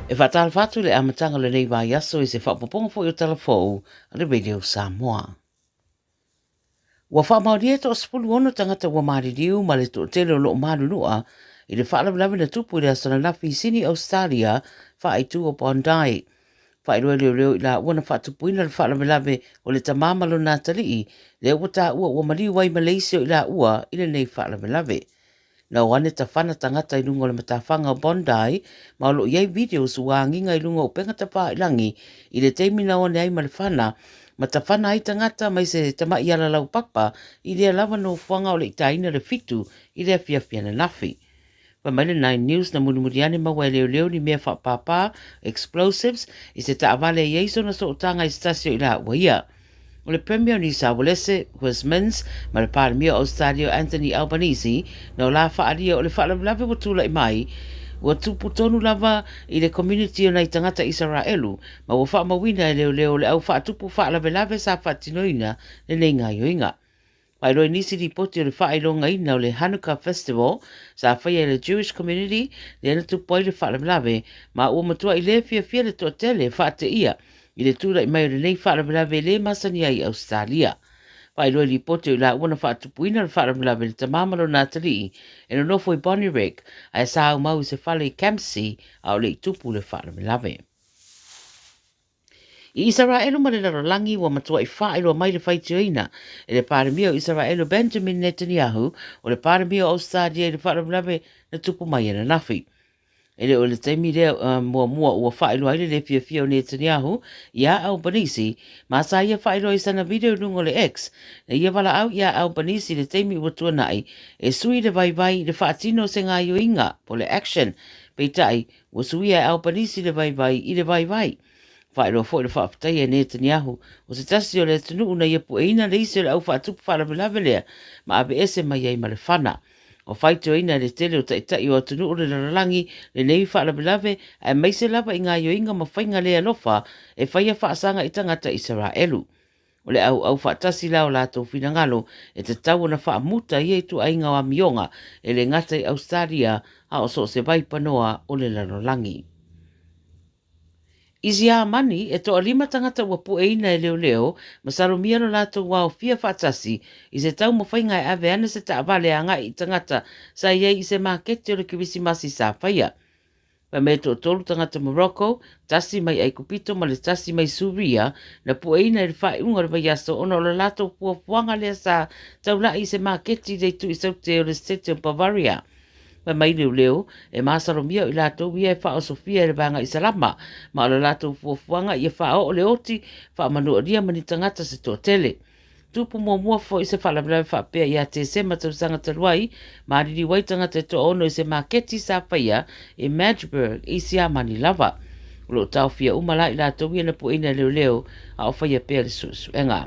E faatalofa atu i le amataga o lenei vaiaso i se faaopoopoga foi o Tala Fou a le Radio Samoa. Ua faamaonia e toa-16 tagata ua maliliu ma le toatele o lo o malulua i le faalavelave na tupu i le aso ananafi i Sini, Ausetalia, faaitu o Bondi. Faailoa e leoleo i laua na faatupuina le faalavelave o le tama ma lona atalii, lea ua taua ua maliu ai Malaysia o i laua i lenei faalavelave. Na o ane tafana tagata i luga o le matafaga o Bondi ma o lo o i ai videos ua agiga i luga o upega tafailangi i le taimi na o ane ai ma le fana ma tafana ai tagata mai se tamai ala laupapa i lea lava nofoaga o le i taina le fitu i le afiafi ananafi. Fai mai le Nine News na mulimuli ane maua e leoleo ni mea faapāpā, explosives, i se taavale e i ai sona sootaga i se tasi o i laua ia. O le Premier o Niu Saualese, Chris Minns, ma le Palemia o Ausetalia o Anthony Albanese, na o la faaalia o le faalavelave ua tulai mai, ua tupu tonu lava i le community o nai tagata Isaraelu, ma ua faamauina e leoleo o le au faatupu faalavelave sa faatinoina lenei gaoioiga. Faailoa i nisi lipoti o le faailogaina o le Hanukkah Festival sa faia e le Jewish Community lea na tupu ai le faalavelave, ma ua matuai le fiafia le toatele e faateia i le tulai mai o lenei faalavelave e le masani ai i Ausetalia. Faailoa i lipoti o i laua na faatupuina le faalavelave le tama ma lona atalii e nonofo i Bonnyrigg ae sa aumau i se fale i Campsie a o le i tupu le faalavelave. I Isaraelu ma le lalolagi ua matuai faailoa mai le faitioina e le Palemia o Isaraelu Benjamin Netanyahu o le Palemia o Ausetalia i le faalavelave na tupu mai ananafi. E le o le taimi lea muamua ua faailoa ai le le fiafia o Netanyahu iā Albanese ma sa ia faailoa i sana video i luga o le X na ia valaau iā Albanese i le taimi ua tuanai e sui le vaivai i le faatino o se gaioiga po o le action peitai Ua suia e Albanese le vaivai i le vaivai. Faailoa foi le faafetai a Netanyahu, o se tasi o le atunuu na ia pueina le isi o le au faatupu faalavelave lea ma aveese mai ai ma le fana. Ua faitioina e le tele o taitai o atunuu o le lalolagi lenei faalavelave aemaise lava i gaioiga ma faiga le alofa e faia faasaga i tagata Isaraelu. O le auau faatasi la o latou finagalo e tatau ona faamuta ia ituaiga o amioga e le gata i Ausetalia a o so o se vaipanoa o le lalolagi. I Siamani, e toalima tagata ua pueina e leoleo ma salomia lo latou aofia faatasi i se taumafaiga e ave ana se taavale agai i tagata sa i ai i se maketi o le Kerisimasi sa faia. Fai mai e toatolu tagata Morocco, tasi mai Aikupito ma le tasi mai Suria, na pueina i le faaiuga o le vaiaso ona o le latou fuafuaga lea sa taulai i se maketi i le itu i saute o le Setete o Bavaria. Fai mai leoleo, e masalomia o i latou ia e faaosofia e le Vaega Isalama, ma o le latou fuafuaga ia faaoo le oti faamanualia ma ni tagata se toatele. Tupu muamua foi se faalavelave faapea ia Tesema tausaga talu ai, maliliu ai tagata e toaono i se maketi sa faia i Magdeburg i Siamani lava. O lo o taofia uma la i latou ia na pueina e leoleo a o faia pea le suesuega.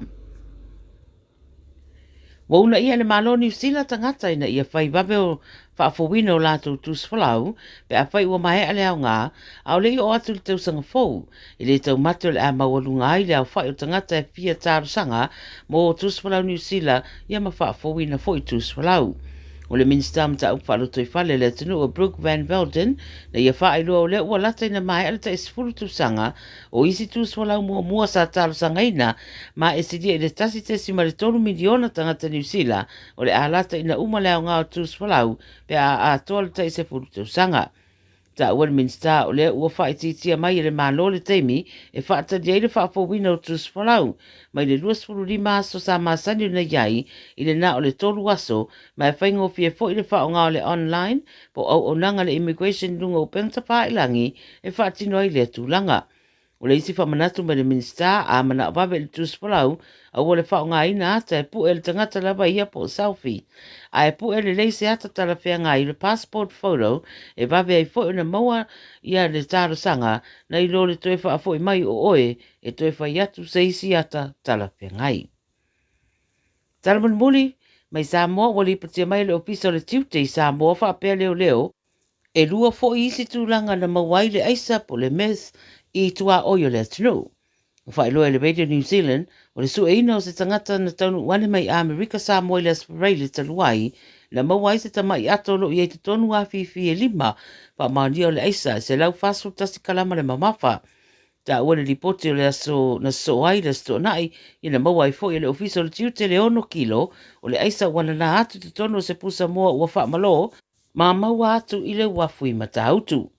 Ua uunaia e le Malo o Niu Sila tagata ina ia fai vave o faafouina o latou tusifolau pe afai ua maea le aoga a o le i oo atu i le tausaga fou. E le taumate o le a maualuga ai le aofai o tagata e fia talosaga mo tusifolau Niu Sila ia ma faafouina foi tusifolau. O le Minisita o Mataupu Faalotoifale a le atunuu o Brooke Van Velden na ia faailoa o lea ua lata ina maea le tai 10 tausaga o isi tusifolau muamua sa talosagaina ma e silia i le 1.3 miliona tagata Niu Sila o le a lata ina uma le aoga o tusifolau pe a atoa le tai 10 tausaga. Taua le Minisita o lea ua faaitiitia mai e le Malo le taimi e faatali ai le faafouina o tusifolau mai le 25 aso sa masani ona i ai i le na o le tolu aso ma e faigofie foi le faaaoga o le online po o auaunaga a le Immigration i luga o upega tafailangi e faatino ai lea tulaga. O le isi faamanatu mai le Minisita, a manao vave i le tusifolau, aua le faaaogaina ata e pue le tagata lava ia po o selfie. A e pue lelei se ata talafeagai i le passport photo e vave ai foi ona maua ia le talosaga nai lo le toe faafoi mai o oe e toe fai atu se isi ata talafeagai. Tala mulimuli, mai Samoa ua lipotia mai e le Ofisa o le Tiute i Samoa faapea leoleo, E lua foi isi tulaga na maua ai le aisa po o le meth i tuaoi o le atunuu. Ua faailoa e le Radio New Zealand, o le sueina o se tagata na taunuu ane mai Amerika Samoa i le Aso Faraile talu ai, na maua ai se tamai ato o lo o i ai i totonu afifi e lima, faamaonia o le aisa e 141 kalama le mamafa. Taua le lipoti o le aso na sosoo ai le Aso Toonai, ina maua ai foi e le Ofisa o le Tiute le 6 kilo o le aisa ua nana atu i totonu o se pusa moa ua faamalō ma maua atu i le uafu i Matautu.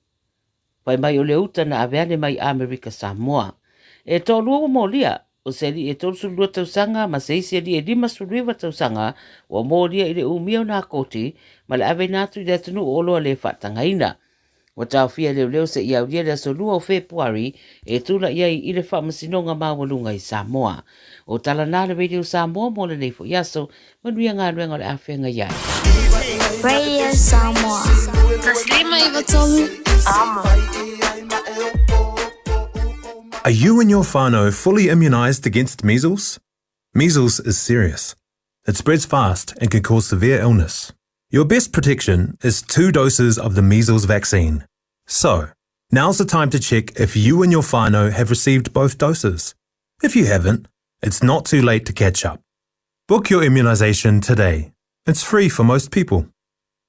Fai mai o le uta na ave ane mai Amerika Samoa. E toalua ua molia, o se alii e 32 tausaga ma se isi alii e 59 tausaga ua molia i le umia o nakoti ma le aveina atu i le atunuu o oloa le faatagaina. Ua taofia e leoleo seia aulia le aso 2 o Fepuari e tulai ai i le Faamasinoga Maualuga i Samoa. O tala na a le Radio Samoa mo lenei foi aso. Manuia galuega o le a feagai ai. Radio Samoa. 153 Amo. Are you and your whānau fully immunised against measles? Measles is serious. It spreads fast and can cause severe illness. Your best protection is two doses of the measles vaccine. So, now's the time to check if you and your whānau have received both doses. If you haven't, it's not too late to catch up. Book your immunisation today. It's free for most people.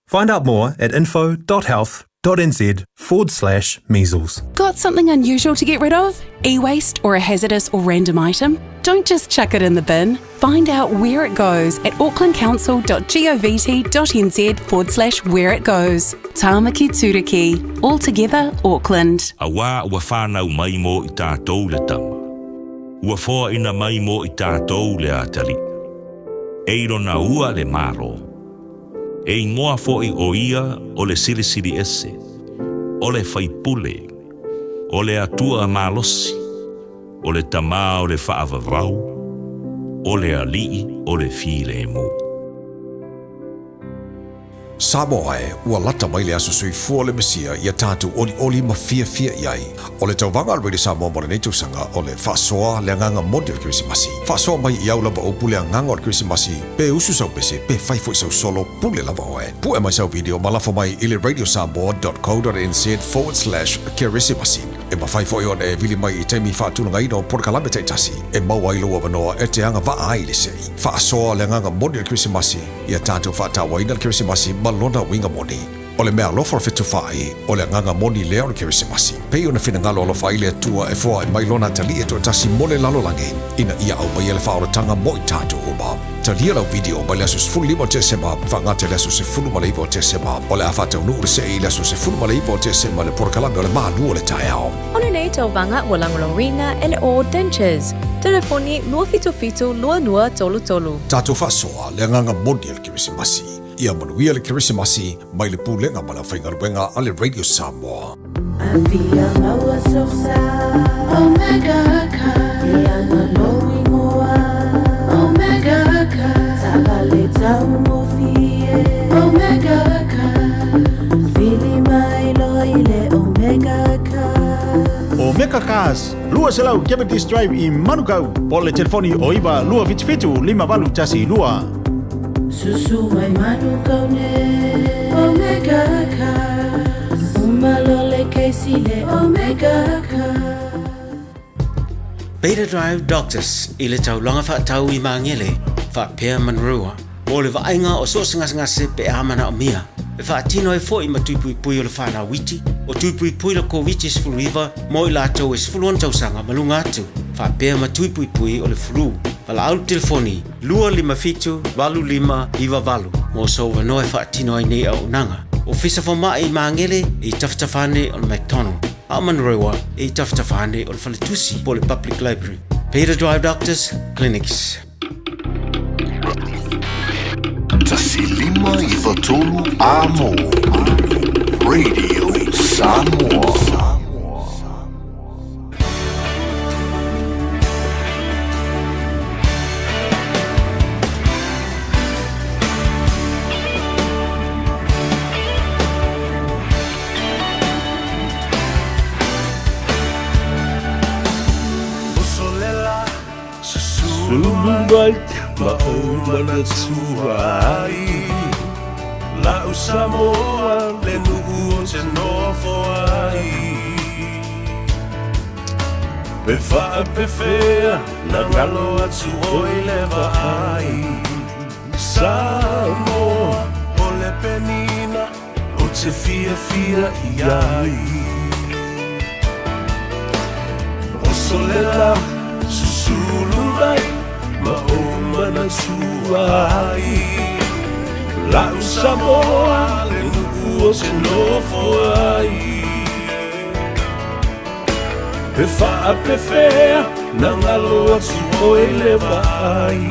Find out more at info.health.nz forward slash measles. Got something unusual to get rid of? E waste or a hazardous or random item? Don't just chuck it in the bin. Find out where it goes at aucklandcouncil.govt.nz forward slash where it goes. Tāmaki Turuki. All together, Auckland. Auā ua whānau mai mō i tātou le tama. Ua whoaina mai mō i tātou le atalii. E i lona ua le Malo. E ingoa foʻi ʻo ia ʻo le Silisili Ese, ʻo le Faipule, ʻo le Atua Malosi, ʻo le Tama o le Faavavau, ʻo le Aliʻi o le Filemu. Samoa e, ua lata mai le aso soifua o le Mesia ia tatou olioli ma fiafia i ai. O le tauvaga a le Radio Samoa mo lenei tausaga o le faasoa le agaga moni o le Kerisimasi. Faasoa mai i au lava upu le agaga o le Kerisimasi, pe usu sau pese, pe fai foi sau solo, pule lava oe. Pue mai sau video ma lafo mai i le radiosamoa.co.nz forward slash kerisimasi. E mafai foi ona e vili mai i taimi faatulagaina o polokalame taitasi e maua ai lou avanoa e te agavaa ai i le sei. Faasoa le agaga moni o le Kerisimasi, ia tatou faatauaina le Kerisimasi ma lona uiga moni. O le meaalofa o le fetufaai, o le agaga moni lea o le Kerisimasi. Pei ona finagalo alofa ai le Atua e foai mai Lona Atalii e toatasi mo le lalolagi, ina ia aumaia le faaolataga mo i tatou uma. Talia lau video mai le aso 15 o Tesema faagata i le aso 19 o Tesema. O le a faataunuu le sei i le aso 19 o Tesema i le polokalame o le Malu o le Taeao. O lenei tauvaga ua lagolagoina e le All Dentures. Telefoni 277 2233. Tatou faasoa le agaga moni o le Kerisimasi. Ia manuia le Kerisimasi mai le Pulega ma le Aufaigaluega a le Radio Samoa. Afia maua sosa Omega Car Leaga lou ingoa Omega Car Taavale taugofie Omega Car Vili mai loa i le Omega Car. Omega Cars, 200 Cavendish Drive i Manukau, po o le telefoni o 9 277 5812. Susu mai Manukau nei Omega Cars Uma loa le kesi le Omega Cars. Beta Drive Doctors i le taulaga faatau i Magele faapea Manurewa mo le vaaiga o so o se gasegase pe a manaomia. E faatino ai foi ma tui puipui o le fanau iti, o tui puipui le Koviti-19 mo i latou e 16 tausaga ma luga atu, faapea ma tui puipui o le flu. Valaau le telefoni 257 8598 mo sou avanoa e faatino ai nei auaunaga. Ofisa Fomai i Magele e i tafatafa ane o le McDonald, a o Manurewa e i tafatafa ane o le Faletusi po o le Public Library. Peter Drive Doctors Clinics. 1593 Amo Radio Samoa. Sulu mai ma ou manatua ai La'u Samoa le nuu ou te nofo ai Pe faapefea na galo atu oi le vaai Samoa. te fiafia i ai. Oso le la, susulu mai ma ou manatua ai. La'u Samoa le nuu ou te nofo ai. Pe faapefea na galo atu oe i le vaai.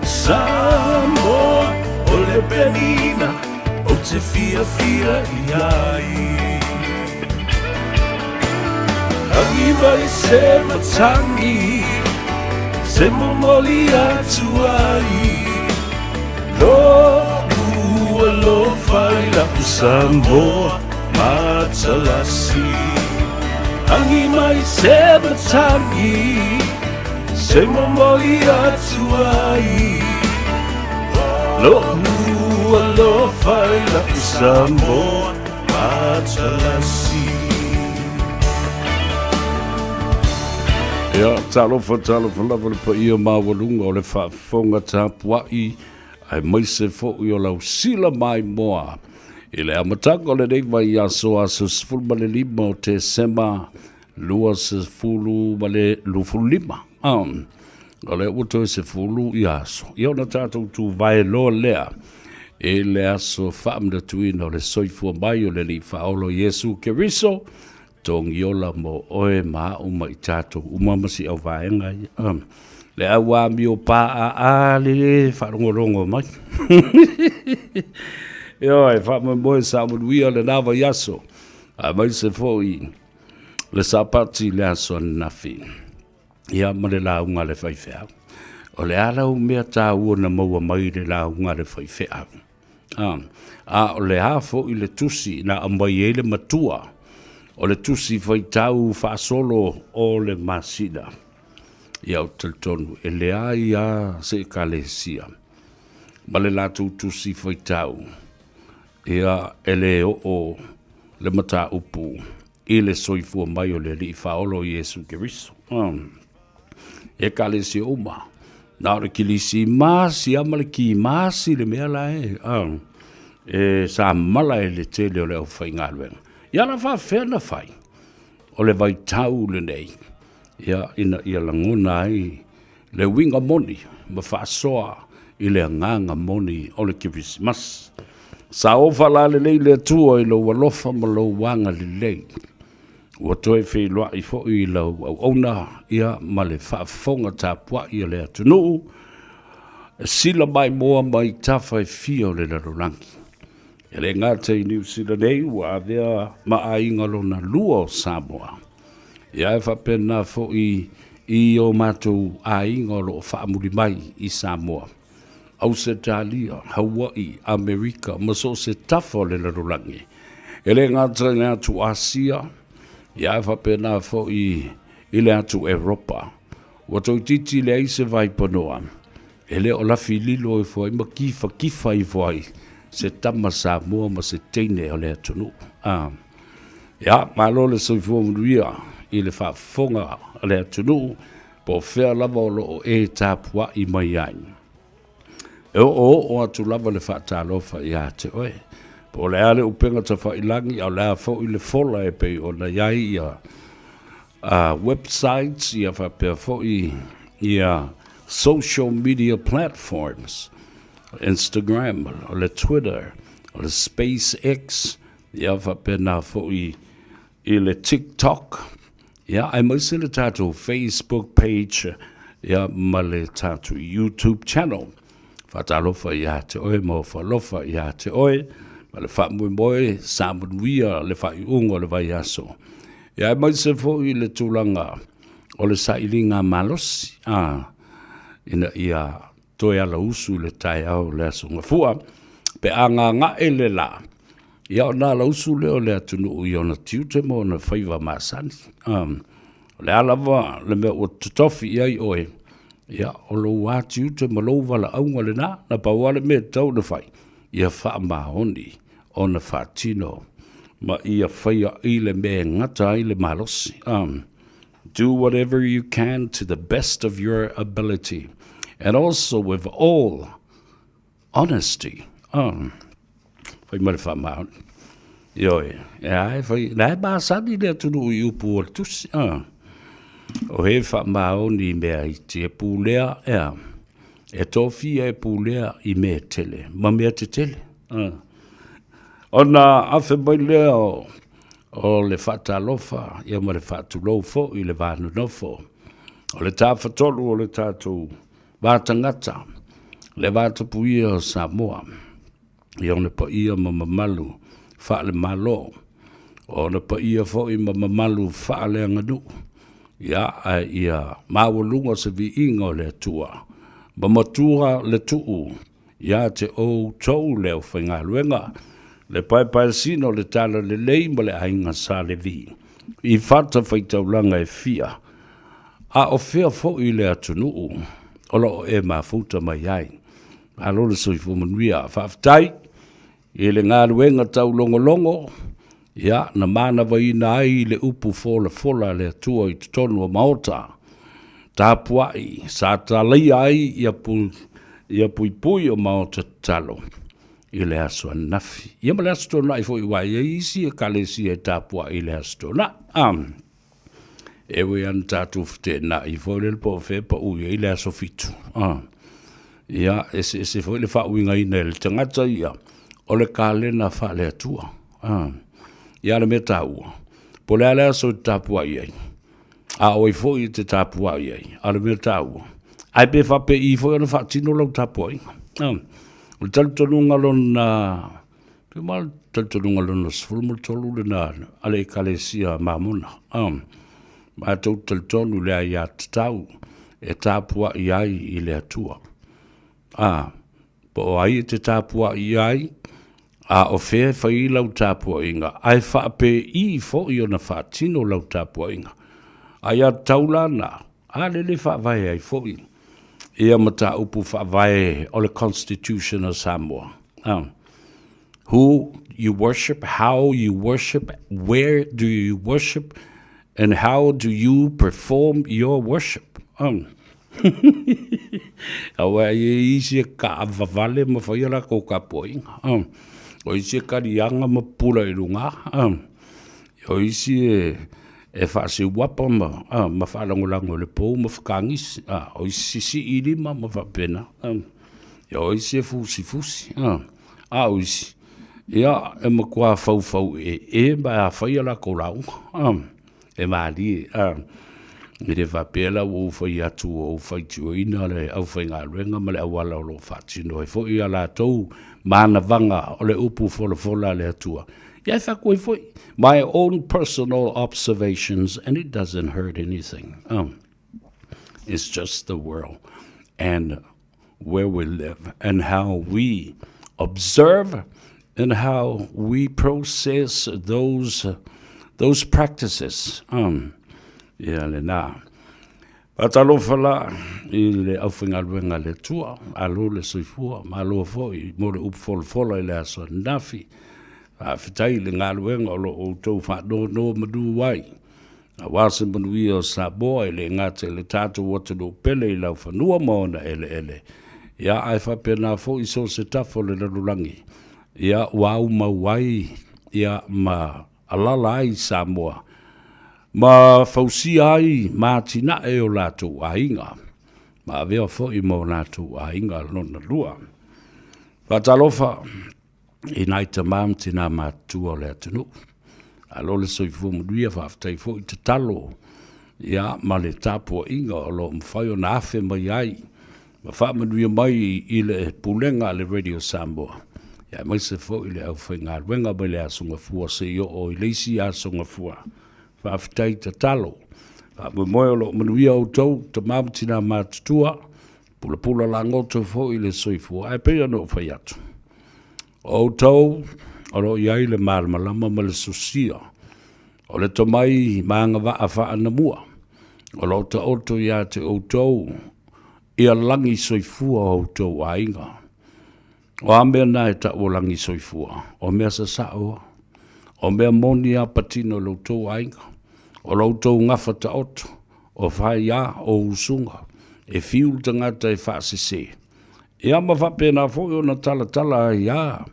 Samoa o le penina ou te fiafia i ai. Agi mai se matangi se momoli atu ai. Lo'u alofa i la'u Samoa matalasi. Agi mai se matagi se momoli atu ai. Lo'u alofa i la'u Samoa matalasi. Ia, talofa, talofa lava le paia maualuga o le faafofoga tapuai, aemaise foi o lau sila maimoa i le amataga o lenei vaiaso aso 15 o Tesema 2025. O lea ua toe 10 ia aso, ia ona tatou tuvae loa lea i le aso faamanatuina o le soifua mai o le Alii Faaola o Iesu Keriso, togiola mo oe ma a'u ma i tatou uma ma si au vaega ia. Le au amio pāʻāʻā le faalogologo mai. Ioe, faamoemoe sa manuia lena vaiaso, aemaise foi le Sapati i le aso ananafi, ia ma le lauga a le faifeau. O le a lau mea taua na maua mai i le lauga a le faifeau? A, a o le a foi le tusi na aumai ai le matua o le tusi faitau faasolo o le masina? Ia, ou te talitonu e leai lava se Ekalesia ma le latou tusi faitau, ia, e le oo le mataupu i le soifua mai o le Alii Faaola o Iesu Keriso. Ekalesia uma, na o le Kilisimasi lava ma le Kimasi le mea la e, e samala ai le tele o le aufaigaluega. Ia na faapefea na fai? O le vaitau lenei, ia, ina ia lagona ai le uiga moni ma faasoa i le agaga moni o le Kerisimasi. Saofa lalelei le Atua i lou alofa ma lou agalelei. Ua toe feiloai foi i lau auauna ia ma le faafofoga tapuai a le atunuu e sila maimoa mai tafa e fia o le lalolagi. E le gata i Niu Sila nei ua avea ma aiga lona lua o Samoa, ia e faapena foi i o matou aiga o lo o faamuli mai i Samoa, Ausetalia, Hawaii, Amerika ma so o se tafa o le lalolagi. E le gata i le atu Asia, ia e faapena foi i le atu Eropa. Ua toeitiiti leai se vaipanoa e le o lafi lilo ifo ai ma kifakifa ifo ai se tama Samoa ma se teine o le atunuu. A. Ia, malo le soifua manuia i le faafofoga a le atunuu, po o fea lava o lo o e tapuai mai ai. E oooo atu lava le faatalofa ia te oe. Po o le a le upega tafailagi, a o le a foi le fola e pei ona i ai ia websites, ia faapea foi ia social media platforms, Instagram, o le Twitter, o le SpaceX, ia faapena foi i le TikTok, ia aemaise le tatou Facebook page, ia ma le tatou YouTube channel. Faatalofa ia te oe ma ofa alofa ia te oe, ma le faamoemoe sa manuia le faaiuga o le vaiaso. Ia aemaise foi le tulaga o le sailiga malosi, a, ina ia toe alausu i le taeao o le Aso Gafua, pe a gaga'e le la, ia ona alausu lea o le atunuu i ona tiute ma ona faiva masani. O le a lava le mea ua totofi i ai oe, ia, o lou lava tiute ma lou valaauga lena, na pau lava le mea e tatau ona fai, ia faamaoni ona faatino ma ia faia i le mea e gata ai le malosi. Do whatever you can to the best of your ability and also with all honesty. Fai ma le faamaoni. Ioe, e a e fai, la e masani le atunuu i upu o le tusi, a. O he faamaoni i mea iti e pulea, ea, e tofia e pulea i mea tele, ma mea tetele, a. Ona afe mai lea o, o le faatalofa, ia ma le faatulou foi i le va nonofo, o le tafatolu o le tatou va tagata, le va tapuia o Samoa. I ona paia ma mamalu faale-Malo, o ona paia foi ma mamalu faaleaganuu, ia, ae ia maualuga se viiga o le Atua, ma matua le tuu ia te outou le aufaigaluega, le paepaesina o le Talalelei ma le Aiga Sa Levi, i fatafaitaulaga e fia, a o fea foi le atunuu o lo o e mafuta mai ai. Malo le soifua manuia. Faafetai i le galuega taulogologo, ia, na manavaina ai le upu folafola a le Atua i totonu o maota tapuai, sa talaia ai ia, pu, ia puipui o maota tatalo i le aso ananafi. Ia ma le aso Toonai foi aua e i ai isi ekalesia e tapuai i le aso Toonai. Ah. E ui ana tatou feteenai foi lele po o fea e pau i ai le aso fitu. Ah. Ia, eseese foi le faauigaina e le tagata ia, o le kalena faale-Atua. Ah. Ia le mea taua, po o le a le aso e te tapuai ai, a o ai foi e te tapuai ai, a o le mea taua, ae pe faapei foi ona faatino lau tapuaiga. Ah. O le talitonuga lona Pe ma le talitonuga lona 13 lena a le Ekalesia Mamona. Matou te talitonu i le aiatatau e tapuai ai i le Atua. A, po o ai e te tapuai i ai, a o fea e fai ai lau tapuaiga, ae faapei foi ona faatino lau tapuaiga. Aiatatau la na, a lele e faavae ai foi ia mataupu faavae o le Constitution of Samoa. Who you worship, how you worship, where do you worship, and how do you perform your worship. Aua e i isi e kaavavale ma fai a latou tapuaiga. O isi e kaliaga ma pupula i luga. O isi e e faaseuapa ma, a, ma faalagolago i le pou ma fekagisi, a, o isi sisii i lima ma faapena, a, ia o isi e fusifusi, a, a o isi, ia, e matua faufau ee ma e fai a latou lauga, a, e malie, a. E le faapea la ua ou fai atu ua ou faitioina le aufaigaluega ma le auala o lo o faatino ai foi a latou manavaga o le upu folafola a le Atua. Ia e fai atu ai foi, my own personal observations and it doesn't hurt anything. Oh. It's just the world and where we live and how we observe and how we process those those practices. Um, ia lena. Faatalofa la i le aufaigaluega a le Atua, malo le soifua, malo foi mo le upu folafola i le aso ananafi. Faafetai i le galuega o lo o outou faanonomanu ai, aua se manuia o Samoa e le gata i le tatou atunuu pele i laufanua ma ona eleele, ia ae faapena foi so o se tafa o le lalolagi, ia ua aumau ai ia ma alala ai Samoa ma fausia ai ma atinae o latou aiga, ma avea foi ma o latou aiga lona lua. Faatalofa i nai tama ma tinā matutua o le atunuu. Malo le soifua manuia, faafetai foi tatalo ia ma le tapuaiga o lo o mafai ona afe mai ai ma faamanuia mai i le pulega a le Radio Samoa, ia aemaise foi le aufaigaluega mai le Aso Gafua seia oo i le isi Aso Gafua. Faafetai tatalo. Faamoemoe o lo o manuia outou, tama ma tina matutua, pulapula lagoto foi le soifua, ae pei ona ou fai atu, o outou o lo o i ai le malamalama ma le sosia o le tomai ma agavaa faanamua o lo o taoto ia te outou ia lagi soifua o outou aiga. O a mea na e tau o lagi soifua? O mea sasao a. O mea moni a patino i lo outou aiga. O lo outou gafa taoto, o faia, o usuga, e fiu le tagata e faasese. Ia ma faapena foi ona talatala ai a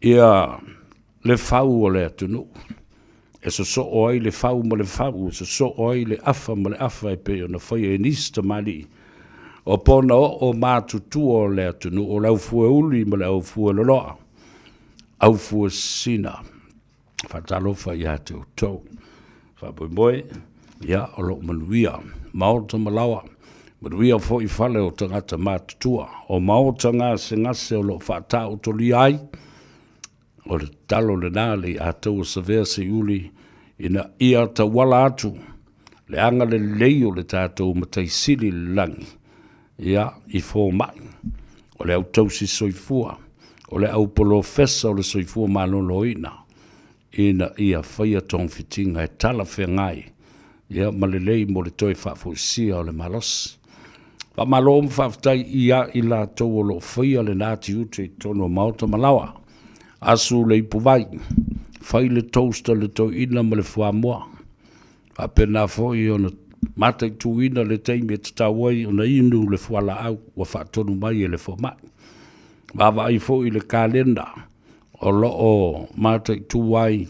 ia. le fau o le atunuu, e sosoo ai le fau ma le fau, e sosoo ai le afa ma le afa e pei ona faia e nisi tamalii o pona oo matutua o le atunuu, o le aufueuli ma le aufueloloa, aufuesina. Faatalofa ia te outou. Faamoemoe, ia, o lo o manuia maota ma laoa, manuia foi fale o tagata matutua, o maota gasegase o lo o faataotolia ai, o le tatalo lena le i ataua savea siuli ina ia tauala atu le agalelei o le tatou Matai Sili i le lagi, ia, i fomai, o le au tausi soifua, o le au polofesa o le soifua maloloina, ina ia faia togafitiga e talafeagai ia ma lelei mo le toe faafoisia o le malosi. Faamalo ma faafetai ia i latou o lo o faia lena tiute i totonu o maota ma laoa. Asu le ipuvai, fai le toast a le toeaina ma le fuamoa. Faapena foi ona mataituina le taimi e tatau ai ona inu le fualaau ua faatonu mai e le fomai. Vaavaai foi i le kalena o lo o mataitu ai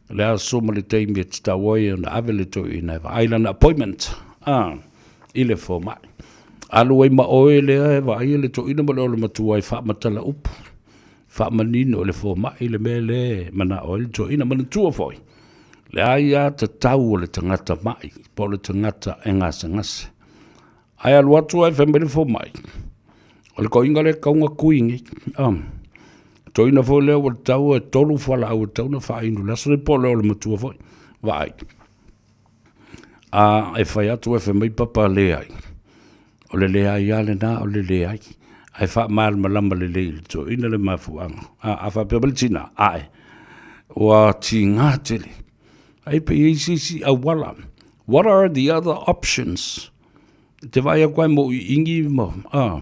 le aso ma le taimi e tatau ai ona ave le toeaina e vaai lana appointment a i le fomai. Alu ai ma oe lea e vaaia le toeaina ma le olomatua e faamatala upu, faamanino i le fomai le mea lea e manao ai le toeaina. Manatua foi, le aiatatau a le tagata mai po o le tagata e gasegase. Ae alu atu ae fai mai le fomai, o le toeaina lea e tatau ona tui nei. Toeaina foi lea ua tatau e 3 fualaau e tatau ona faainu i le aso lenei po o le olomatua foi, vaai. A e fai atu ae fai mai papa leai, o le leai lava lena o le leai. Ae faamalamalama lelei i le toeaina le mafuaaga. A faapea mai le tina, ae, ua tiga tele. Ai pe i ai se isi auala. What are the other options? Te vaai atu ai mo iingi ma, a,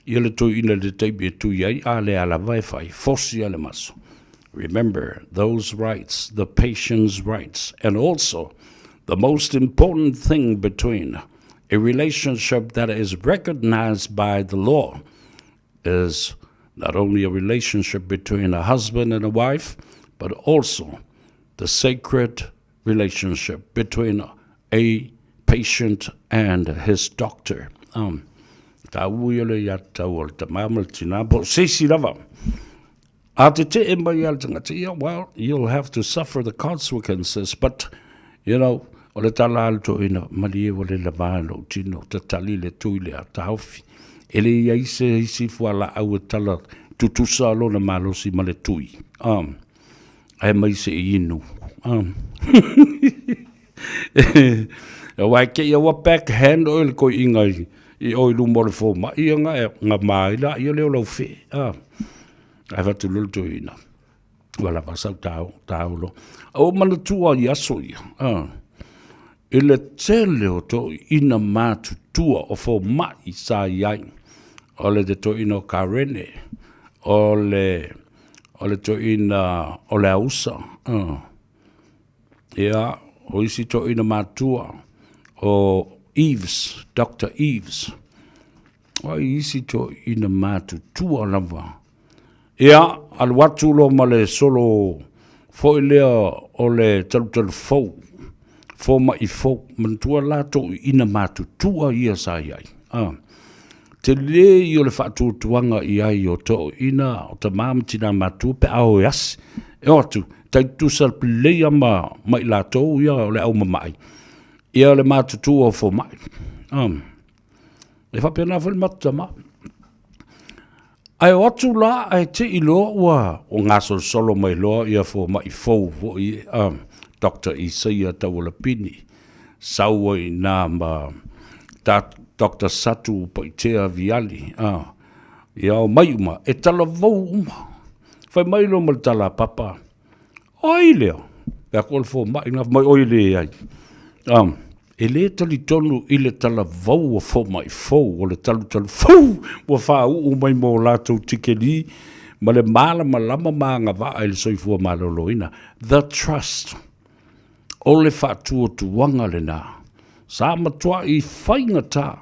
ia le toeaina i le taimi e tui ai, a lea lava e fai, fosi a le maso. Remember those rights, the patient's rights, and also the most important thing between a relationship that is recognized by the law is not only a relationship between a husband and a wife, but also the sacred relationship between a patient and his doctor. Um, tāua ia le ia tau o le tamā ma le tinā, po o se isi lava. A te tee mai a le tangata, ia, well, you'll have to suffer the consequences, but, you know, o le tala a le toeaina, malie ua le lavā i lou tino, tatali le tui le a taofi. E le i ai se isi fualaau e tala tutusa lona malosi ma le tui. Um, ae mai se i inu. Um. Aua e kei aua backhand oe le koiinga i, i oi luma o le fomai ia nga, e, nga mai la ia leo lau fe. Ah. Ae fatu lolo toeaina. Ua lava sau tau, taulo. O manatua i aso ia. Ah. I le tele o toeaina matutua o fomai sa i ai. O le te toeaina o Karene, o le, o le toeaina o le Ausa, ah. Ia, o isi toeaina matua, o Eves, Doctor Eves. O isi toeaina matutua lava. Ia, alu atu loa ma le solo foi lea o le talutalu fou, fomai fou, manatua la toeaina matutua ia sa i ai. Ah. Tele ia o le faatuatuaga i ai o toeaina, o tama ma tina matua pe a o e asi. E o atu, tai tutusa lelei lava ma, ma i latou ia o le au mamai, ia le matutua o fomai. Ah. E faapena foi le matou tama. Ae o atu la ae te i loa ua o gasolosolo mai loa ia fomai fou foi Doctor Isaia Taualapini, sau ai i ina ma Doctor Satu Paitea Viali, ia omai uma, e talavou uma. Fai mai loa ma le tala a Papa, O ai lea? Fai atu o le fomai lena, fai mai oi e leai. E le talitonu i le talavou o fomai fou, o le talutalu fou ua faauu mai mo latou tikeli ma le malamalama ma agavaa i le soifua maloloina. The trust. O le faatuatuaga lena. Sa matuai faigata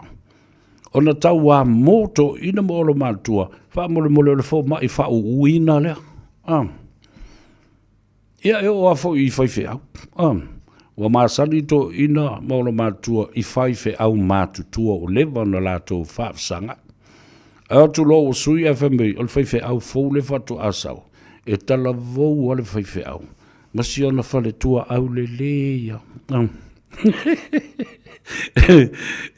ona tauamo toeaiina ma olomatua, faamolemole o le fomai faauuina lea. Ia, e oo lava foi i faifeau. Ua masani toeaiina ma ona matua i faifeau matutua ua leva ona latou faafesagai. Ae o atu loa ua sui ae fai mai o le faifeau fou lea faatoa sau, e talavou lava le faifeau ma si ona faletua aulelei lava.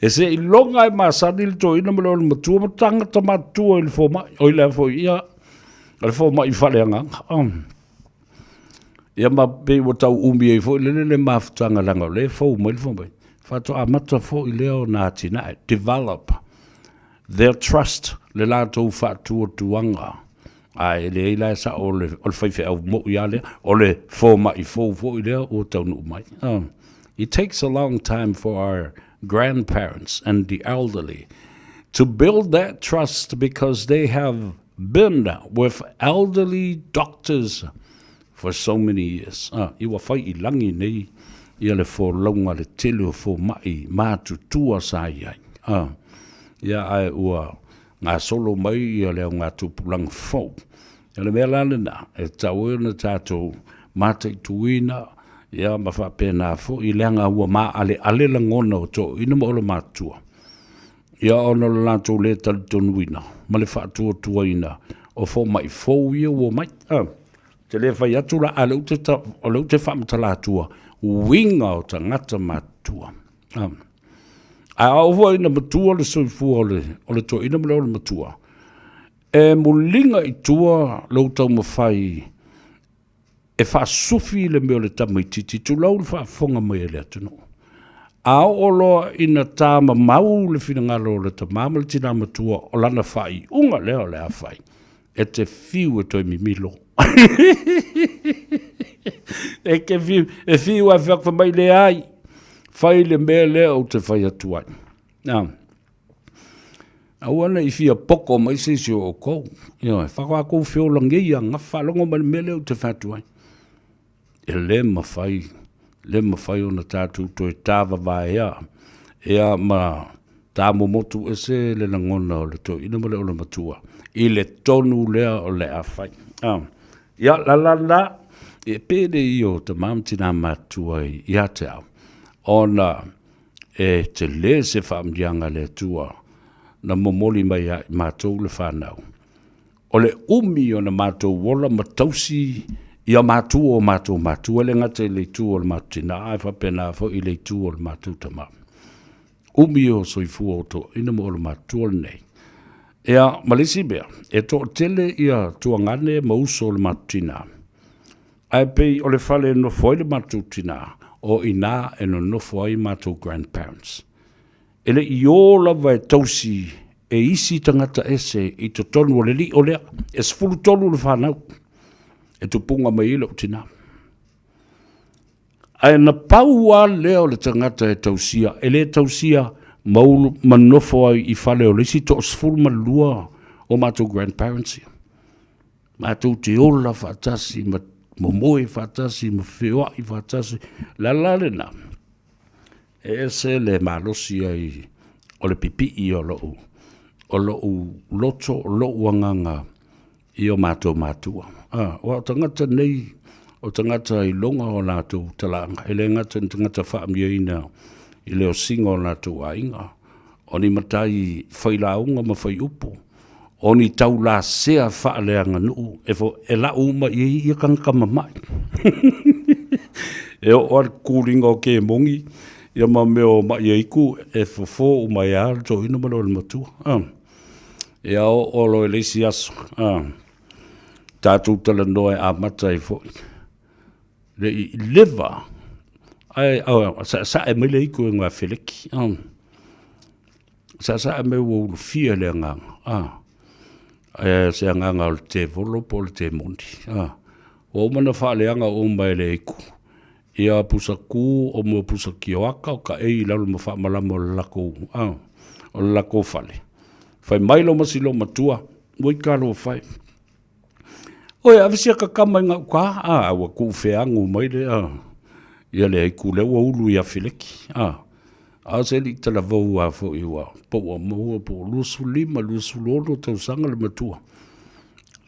E seiloga e masani le toeaina ma le olomatua ma tagata matutua i le fomai, oi le a foi, ia, o le fomai faaleagaga. Ia ma pei ua tau umi ai foi lele le mafutaga leaga o lea e fou mai le fomai, faatoa amata foi lea ona atinae, develop their trust, le latou faatuatuaga. Ae leai la e sao o le faifeau moi lava lea, o le fomai fou foi lea ua taunuu mai. It takes a long time for our grandparents and the elderly to build that trust because they have been with elderly doctors for so many years. Ah, i ua fai i lagi nei ia le folauga le tele o fomai matutua sa i ai. Ah, ia ae ua gasolo mai ia le augatupulaga fou. O le mea la lena, e tatau ai ona tatou mataituina ia ma faapena foi leaga ua maaleale lagona o toeaiina ma olomatua. Ia ona o le latou lē talitonuina ma le faatuatuaina o fomai fou ia ua omai. Ou te le fai atu la, a o lea ou te, o lea ou te faamatala atua uiga o tagata matutua. Ae a oo foi ina matua le soifua o le, o le toeaina ma le olomatua, e muliga i tua lou taumafai e faasufi le mea o le tamaitiiti, tulou le faafofoga mai a le atunuu. A oo loa ina tamamau le finagalo o le tama ma le tina matua o lana faaiuga lea o le a fai, e te fiu e toe mimilo. E te fiu, e fiu ae fai mai, leai, fai le mea lea ou te fai atu ai. Aua ne i fia poko mai se isi o outou. Ioe, faatoa feola nei a gafa, faalogo mai le mea lea ou te fai atu ai. E le mafai, le mafai ona tatou toe tavavaea ia ma tamomotu ese le lagona o le toeaina ma le olomatua i le tonu lea o le a fai. Ia, la la la, e pele ia o tama ma tina matutua ia te au, ona E tele se faamanuiaga a le Atua na momoli mai ia i matou le fanau. O le umi o na matou ola ma tausi ia matua o matou matua, e le gata i le itu o le matou tina, ae faapena foi i le itu o le matou tama. Umi o soifua o toeaiina ma olomatua lenei. Ia, ma le isi mea, e toatele ia tuagane ma uso o le matou tina. Ae pei o le fale e nofo ai le matou tina, o i ina e nonofo ai matou grandparents. E le i o lava e tausi e isi tagata ese i totonu o le lio lea, e 13 le fanau e tupuga mai ai lou tina. Ae na pau lava lea o le tagata e tausia, e le tausia ma ulu ma nofo ai i fale o le isi 12 o matou grandparents ia. Matou te ola faatasi ma momoe faatasi ma feoai faatasi. O le ala lena, e ese le malosi ai o le pipii o lou, o lou loto, o lou agaga i o matou matua. Aua o tagata nei, o tagata iloga o latou talaaga, e le gata i ni tagata faamioina i le osiga o latou aiga, o ni matai failauga ma faiupu, o ni taulasea faaleaganuu e, e lau uma i ai ia tagata mama'i. E oo lava i le kuliga o kemogi ia ma mea o ma'i aiku e fofo uma ai lava le toeaina ma le olomatua. Ia oo loa i le isi aso, tatou talanoa e amata ai foi le i leva ae saesae mai le aiku e gafeleki. Saesae mai ua ulufia le agaga, a, ae se agaga o le tevolo po o le temoni, a. Ua uma ona faaleaga uma e le aiku ia pusa ku o mo pusa kioaka o ka ei i lalo ma faamalama o le lakou, a, o le lakou fale. Fai mai lo masi loomatua, ua i talofa e. Oi, ave sia kakama i gauta, a, ua tuufeagu mai le, a, ia le aiku lea ua ulu ia Feleki, a. A o se alii talavou lava foi ua po ua maua po o 25, 26 tausaga le matua.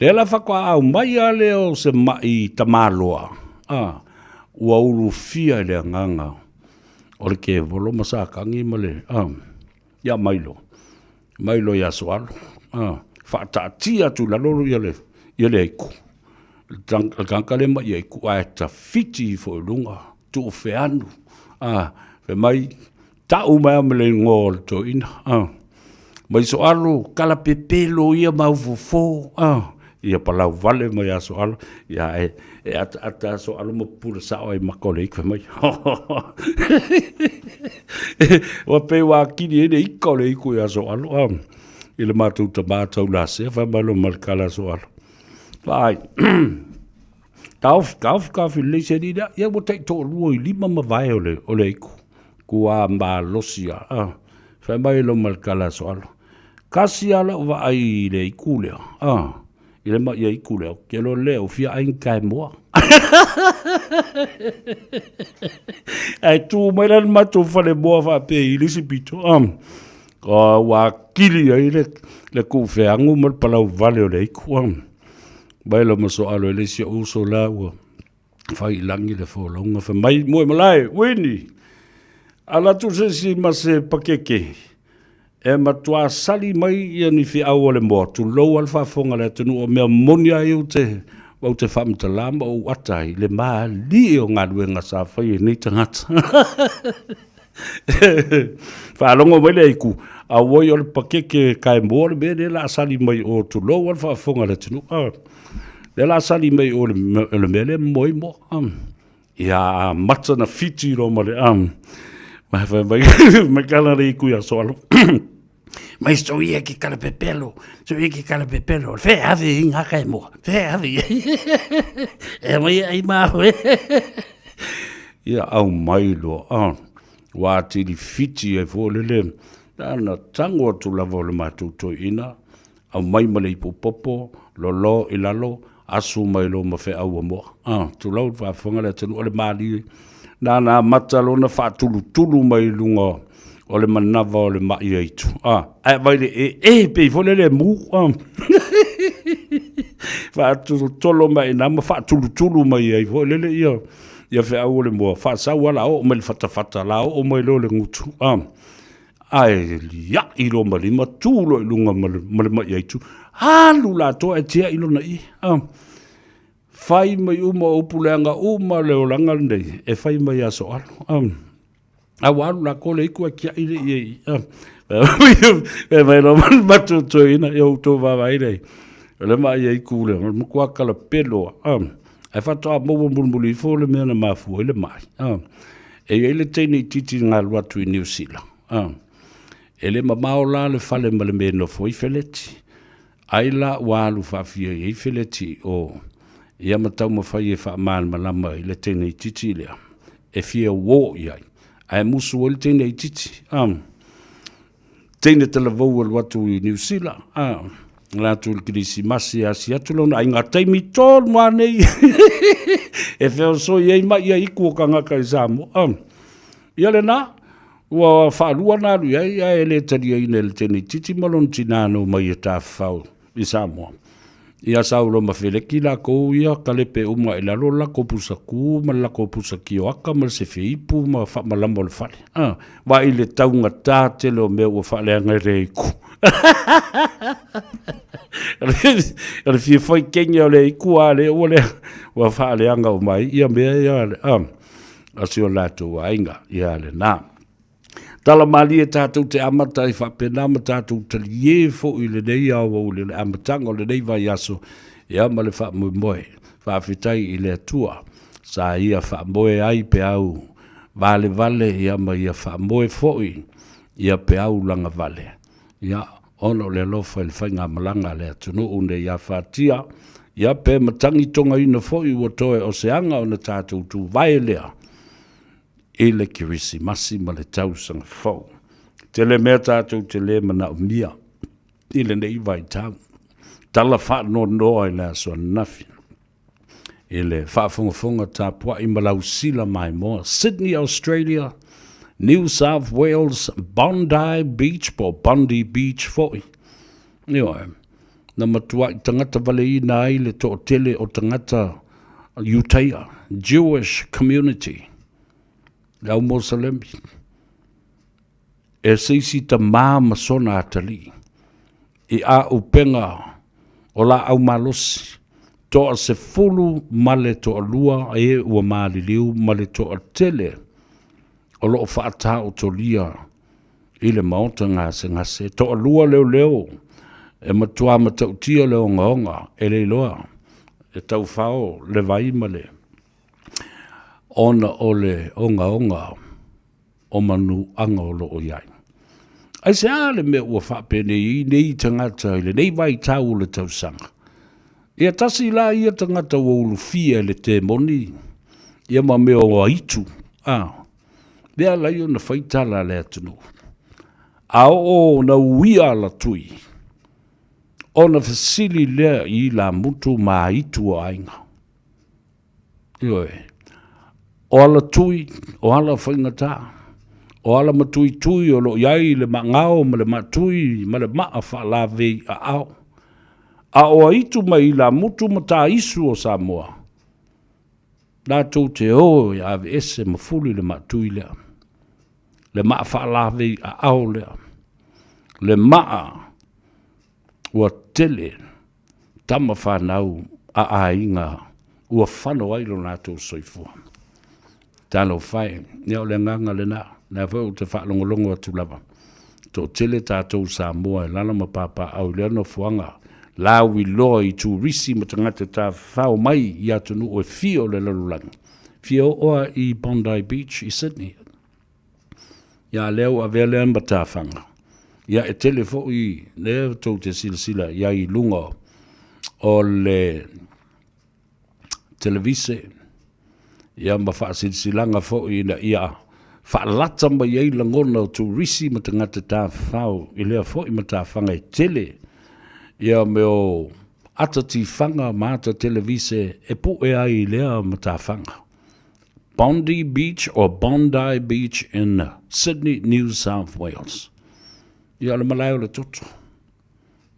Lea la faatoa aumai lava lea o se ma'i tamaloa, A, ua ulufia i le agaga o le kevolo ma Satani ma le, a, ia mai loa, mai loa ia Soalo, a, faataatia atu i lalo ia le, ia le aiku. Le tagata lea ma ia aiku, ae tafiti ifo i luga, tuufeanu, a, fai mai, Tau mai ma le igoa o le toeaina, ah. Mai Soalo, kalapepelo ia mau fofo, ah. Ia palau vale mai ia Soalo, ia e, e ataata a Soalo ma pupula sao ai maka o le ika mai. Ua pei ua akili ai le ika o le iku ia Soalo, ah. I le matou tamā taulasea, fai mai lo ma le kala a Soalo. Vaai. Taofi, taofi, taofi lelei se alii lea. Ia ua taitoalua i lima mavae o le, o le aiku. Kua malosi a. Ah, fai mai lo ma le kala a Soalo. Kasi a lau vaai i le aiku lea. Ah, i le mai aiku lea. Ke lo lea o fia ai ni kae moa. Ae tu mai la le matou fale moa faapea i le isi pito. Ah, ua kili ai le, le kuufeagu ma le palau vale o le aiku. Ah. Mai la ma soalo e le isi o uso la ua fai i lagi le folauga fai mai moe malae Wini ala atu se isi ma se pakeke e matuā sali mai ia ni feau o le moa tulou a le faafofoga a le atunuu o mea moni a ia ou te ou te faamatala ma ou ata ai le malie o galuega sa fai e nei tagata. Faalogo mai le aiku, auoi o le pakeke kaemoa le mea lea la sali mai o tulou a le faafofoga a le atunuu. Ah, lea la sali mai o le, le mea lea moe moa. Ah, ia amata na fiti loa ma le ah, mai fai mai mai kala le iku ia soalo. Mai so ia ki kala pepelo, so ia ki kala pepelo, fe ave i ngā kai moa, fe ave i. E mai ai māu e. Ia au mai loa, ah, ua atili fiti ai fo lele, na tango atu lava o le matou toeaina, aumai ma le ipu popo, lolo i lalo, asu mai loa ma feau a moa. Ah, tulou le faafofoga le atunuu o le malie. Nana amata lona faatulutulu mai i luga o le manava o le mai aitu. Ah, ae vai le e, e pei foi lele mu. Ah. Faatolotolo mai ina ma faatulutulu mai ai foi lele ia ia feau o le moa. Faasau ala oo mai le fatafata, la oo mai loa le gutu. Ah. Ae lia'i loa ma lima, tu loa i luga ma le, ma le ma'i aitu. Alu latou ae tia'i lona ie. Ah. Fai mai uma o upu leaga uma le olaga lenei e fai mai ia Soalo. Ah. A ua alu lakou le iku ae tia'i le ie i. Ah. E mai loa ma le matou toeaina, ia outou vaavaai lea. O le ma'i aitu lea, o le matua kalapelo lava. Ah. Ae faatoa maua mulimuli ifo le mea na mafua ai le ma'i. Ah. E i ai le teine itiiti na alu atu i Niu Sila. Ah. E le mamao la le fale ma le mea e nofo ai Feleti. Ai la ua alu faafia i ai Feleti o ia ma taumafai e faamalamalama i le teine itiiti lea e fia uō i ai. Ae musu ai le teine itiiti. Ah. Teine talavou alu atu i Niu Sila, a, ala atu i le Kerisimasi, asi atu lona ai ngā taimi tonu a nei e feosoi ai mai ia iku o kangaka i Samoa. A, ia lena, ua whaalua na alu i ai, ae le taliaina e le teine itiiti ma lona tinā nō mai e tāwhawhau i Samoa. Ia Saulo ma Feleki lakou ia kalepe uma i lalo le lakou pusa ku ma le lakou pusa kioaka ma le sefe ipu ma faamalama o le fale. A, vaai i le taugatā tele o mea ua faaleaga e le aiku. O le fia fai kenya o le aiku a le ua lea ua faaleaga uma ai ia mea ia a, a si o latou aiga ia lena. Tala malie tātou te amata i faapena ma tātou taliē foi i lenei aoauli o le amataga o lenei vaiaso, ia ma le faamoemoe. Faafetai i le Atua sa ia faamoe ai peau valevale, ia ma ia faamoe foi ia peau lagavale. Ia, ona o le alofa i le faigamalaga a le atunuu nei afatia, ia pe matagi togaina foi ua toe o se aga ona tātou tuvae lea i le Kerisimasi ma le tausaga fou. Tele mea tātou te lē manaomia i lenei vaitau. Tala faanoanoa i le aso ananafi i le faafogafoga tapuai ma lausila maimoa Sydney, Australia, New South Wales, Bondi Beach po o Bondi Beach foi. Ioe, na matuai tagata valeina ai le toatele o tagata. Iutaia, Jewish community, le au Moselemi, e se isi tamā ma sona atalii, i ʻaʻupega o lāʻau malosi, toasefulu ma le toalua e ua maliliu ma le toatele o loo faataotolia i le maota gasegase. Toalua leoleo e matuā matautia le ogaoga e le iloa e taufao le vai ma le ona o le ogaoga o manuaga o loo i ai. Aisea le mea ua faapenei ai nei tagata i lenei vaitau o le tausaga? Ia tasi la ia tagata ua ulufia e le temoni ia ma mea o aitu, a, lea ala ai ona fai tala a le atunuu. A oo ona uia alatui, ona fesili lea i ilamutu ma aitu o aiga. Ioe. O alatui, o ala faigata, o ala matuitui o lo o i ai le maagao ma le maatui ma le maa faalavei aao. A o aitu mai ilamutu ma taisu o Samoa, latou te o e aveese ma fuli le maatui lea, le maa faalavei aao lea, le maa ua tele tama fanau a aiga ua fano ai lo latou soifua. Talofa e, ia o le agaga lena, lea foi ou te faalogologo atu lava, toatele tatou Samoa e lala ma papaaao i lea nofoaga lauiloa i turisi ma tagata tafafao mai i atunuu e fia o le lalolagi, fia oo lava i Bondi Beach i Sydney. Ia a lea ua avea lea matafaga, ia e tele foi lea tou te silasila i ai i luga o le televise, ia ma faasilasilaga foi ina ia faalata mai ai lagona o turisi ma tagata tafafao i lea foi matafaga e tele ia mea o ata tifaga ma ata televise e pue ai i lea matafaga. Bondi Beach or Bondi Beach in Sydney, New South Wales. Ia, o le malae o le toto.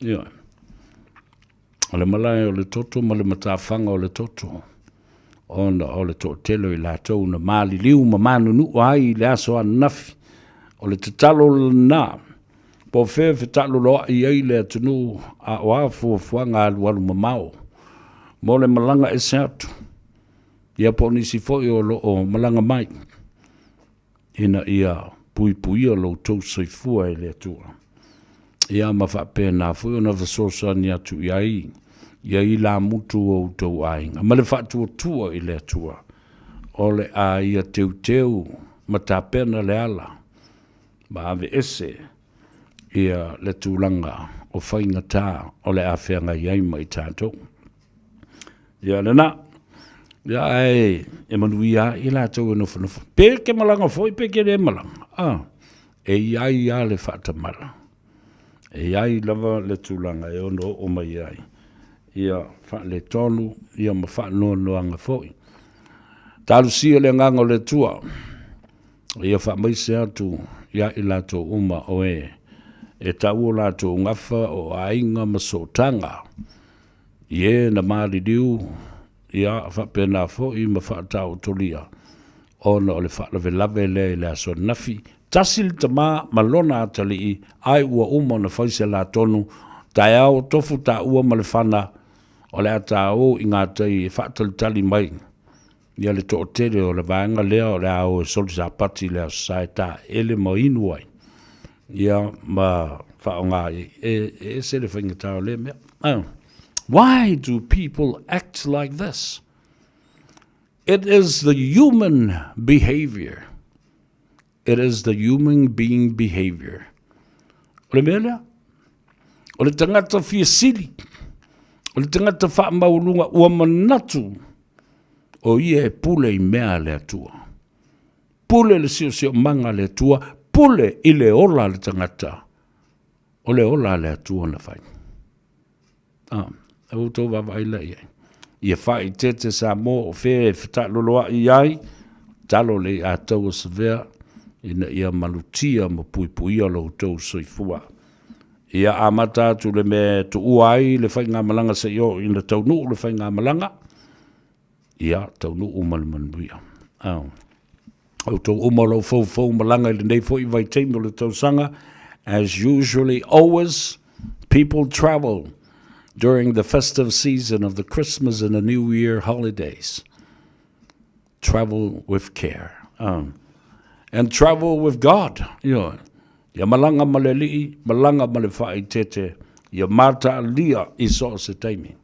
Ia. O le malae o le toto ma le matafaga o le toto. Ona o le toatele o i latou na maliliu ma manunua ai i le aso ananafi. O le tatalo lena, po o fea e fetaaloloai ai le atunuu a o a fuafuaga alualu mamao mo le malaga ese atu. Ia po o nisi foi o lo o malaga mai, ina ia puipuia lo outou soifua e le Atua. Ia ma faapena foi ona fesoasoani atu i ai ia ilamutu o outou aiga, ma le faatuatua i le Atua, o le a ia teuteu ma tapena le ala, ma aveese ia le tulaga o faigata o le a feagai ai ma i tatou. Ia lena. Ia ae e manuia ai i latou e nofonofo. Pe ke malaga foi pe ke le malaga. Ah, e i ai lava le faatamala. E i ai lava le tulaga e ono oo mai ai. Ia faaletonu, ia ma faanoanoaga foi. Talosia le agaga o le Atua. Ia faamaise atu ia i latou uma o e e tau o latou gafa o aiga ma sootaga. I e na maliliu, ia, faapena foi ma faataotolia, ona o le faalavelave lea i le aso ananafi, tasi le tama ma lona atalii, ae ua uma ona fai se la tonu, taeao tofu taua ma le fana, o le a taou i gatai e faatalitali mai ia le toatele o le vaega lea o le a o e soli sapati i le Aso Sa e taele ma inu ai, ia ma faaaoga ai. E, e ese le faigata o lea mea. Oh. Why do people act like this? It is the human behavior. It is the human being behavior. O le mea lea, o le tagata fia sili, o le tagata faamaualuga ua manatu o ia e pule i mea a le Atua. Pule le siosiomaga a le Atua, pule i le ola a le tagata, o le ola a le Atua na fai. Ah, e outou vaavaai lea i ai. Ia faaeteete Samoa o fea e fetaaloloai ai, talo le i'a taua savea, ina ia malutia ma puipuia lo outou soifua. Ia amata atu le mea e tuua ai le faigamalaga seia oo ina taunuu le faigamalaga. Ia, taunuu ma le manuia. Outou uma o lo o foufou malaga i lenei foi vaitaimi o le tausaga, as usually always, people travel during the festive season of the Christmas and the New Year holidays. Travel with care. And travel with God. You know, ia malaga ma le Alii, malaga ma le faaeteete, ia mataalia i so o se taimi.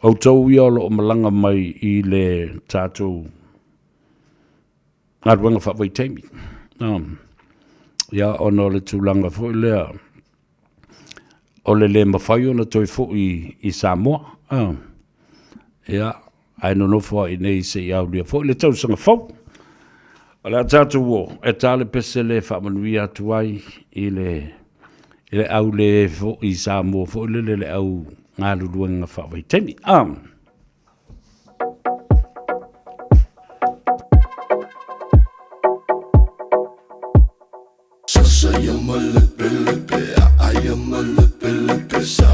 Outou ia o lo o malaga mai i le tatou galuega faavaitaimi. Ia, ona o le tulaga foi lea o le le mafai ona toe foi i Samoa. Ia, ae nonofo lava i inei se i aulia foi le tausaga fou. O le a tatou o e ta le pese le faamanuia atu ai i le i le au le foi i Samoa foi lele le au galuluega faavaitaimi. Ah. Sasa ia ma lepe lepe a ia ma lepe lepe sa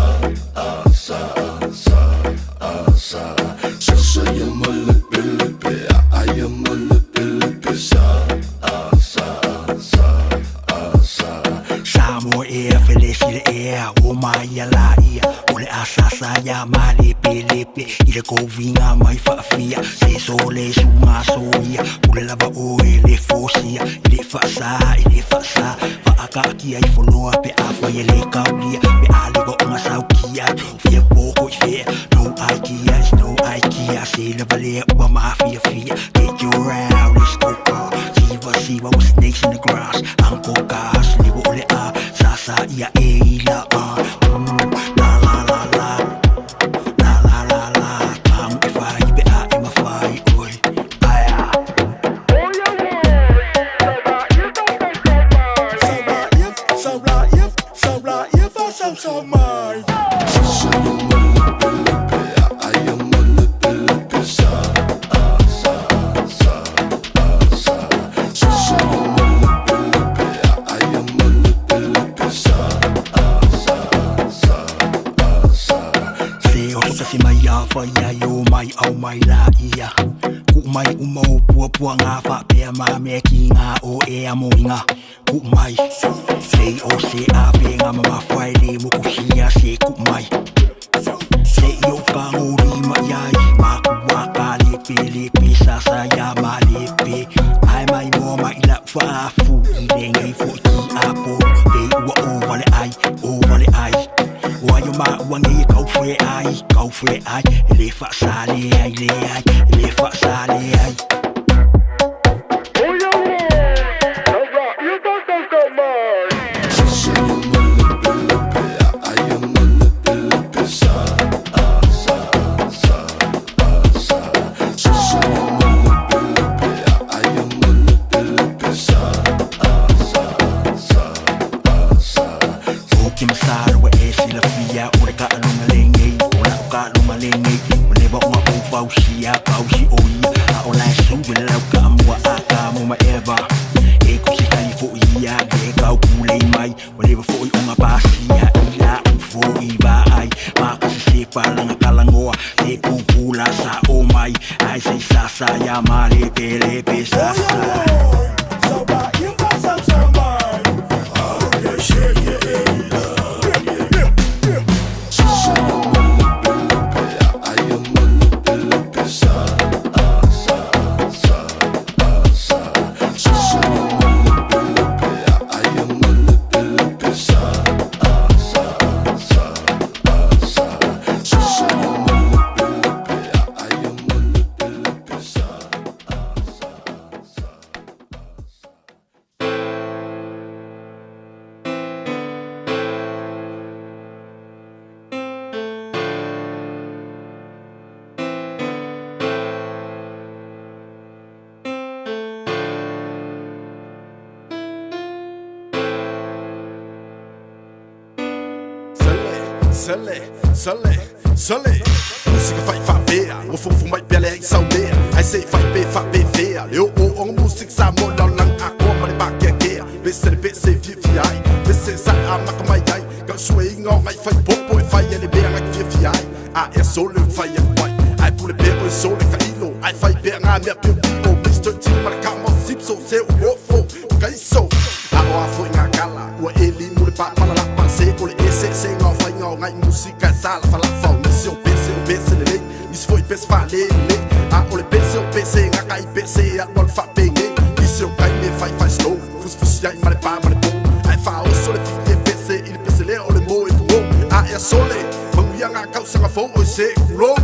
a sa sa a sa Sasa ia ma lepe lepe a ia ma lepe lepe sa a sa sa a sa Samoa ea felesi le ea o mai ia la ia o le asasa ia malepelepe i le koviga mai faafia se so le suga soia pule lava oe le fosia i le faasa i le faasa faakaakia i foloa pe afai e le kaulia pe a le vaoga saukia fia poko i fea no idea is no idea se lava lea ua mafiafia get your round let's go siva siva with snakes in the grass uncle gas le o le a sa sa ia e ila a la la la la la la la la tamu e fai pe a e mafai oi aia Se o tasi mai a whai ai o mai au mai la ia Ku mai uma o puapua ngā whapea mā mea ki ngā o e a moinga Ku mai Se o se a pe ngā mama whai le mokuhia se ku mai Se i o ka ngori mai ai Mā ku wā ka lepe lepe sa sa ia mā lepe Ai mai moa mai la whaafu i le ngai fo i ki a po Te ua o wale ai, o wale ai O ai o mā ua ngei e kau whai ai, kau whai ai E le whaasa le ai le ai, e le whaasa le ai lepe sa sa. Sele, sele, sele Musika fai faapea Ua fufu mai pea le ai saulea Ai se fai pe faapefea Le oo o nga musika sa mo lalolagi atoa ma le pakeakea Pese le pese e fiafia ai Pese sa e amata mai ai Ka sueiga o ngai fai popo e fai ai le mea ngai fiafia ai A ea sole o fai atu ai Ae pule pea oe sole ka ilo Ae fai pea ngā mea piopio Mr. T ma le kama o Zipso Se o ofo o ka iso A o a foi ngā kala Ua e limu le papalalapa Se o le eseesega o faiga o ngai musika e salafalafa O nisi o pese o pese lelei Nisi foi pese faalelelei A o le pese o pese ngaka i pese e alu alu faapenei Nisi o taimi e faifai slow Fusifusi ai ma le pa ma le po Ae faaoso le fili e pese i le pese lea o le moe pogō A ea sole manuia ngā tausaga fou oi se kulou.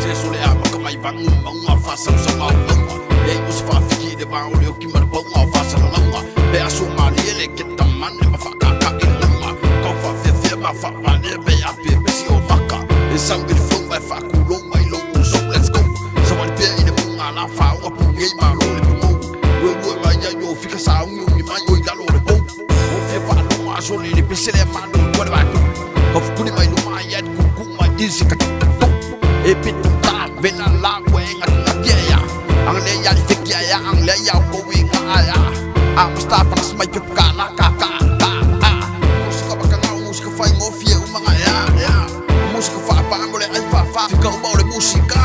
Se sole a maka mai vangu maunga whasausanga o maunga Ei o se whaawhiki i le wā o le oki ma le paunga o whasalalauga Pe aso malie le ke tamane ma whakaka i lauga Kau whawhiawhia ma whawalea pe a pe pesi o maka E sau i le flow mai whakulou mai lou so let's go Sawali pea i le munga la whaonga pungei malo le pungou Ue ue mai ai o fika saungi ungi mai o i lalo o le pou O fia whaalonga aso le le pese le manu i kua le vātu Kau fukuni mai luma ai at kuku mai i se ka E pitu ta vena la ue nga nga kia ya Ang le ya li te kia ya ang le ya ko wi nga ya A masta panas mai pe ka la ka ka ka a Musika baka nga musika fai ngofie umanga ya ya Musika fa pa mo le ai fa fa fika uma o le musika.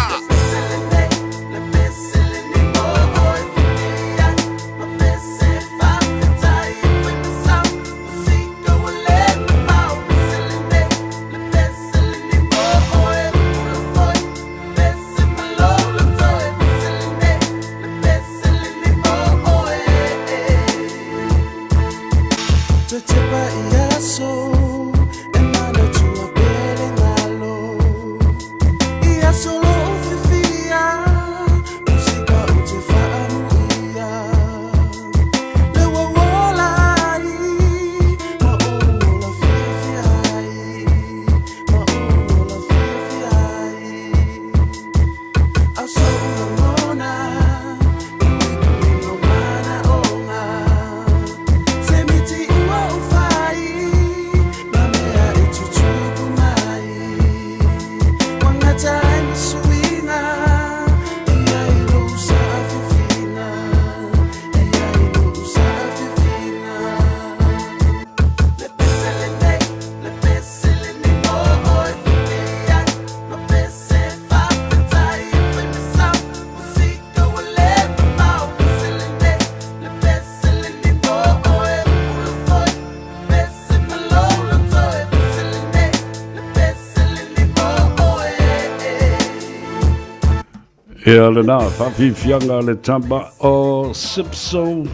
Ia lena, faafiafiaga a le tama o Sipso.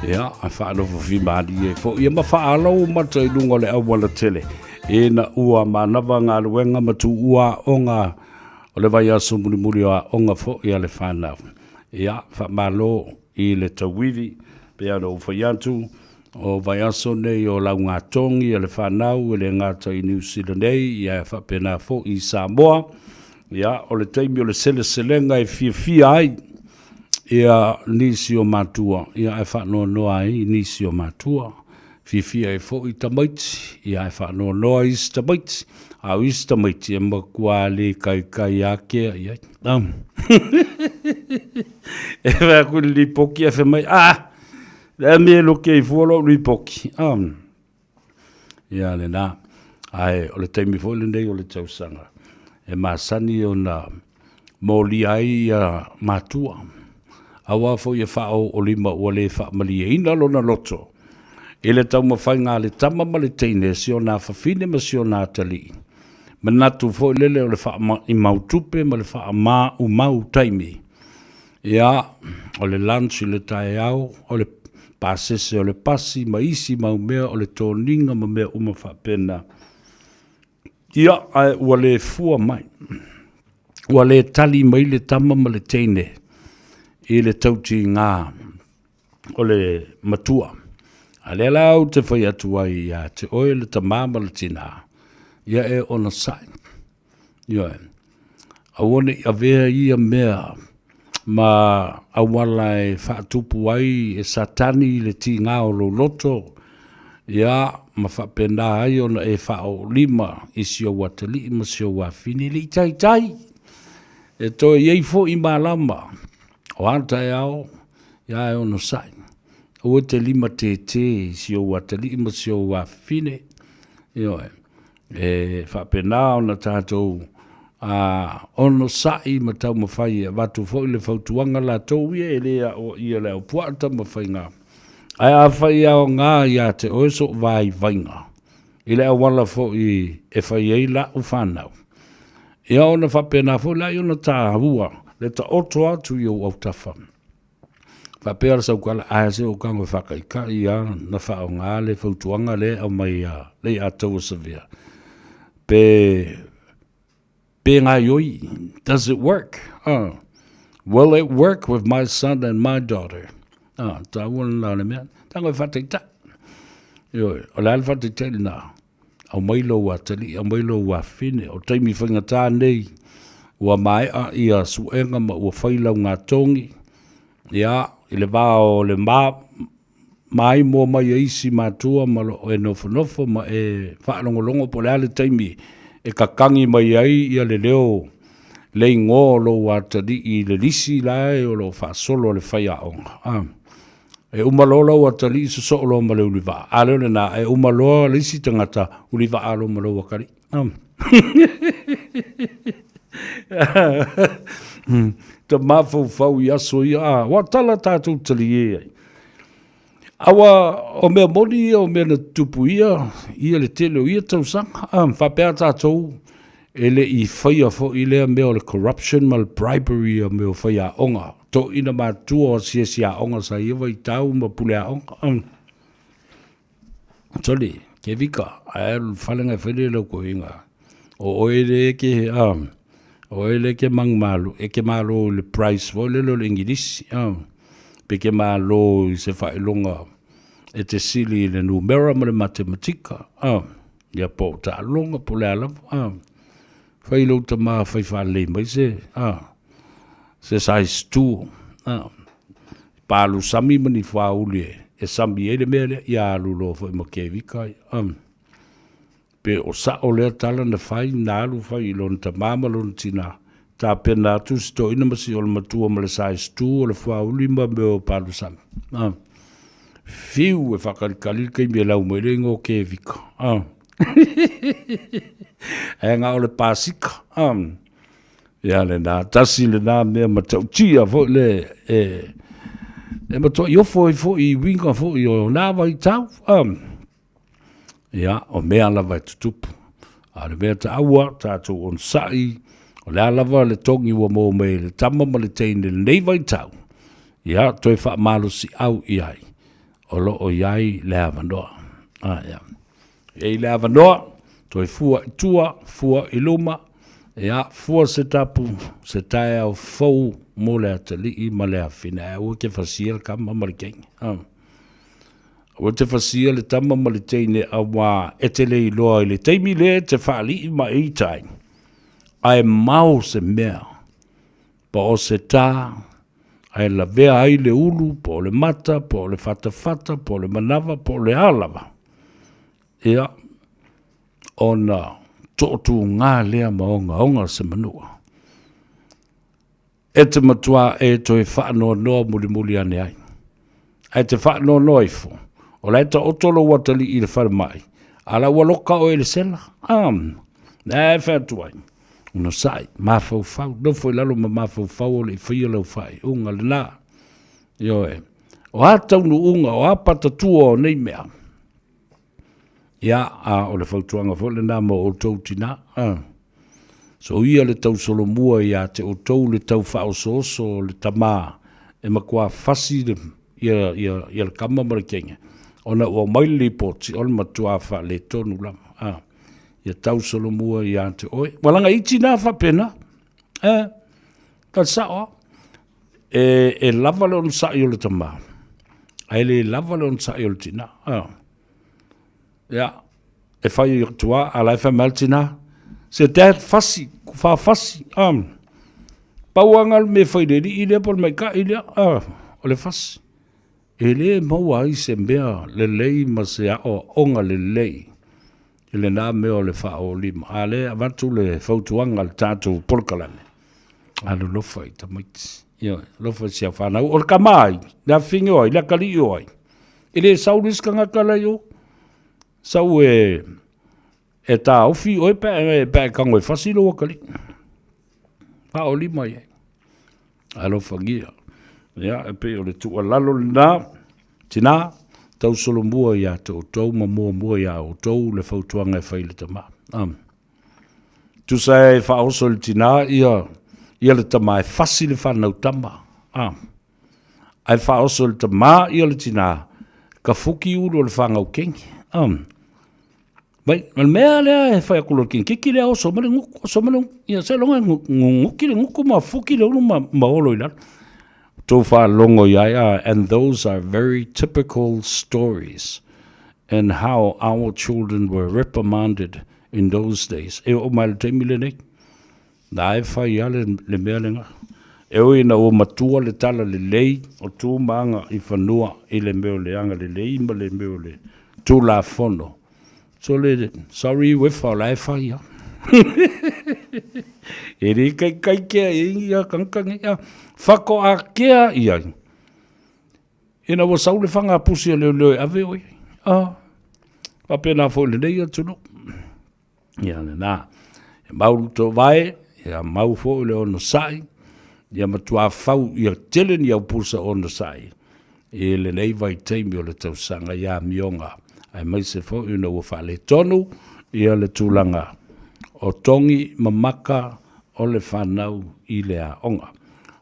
Ia, a faalofofimalie foi ia ma faalou mata i luga o le auala tele. Ina ua manava galuega ma tuua aoga o le vaiaso mulimuli o aoga foi a le fanau. Ia, faamalo i le tauivi, pei ona ou fai atu, o vaiaso nei o laugatogi a le fanau e le gata i Niu Sila nei, ia e faapena foi i Samoa. Ia, o le taimi o le seleselega e fiafia ai ia nisi o matua, ia ae faanoanoa ai nisi o matua. Fiafia ai foi tamaiti, ia e faanoanoa isi tamaiti, a o isi tamaiti e matua le kaikai ākea i ai. E fai atu i le lipoti ae fai mai, ah, le a mea e loke ai fua lou lipoti. Ia lena. Ae o le taimi foi lenei o le tausaga e masani ona molia ai ia matua, aua foi e faaooolima ua le faamalieina lona loto i le taumafaiga a le tama ma le teine, si ona afafine ma si ona atalii, manatu foi lele o le faamaimau tupe ma le faamaumau taimi. Ia, o le lunch i le taeao, o le pasese o le pasi ma isi mau mea o le toniga ma mea uma faapena. Ia, ae ua le fua mai. Ua le tali mai le tama ma le teine i le tautiga o le matua. A lea la ou te fai atu ai ia te oe le tama ma le tinā, ia e onosai. Ioe. Aua ne i avea ia mea ma auala e faatupu ai e Satani le tiga o lou loto, ia, ma faapena ai ona e faaoolima i si ou atalii ma si ou afafine. E le i taitai e toe i ai foi malama o a taeao, ia e onosai. Aua e te limatētē i si ou atalii ma si ou afafine, ioe. E faapena ona tatou onosai ma taumafai e avatu foi le fautuaga latou ia e le aoaia le aupuaa taumafaiga. Ae afai e aoga ia te oe sou vaivaiga i le auala foi e fai ai lau fanau, ia ona faapena foi lea ona taua le taoto atu i ou autafa. Faapea le saukala, ae se o tago e faataitai a na faaaoga le fautuaga lea e aumai ia Leiataua Savea, pe, pe gaioi, does it work? Will it work with my son and my daughter? Taua lena o le mea, tago e faataitai. Ioe, o le a le faataitai lena? Aumai lou atalii, aumai lou afafine. O taimi faigata nei, ua maea ia suega ma ua fai laugatogi, ia, i le va o le ma, maimoa mai a isi matua ma lo o e nofonofo ma e faalogologo po o le a le taimi e kakagi mai ai ia le leo le igoa o lou atalii i le lisi la e o lo o faasolo a le faiaoga. Ah. E uma loa lou atalii sosoo loa ma le ulivaa. A lea o lena, e uma loa le isi tagata ulivaa loa ma lou atalii. Ta mafaufau i aso ia, a, ua tala tatou talie ai. Aua o mea moni ia o mea na tutupu ia, ia le tele o ia tausaga. A, faapea tatou e le i faia foi lea mea o le corruption ma le bribery o mea o faiaoga. Toeaina matutua o asiasi aoga sa ia vaitau ma pule aoga. Sole, Kevika, ae alu i le fale ngai fai le lau toeaina. O oe le e ke, a, o oe le e ke manumalo, e ke malo i le prize foi lele o le Igilisi, a, pe ke malo i se faailoga e te sili i le numera ma le matematika, a, ia po o taaloga po o le a lava, a. Fai lou tama fai faalelei mai se, a, se size 2, a, palu sami ma ni fuauli e, e sami ai le mea lea, ia alu loa foi ma Kevika, a. Pe o sao lea tala na fai, na alu fai i lona tama ma lona tina, tapena atu si toeaina ma si ona matua ma le size 2 o le fuauli ma mea o palu sami, a. Fiu e faakalikali le taimi e lau mai le igoa o Kevika, a. Ae na o le pasika. Ia lena, tasi lena mea matautia foi le e, e matuai ofo ai foi i uiga foi o na vaitau. Ia, o mea lava e tutupu. A o le mea taua, tatou onosai, o le a lava le togi ua maua mai e le tama ma le teine i lenei vaitau, ia, toe faamalosiau i ai, o lo o i ai le avanoa. A, ia. E i ai le avanoa, toe fua i tua, fua i luma, ia, fua se tapu, se taeao fou mo le atalii ma le afafine. Ae aua e te fasia le tama ma le teine. Aua e te fasia le tama ma le teine auā e te le iloa i le taimi lea e te faalii ma e ita ai, ae mao se mea, po o se tā. Ae lavea ai le ulu, po o le mata, po o le fatafata, po o le manava, po o le a lava. Ia, ona tootūgā lea ma ogaoga se manua. E te matuā e toe faanoanoa mulimuli ane ai. Ae te faanoanoa ifo, o la e taoto lou atalii i le falemai, a la ua loka oe i le sela. A, lea e fai atu ai, onosai, mafaufau, nofo i lalo ma mafaufau o le i faia lau faaiuga lena. Ioe, o a taunuuga, o a patatua o nei mea, Ia, a o le fautuaga foi lena mo outou tinā. A. Soia le tausolomua iā te outou le tau faaosooso o le tamā e matua fasi le, ia, ia, ia le kama ma le kenge, ona ua aumai le lipoti o le matua faaletonu lava. A. Ia tausolomua iā te oe. Ua laga iti nā faapena. E, ka sao a. E, e lava le onosai o le tamā, ae le lava le onosai o le tinā. A. Ia, e fai atu a, a la e fai mai le tinā. Se dad fasi, ku fafasi. Pau lava le mea e fai i le alii lea po o le maita'i lea, o le fasi. E le maua ai se mea lelei ma se aoaoga lelei i lena mea o le faaolima. A lea e avatu le fautuaga a le tatou polokalame, alolofa i tamaiti. Ioe, alofa i si au fanau. O le tama ai, le afafine o ai, le atalii o ai. E le sau le isi tagata la i o. Sau e, e taofi oe pe a, pe a e tago e fasi lou atalii. Faaolima i ai. Alofagia. Ia, e pei o le tuualalo lena, tinā, tausolomua iā te outou ma muamua iā outou le fautuaga e fai i le tama. Um. Tusa e faaoso i le tinā ia, ia le tama e fasi le whanau tama. Ah. Ae faaoso i le tamā ia le tinā, ka fuki ulu o le whangau kengi. Um. Mai, ma le mea lea e fai atu loa i le kinikiki lea, oso mai le guku, oso mai le guku. Ia, seiloga e guguki le guku ma fuki le ulu ma, ma olo i lalo. Tou faalogo i ai, ah, and those are very typical stories and how our children were reprimanded in those days. E oo mai le taimi lenei. Na e fai lava le, le mea lena. E ui ina ua matua le tala lelei o tu ma aga i fanua i le mea o le agalelei ma le mea o le Tulafono. So le, sorry Uefa o la e fai lava. e le kaikai kea e ia tagata nei. A, whakoakea i ai. Ina ua sau le whanga pusi a leoleo e ave oi. A, whapena foi lenei atunuu. Ia lena, e mau le toovae, ia mau foi le onosai, ia matua fau ia tele ni au pusa onosai i lenei vaitaimi o le tausaga i amioga, aemaise foi ona ua faaletonu ia le tulaga o togi ma maka o le fanau i le aoga.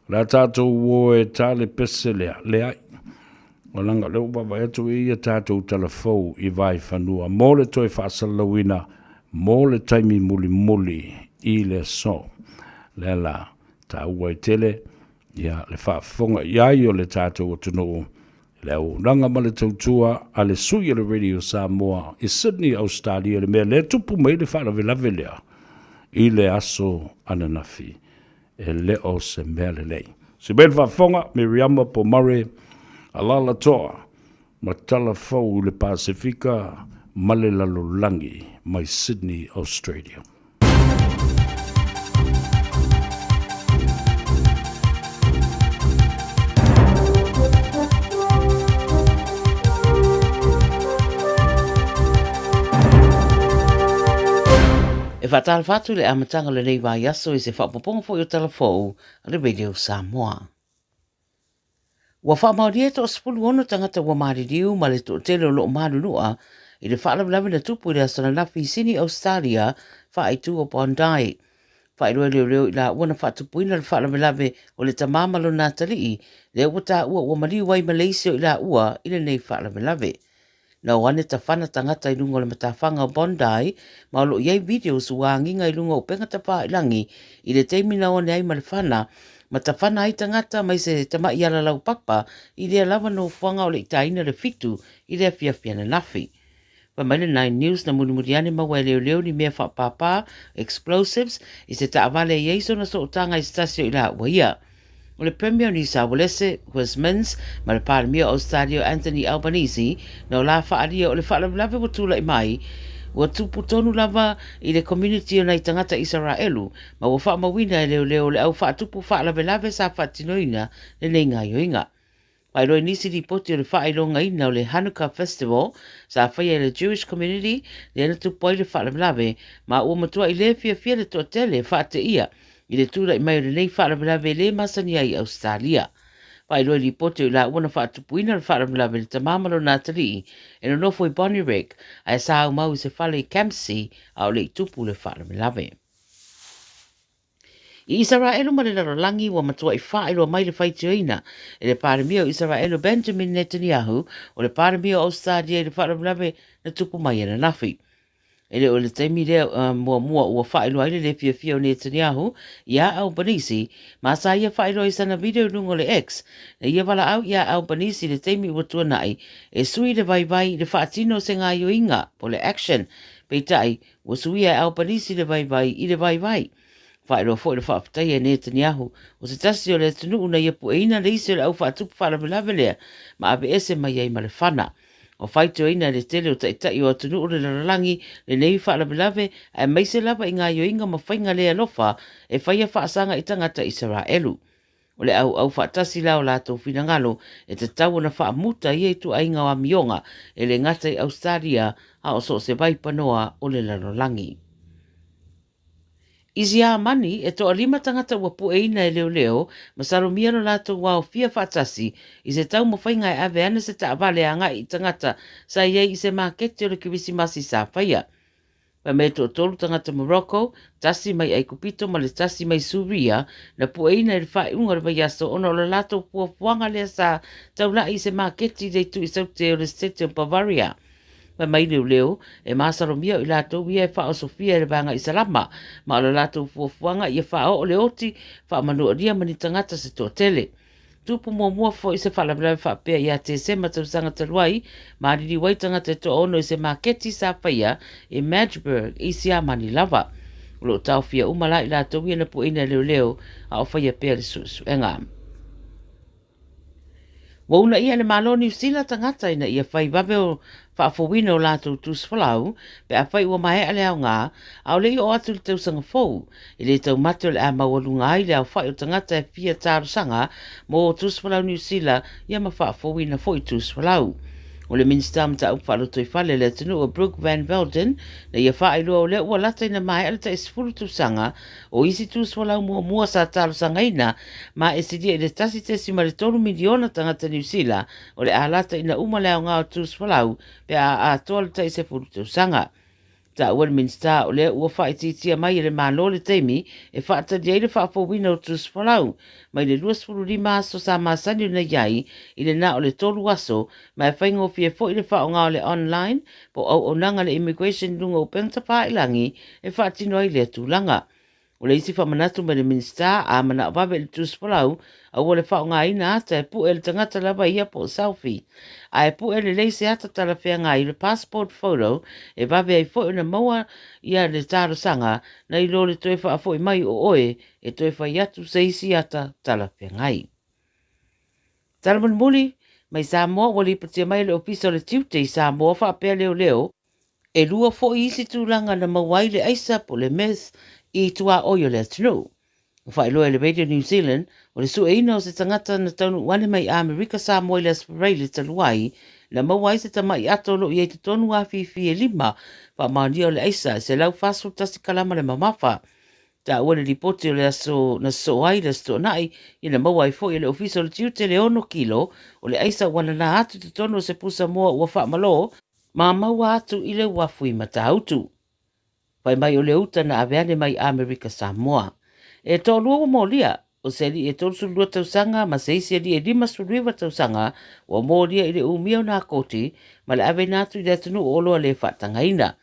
O le a tatou o e ta le pese lea, leai. Ua leaga o lea ua vaavaai atu i ia tatou talafou i Vaifanua mo le toe faasalalauina mo le taimi mulimuli i le aso. Lea la, taua ai tele ia le faafofoga i ai o le tatou atunuu i le auaunaga ma le tautua a le sui o le Radio Samoa i Sydney, Ausetalia, le mea lea tupu mai le faalavelave lea i le aso ananafi. E le o se mea lelei. Se mea le faafofoga, Miriama Pomare, Alalatoa, ma tala fou i le Pasefika ma le lalolagi mai Sydney, Australia. E faatalofa atu i le amataga o lenei vaiaso i se faaopoopoga foi o Tala Fou a le Radio Samoa. Ua faamaonia e toa-16 tagata ua maliliu ma le toatele o lo o malulua i le faalavelave na tupu i le aso ananafi i Sini, Ausetalia, faaitu o Bondi. Faailoa e leoleo i laua na faatupuina le faalavelave o le tamā ma lona atalii, lea ua taua ua maliu ai Malaysia i laua i lenei faalavelave. Na o ane tafana tagata i luga o le matafaga o Bondi ma o lo o i ai videos ua agiga i luga o upega tafailangi i le taimi na o ane ai ma le fana ma tafana ai tagata mai se tama'i ala laupapa i lea lava nofoaga o le i taina le fitu i le afiafi ananafi. Fai mai le Nine News na mulimuli ane maua e leoleo ni mea faapāpā, explosives, i se taavale e i ai sona sootaga i se tasi o i laua ia. o le Premier o Niu Saualese, Chris Minns, ma le Palemia o Ausetalia Anthony Albanese, na o la faaalia o le faalavelave ua tulai mai, ua tupu tonu lava i le community o nai tagata Isaraelu, ma ua faamauina e leoleo o le au faatupu faalavelave sa faatinoina lenei gaoioiga. Faailoa i nisi lipoti o le faailogaina o le Hanukkah Festival sa faia e le Jewish Community lea na tupu ai le faalavelave, ma ua matuai le fiafia le toatele faateia i le tulai mai o lenei faalavelave le masani ai i Ausetalia. Faailoa i lipoti o i laua na faatupuina le faalavelave le tama ma lona atalii e nonofo i Bonnyrigg ae sa aumau i se fale i Campsie a o le i tupu le faalavelave. I Isaraelu ma le lalolagi ua matuai faailoa mai le faitioina e le Palemia o Isaraelu Benjamin Netanyahu o le Palemia o Ausetalia i le faalavelave na tupu mai ananafi. E le o le taimi lea muamua ua faailoa ai le le fiafia o Netanyahu iā Albanese ma sa ia faailoa i sana video i luga o le X na ia valaau iā Albanese i le taimi ua tuanai e sui le vaivai i le faatino o se gaoioiga po o le action. Peitai, ua suia e Albanese le vaivai i le vaivai. Faailoa foi le faafetai a Netanyahu, o se tasi o le atunuu na ia pueina le isi o le au faatupu faalavelave lea ma aveese mai ai ma le fana. Ua faitioina e le tele o taitai o atunuu o le lalolagi lenei faalavelave aemaise lava i gaoioiga ma faiga le alofa e faia faasaga i tagata Isaraelu. O le auau faatasi la o latou finagalo e tatau ona faamuta ia ituaiga o amioga e le gata i Ausetalia a o so o se vaipanoa o le lalolagi. I Siamani, e toalima tagata ua pueina e leoleo ma salomia lo latou aofia faatasi i se taumafaiga e ave ana se taavale agai i tagata sa i ai i se maketi o le Kerisimasi sa faia. Fai mai e toatolu tagata Morocco, tasi mai Aikupito ma le tasi mai Suria, na pueina i le faaiuga o le vaiaso ona o le latou fuafuaga lea sa taulai i se maketi i le itu i Saute o le Setete o Bavaria. Fai mai leoleo, e masalomia o i latou ia e faaosofia e le Vaega Isalama, ma o le latou fuafuaga ia faaoo le oti faamanualia ma ni tagata se toatele. Tupu muamua foi se faalavelave faapea ia Tesema tausaga talu ai, maliliu ai tagata e toaono i se maketi sa faia i Magdeburg i Siamani lava. O lo o taofia uma la i latou ia na pueina e leoleo a o faia pea le suesuega. Ua uunaia e le Malo o Niu Sila tagata ina ia fai vave o faafouina o latou tusifolau pe afai ua maea le aoga a o le i oo atu i le tausaga fou. E le taumate o le a maualuga ai le aofai o tagata e fia talosaga mo tusifolau Niu Sila ia ma faafouina foi tusifolau. O le Minisita o Mataupu Faalotoifale a le atunuu o Brooke Van Velden na ia faailoa o lea ua lata ina maea le tai 10 tausaga o isi tusifolau muamua sa talosagaina ma e silia i le 1.3 miliona tagata Niu Sila o le a lata ina uma le aoga o tusifolau pe a atoa le tai 10 tausaga. Taua le Minisita o lea ua faaitiitia mai e le Malo le taimi e faatali ai le faafouina o tusifolau mai le 25 aso sa masani ona i ai i le na o le tolu aso ma e faigofie foi le faaaoga o le online po o auaunaga a le Immigration i luga o upega tafailangi e faatino ai lea tulaga. O le isi faamanatu mai le Minisita, a manao vave i le tusifolau, aua le faaaogaina ata e pue le tagata lava ia po o selfie. A e pue lelei se ata talafeagai i le passport photo e vave ai foi ona maua ia le talosaga nai lo le toe faafoi mai o oe e toe fai atu se isi ata talafeagai. Tala mulimuli mai Samoa ua lipotia mai e le Ofisa o le Tiute i Samoa faapea leoleo, E lua foi isi tulaga na maua ai le aisa po o le meth i tuaoi o le atunuu. Ua faailoa e le Radio New Zealand, o le sueina o se tagata na taunuu ane mai Amerika Samoa i le Aso Faraile talu ai, na maua ai se tamai ato o lo o i ai totonu afifi e lima faamaonia o le aisa e 141 kalama le mamafa. Taua le lipoti o le aso na sosoo ai le Aso Toonai, ia na maua ai foi e le Ofisa o le Tiute le 6 kilo o le aisa ua nana atu i totonu o se pusa moa ua faamalō ma maua atu i le uafu i Matautu. Fai mai o le uta na ave ane mai Amerika Samoa. E toalua ua molia, o se alii e 32 tausaga ma se isi alii e 59 tausaga ua molia i le umia o nā koti ma le aveina atu i le atunuu o oloa le faatagaina.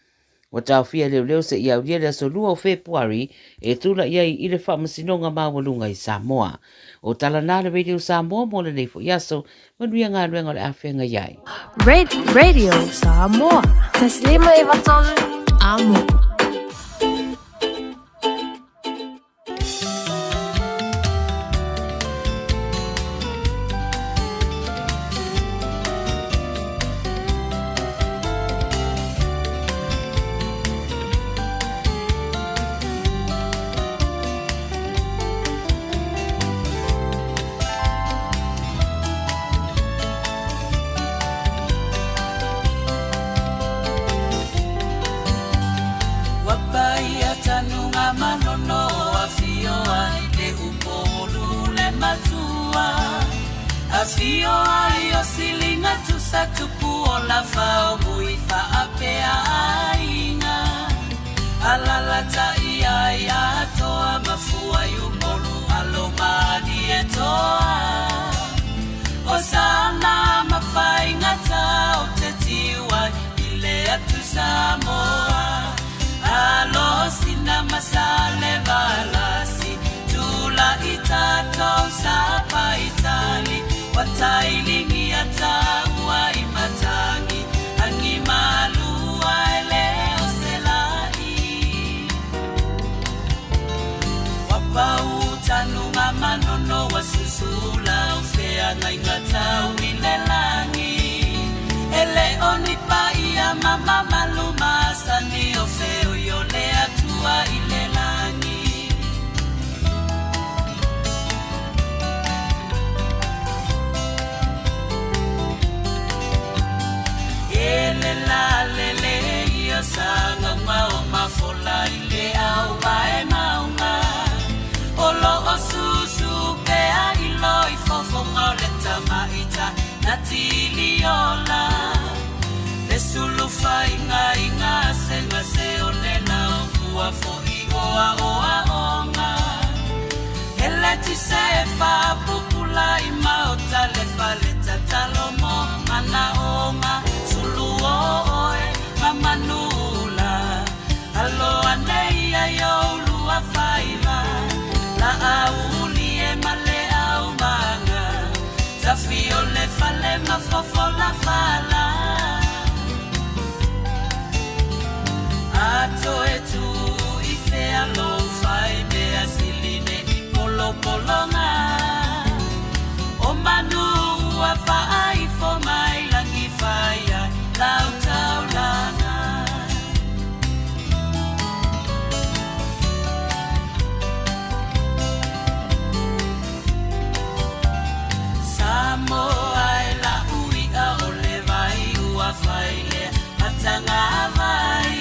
Ua taofia e leoleo seia aulia le aso 2 o Fepuari e tulai ai i le Faamasinoga Maualuga i Samoa. O tala na le Radio Samoa mo lenei foi aso. Manuia galuega o le a feagai ai. Radio Samoa. 153 Amo. Tafio ai o silinga tusa tupu o la fao mui faapea aiga. Alalatai ai atoa mafua i Upolu alo malie toa. O sana mafaigata o te tiu ai i le atu Samoa. Alo sina masale valasi tula i tatou sapa itali watailingi ataua i matangi angi malua e le o selai. Wapau tanuga manono wa susula o feagaiga tau i le lagi. E le o ni paia ma mamalu masani o feoi o le Atua i le lagi. E le la le le ia sagaga o mafola i le au vae mauga. O lo o susu pea i lo i fofoga o le tamaita na tiliola. Le sulufa iga se o le lao ua fo'i oa oa onga. Ele ti se fa'apupula i maota le fale tatalo mo mana onga. Sulu o oe mamanula. Alo ane ia i ulua faiva. La auli e male au manga. Tafi o le fale mafofola fala. Ato e tu i fea lou fai mea siline i polopolonga. O manu ua faaifo mai langi fai ai lau taulaga. Samoa e la ui'a o le vai ua fai lea matanga vai.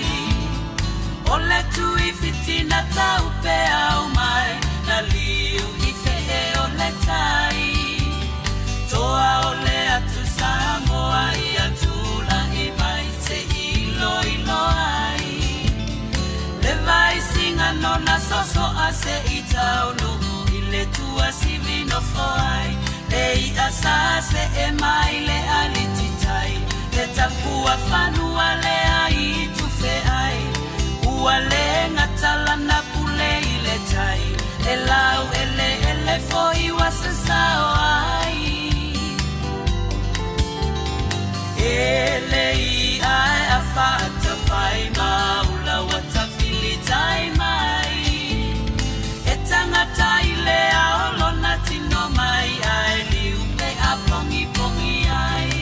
O le tui fitina tau pe au mai na liu i fee o le tai. Toa o le atu Samoa i atula i mai se ilo ilo ai. Le vai singa nona soso a se i taunu i le tua sivi nofo ai. Le ia sa se e mai le alititai. Le tapua fanua le ai tufe ai. Ua le ngatala na pule i le tai. E lau ele ele foi wa se sao ai. E le i ai a whaata whai maula wa tawhili tai mai. E tangata i le ao lona tino mai ai liu pe a pongi pongi ai.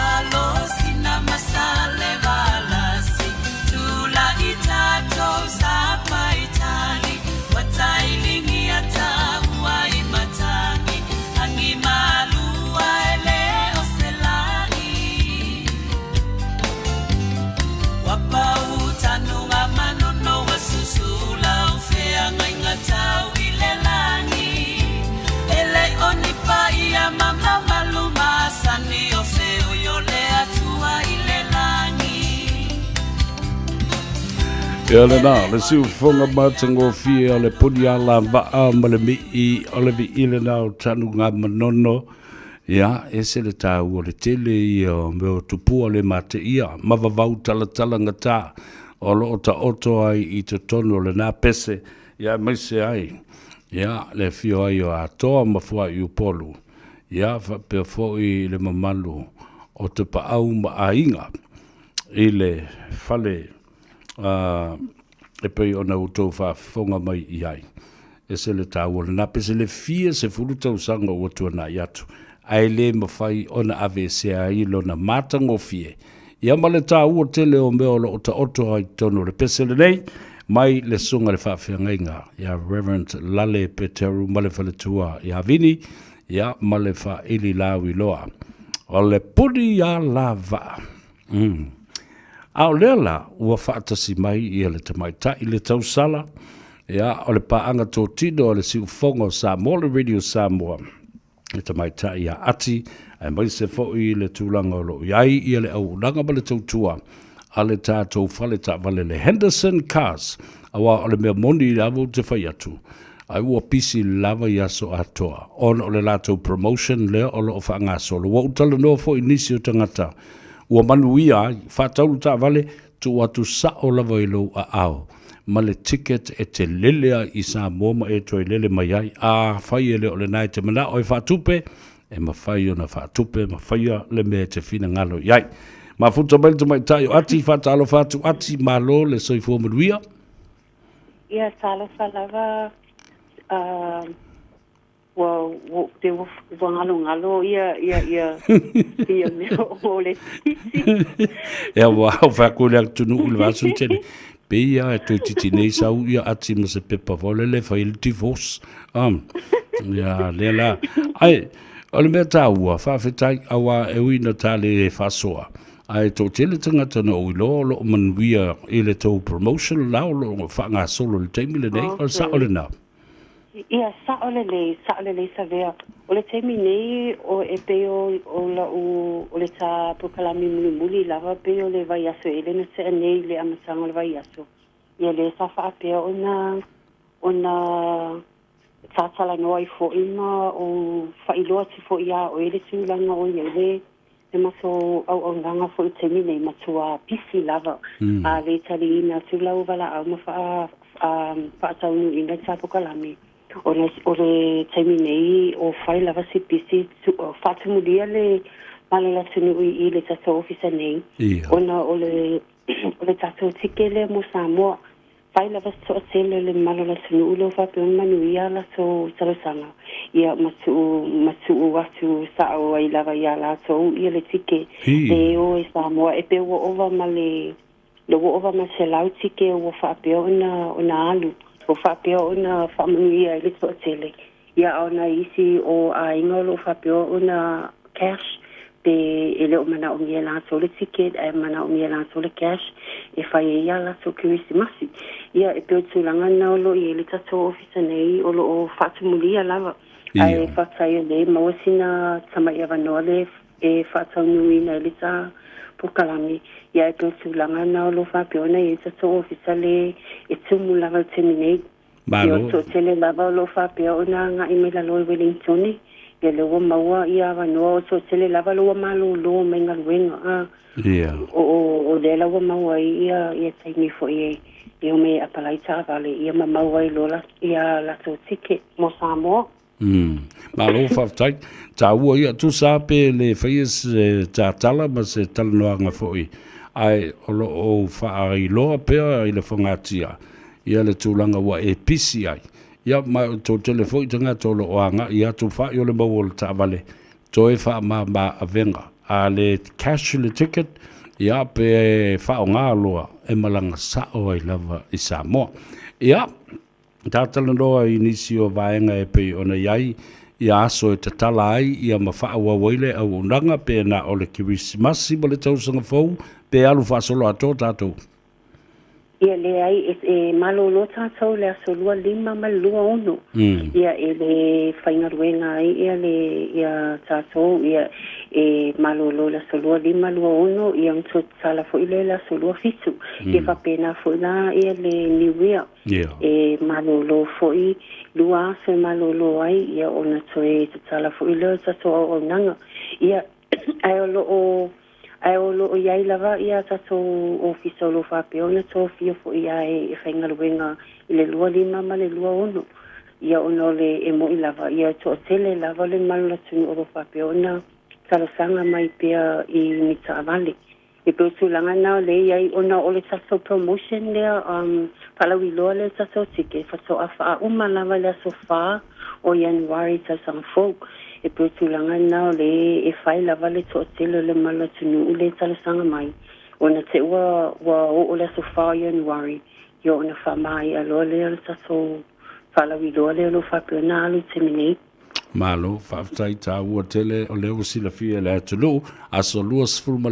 Alo sina masale valasi tula i tatou sapa itali watailingi ataua i matangi angi malua e le o selai. Wapau tanuga manono wa susula o feagaiga tau i le lagi. E le o ni paia ma mamalu masani o feoi o le Atua i le lagi. Ia lena, le siufofoga matagofie o le puni ala vaa ma le mi'i o le viiga lena o Tanugamanono. Ia, ese le taua o le tele ia o mea o tupua le mateia ma vavau talatalagata o lo o taoto ai i totonu o lena pese, ia aemaise ai, ia, le afio ai o Atoa ma Fuaiupolu, ia, faapea foi le mamalu o Tapaau ma Aiga i le fale, uh, e pei ona outou faafofoga mai i ai. E ese le taua o lena pese le fia sefulu tausaga ua tuanai atu, ae le mafai ona aveesea ai lona matagofie, ia ma le taua tele o mea o lo o taoto ai i totonu o le pese lenei, mai le Susuga i le Faafeagaiga ia Reverend Lale Peteru ma le faletua ia Vini, ia ma le faaili lauiloa o le puni alavaa. A o lea la ua faatasi mai ia le tamaitai le tausala, ia o le paaga totino a le Siufofoga o Samoa, le Radio Samoa, le tamaitai ia Ati, aemaise foi le tulaga o lo o i ai ia le auaunaga ma le tautua a le tatou fale taavale le Henderson Cars, aua o le mea moni lava ou te fai atu, ai ua pisi lava i aso atoa ona o le latou promotion lea o lo o faagasolo. Ua ou talanoa foi i nisi o tagata ua manuia ai, faatau le taavale, tuu atu sao lava i lou aao ma le ticket e te lele ai i Samoa ma e toe lele mai ai. Afai e le o lena e te manao e faatupe, e mafai ona faatupe ma faia le mea e te finagalo i ai. Mafuta mai le tamaitai o Ati, faatalofa atu Ati, malo le soifua manuia. Ia, talofa lava, ua, ua, pe ua, ua galogalo ia, ia, ia, ia mea o le titi. Ia, ua au fai atu le atunuu i le vaaso tele. Pe ia e toeitiiti nei sau ia Ati ma se pepa foi lele e fai ai le divorce. Ia, lea la. Ae, o le mea taua, faafetai, aua e ui ina ta le faasoa, ae toatele tagata na ou iloa o lo o manuia i le tou promotion la o lo o faagasolo i le taimi lenei, o le sao lena? Ia, sao lelei, sao lelei Savea. O le taimi nei, o, e pei o, o lau, o le tā polokalame mulimuli lava pei o le vaiaso e le na tea nei i le amataga o le vaiaso. Ia lea sa faapea ona, ona tātalanoa ai foi ma ou faailoa atu foi iā oe le tulaga o i ai le, le matou auaunaga foi i le taimi nei, matua pisi lava. A le taliina atu lau valaau ma faa, faataunuuina le tā polokalame, ona o le taimi nei o fai lava si pisi, faatumulia le Malo o le atunuu i le tatou ofisa nei, ona o le, o le tatou tike lea mo Samoa. Fai lava se toatele o le mamalu o le atunuu lea ua faapea ona manuia a latou talosaga, ia, ma tuu, ma tuu atu sao ai lava iā latou ia le tike e o i Samoa. E pei ua ova ma le, le ua ova ma 100 tike ua faapea ona, ona alu, ua faapea ona faamanuia ai le toatele. Ia, a o nai isi o aiga o lo o faapea ona cash, pe e le o manaomia e latou le ticket ae manaomia e latou le cash e fai ai a latou Kerisimasi. Ia, e pei o le tulaga lena o lo o i ai le tatou ofisa nei o lo o faatumulia lava. Ae faafetai o lea e maua sina tamai avanoa lea e faataunuuina ai le ta polokalame. Ia, ae pei o le tulaga lena o lo o faapea ona i ai le tatou ofisa lea e tumu lava i le taimi nei. Malo. Ia, toatele lava o lo o faapea ona agai mai lalo i Wellingtone, ia lea ua maua ia avanoa, o toatele lava lea ua malolo mai galuega, a. Ia. O, o, o lea la ua maua ai ia, ia taimi foi e, e omai e apalai taavale, ia ma maua ai loa la, ia latou ticket mo Samoa. Malo faafetai. Taua ia, tusa lava pe le faia se tatala ma se talanoaga foi, ae o lo o ou faailoa pea i le fogatia ia le tulaga ua e pisi ai. Ia, ma o toatele foi tagata o lo o agai atu fa'i o le maua o le taavale, toe faamama avega. A le cash le ticket, ia pe faaaoga loa e malaga sao ai lava i Samoa. Ia, Talatalanoa i nisi o vaega e pei ona i ai ia aso e tatala ai ia ma faaauau ai le auaunaga pe na o le Kerisimasi ma le Tausaga Fou pe alu faasoloatoa tatou. Ia leai, e, e malolo tatou i le aso 25 ma le 26. Ia e le faigaluega ai ia le ia tatou ia e malolo i le aso 25, 26 ia ona toe tatala foi lea i le aso 27. Ia faapena foi la ia le New Year. E malolo foi, lua aso e malolo ai, ia ona toe tatala foi lea o le tatou auaunaga. Ia, ae o lo o, ae o lo o i ai lava ia tatou ofisa o lo o faapea ona tofia foi ia e faigaluega i le 25 ma le 26. Ia ona o le e mo'i lava, ia e toatele lava le mamalu o le atunuu o lo o faapea ona talosaga mai pea i ni taavale. E pei o tulaga na o lea e i ai ona o le tatou promotion lea um faalauiloa lea i le tatou ticket faatoa faauma lava i le aso 4 o Ianuari tausaga fou. E pei o tulaga na o lea e fai lava le toatele o le mamalu atunuu lea e talosaga mai ona te ua ua oo le aso 4 o Ianuari ia ona faamaea loa lea o le tatou faalauiloa lea o lo o faapea ona alu i le taimi nei. Malo, faafetai taua tele o lea ua silafia e le atunuu, aso 25 ma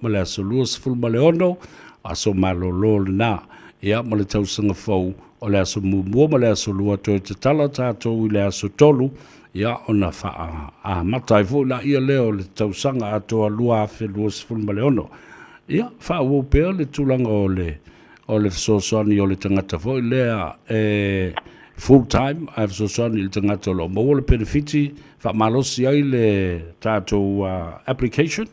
le aso 26, aso malolo lena. Ia, ma le tausaga fou, o le aso muamua ma le aso lua, toe tatala tatou i le aso tolu, ia, ona faaamata ai foi laia lea o le tausaga atoa 2026. Ia, faaauau pea le tulaga o le o le fesoasoani o le tagata foi lea e full time ae fesoasoani i le tagata o lo o maua le penefiti faamalosi ai le tatou application.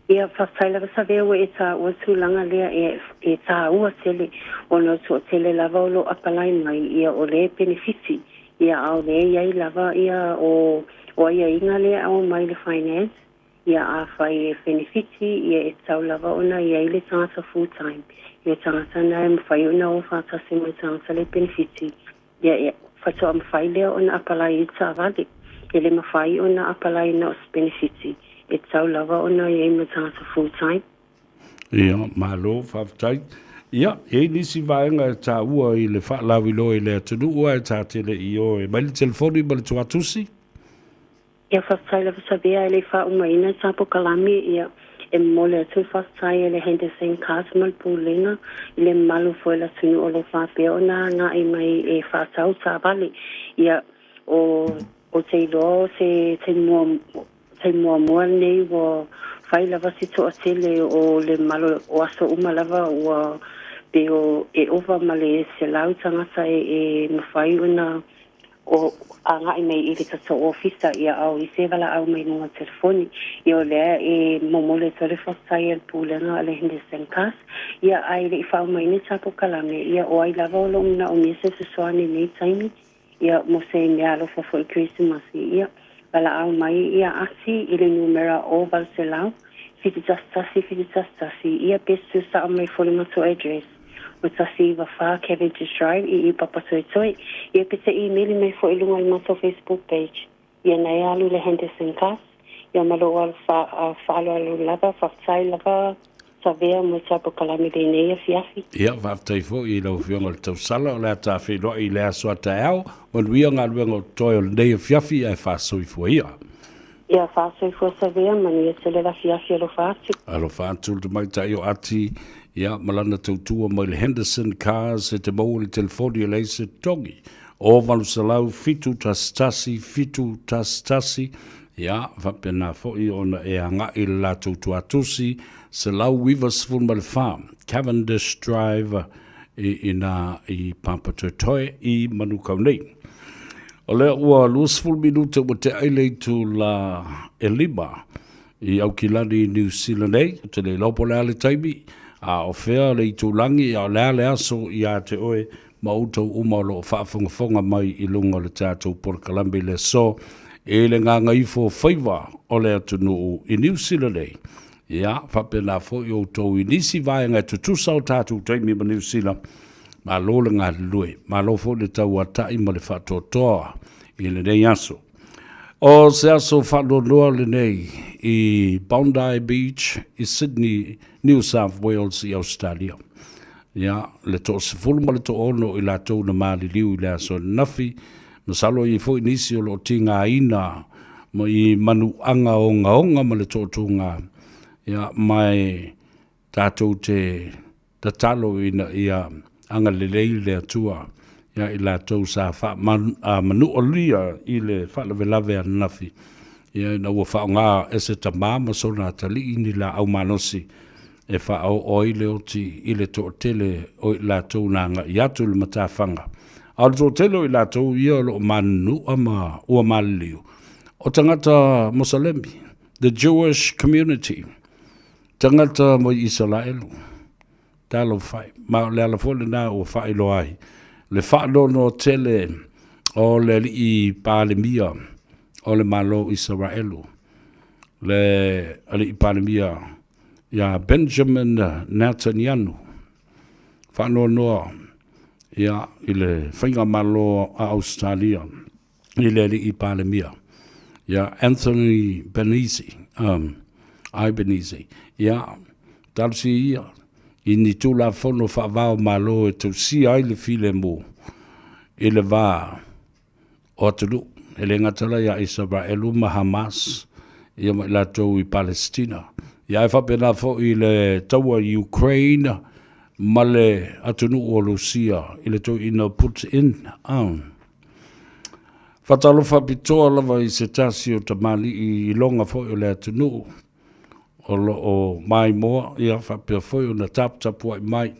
Ia, faafetai lava Savea ua e taua tulaga lea e e taua tele ona o toatele lava o lo o apalai mai ia o lea e penefiti ia a o lea e i ai lava ia o o aiaiga lea e aumai i le finance Ia afai e penefiti, ia e tatau lava ona i ai le tagata full time. Ia o tagata na e mafai ona o faatasi ma le tagata le penefiti, ia e faatoa mafai lea ona apalai i le taavale. E le mafai ona apalai na o se penefiti, e tatau lava ona i ai ma le tagata full time. Ia, malo, faafetai. Ia, e i ai nisi vaega e taua i le faalauiloa i le atunuu ae ta te le i o e mai le telefoni ma le tuatusi? Ia faafetai lava Savea e le i faaumaina sa pokalame ia e momoli atu le faafetai a le Henderson Cars ma le Pulega i le mamalu foi o le atunuu o lo o faapea ona agai mai e faatau taavale. Ia o ou te iloa o se taimi taimi muamua lenei ua fai lava se toatele o le mamalu o aso uma lava ua pei o e ova ma le 100 tagata e e mafai ona o agai mai i le tatou ofisa, ia a o isi e valaau mai i luga o le telefoni. Ia o lea e momoli atu ai le faafetai a le Pulega a le Henderson Cars, ia ae le i faaumaina sa polokalame, ia o ai lava o lo o manaomia se fesoasoani i lenei taimi, ia mo se meaalofa foi i Kerisimasi, ia valaau mai ia Ati i le numera o 800 711 711, ia pe tutusao mai foi le matou address. O 194 Cavendish Drive i i Papatoetoe. Ia pe te imeli mai foi i luga o le matou Facebook page. Ia na e alu le Henderson Cars. Ia ma lou alo faaaloalo lava, faafetai lava Savea mo sa polokalame lenei afiafi. Ia, faafetai foi i lau Afioga i le Tausala, o le a ta feiloai i le aso a taeao. Manuia galuega o totoe o lenei afiafi ae faasoifua ia. Ia faasoifua Savea, manuia tele le afiafi alofa atu. Alofa atu le tamaitai o Ati, ia, ma lana tautua mai le Henderson Cars e te maua le telefoni e leai se togi. O 800 711 711, ia, faapena foi ona e agai i le latou tuatusi 194 Cavendish Drive i ina i Papatoetoe i Manukau nei. O lea ua 20 minute ua tea ai le itula e 5 i Aukilani i Niu Sila nei. Ou te le iloa po o le a le taimi, a o fea le itulagi, a o le a le aso ia te oe ma outou uma o lo o faafogafoga mai i luga o le tatou polokalame i le aso i le gagaifo faiva o le atunuu i Niu Sila nei. Ia, faapena foi outou i nisi vaega e tutusa o tatou taimi ma Niu Sila. Malo le galulue, malo foi le tauatai ma le faatoatoa i lenei aso. O se aso faanoanoa lenei i Bondi Beach i Sydney, New South Wales i Ausetalia. Ia, le toasefulu ma le toaono i latou na maliliu i le aso ananafi, masalo e i ai foi nisi o lo o tigaina ma i manuaga ogaoga ma le toatuga, ia, ma e tatou te tatalo ina ia agalelei le Atua ia i latou sa faamanualia i le faalavelave ananafi, ia ina ua faaaoga e se tama ma sona atalii ni laau malosi e faaoo ai le oti i le toatele o i latou na agai atu i le matafaga. A o le toatele o i latou ia o lo o manunua ma ua maliliu, o tagata Mosalemi, the Jewish community, tagata mai Isalaelu. Talofa e. Ma o le ala foi lena ua faailoa ai le faanoanoa tele o le alii Palemia o le Malo o Isaraelu, le alii Palemia Ia Benjamin Netanyahu, faanoanoa ia i le Faigamalo a Ausetalia i le Alii Palemia ia Anthony Benise, um, Ibanese, ia talosia ia i ni Tulafono faavao Malo e tausia ai le filemu i le va o atunuu, e le gata la ia Isaraelu ma Hamas, ia ma i latou i Palestina, ia ae faapena foi i le taua i Ukraine ma le atunuu o Lusia i le toeaina Putin. Faatalofa pitoa lava i se tasi o tamalii iloga foi o le atunuu o lo o maimoa, ia faapea foi ona taputapuai mai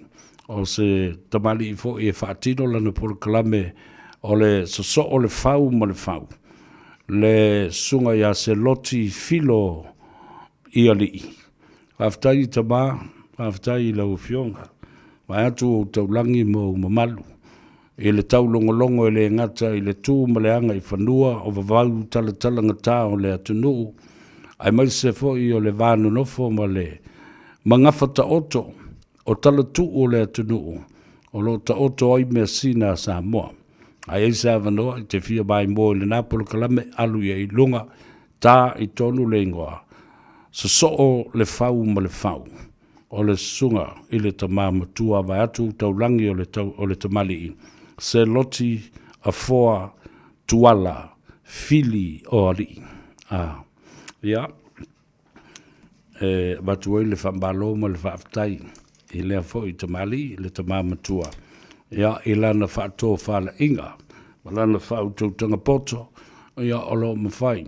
o se tamalii foi e faatino lana polokalame o le sosoo le fau ma le fau, le susuga ia Seloti Filo Ialii. Faafetai i tama, faafetai i lau Afioga, vaeatu ou taulagi ma ou mamalu i le taulogologo e le gata i le tu ma le aga i fanua o vavau talatalagata o le atunuu, aemaise foi o le va nonofo ma le magafa taoto o talatuu o le atunuu o lo o taoto ai measina a Samoa. A i ai se avanoa i te fia maimoa i lena polokalame, alu i ai i luga, ta i tonu le igoa, Sosoo le fau ma le fau. O le susuga i le tama matua vaeatu taulagi o le tau o le tamalii, Seloti Afoa Tuala Fili o Alii. A, ia, e avatu ai le faamalo ma le faafetai i lea foi tamalii, le tama matua, ia, i lana faatofalaiga ma lana faautautaga poto, ia, o lo o mafai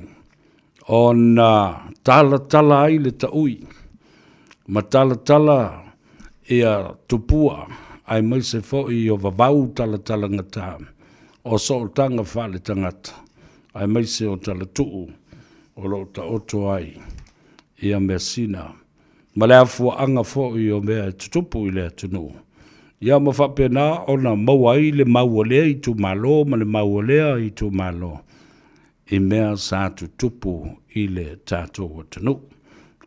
ona talatala ai le taui ma talatala ia tupua aemaise foi o vavau talatalagata o sootaga faaletagata aemaise o talatuu o lo o taoto ai ia measina ma le afuaaga foi o mea e tutupu i le atunuu. Ia ma faapena ona maua ai le mau a lea itumalo ma le mau a lea itumalo i mea sa tutupu i le tatou atunuu.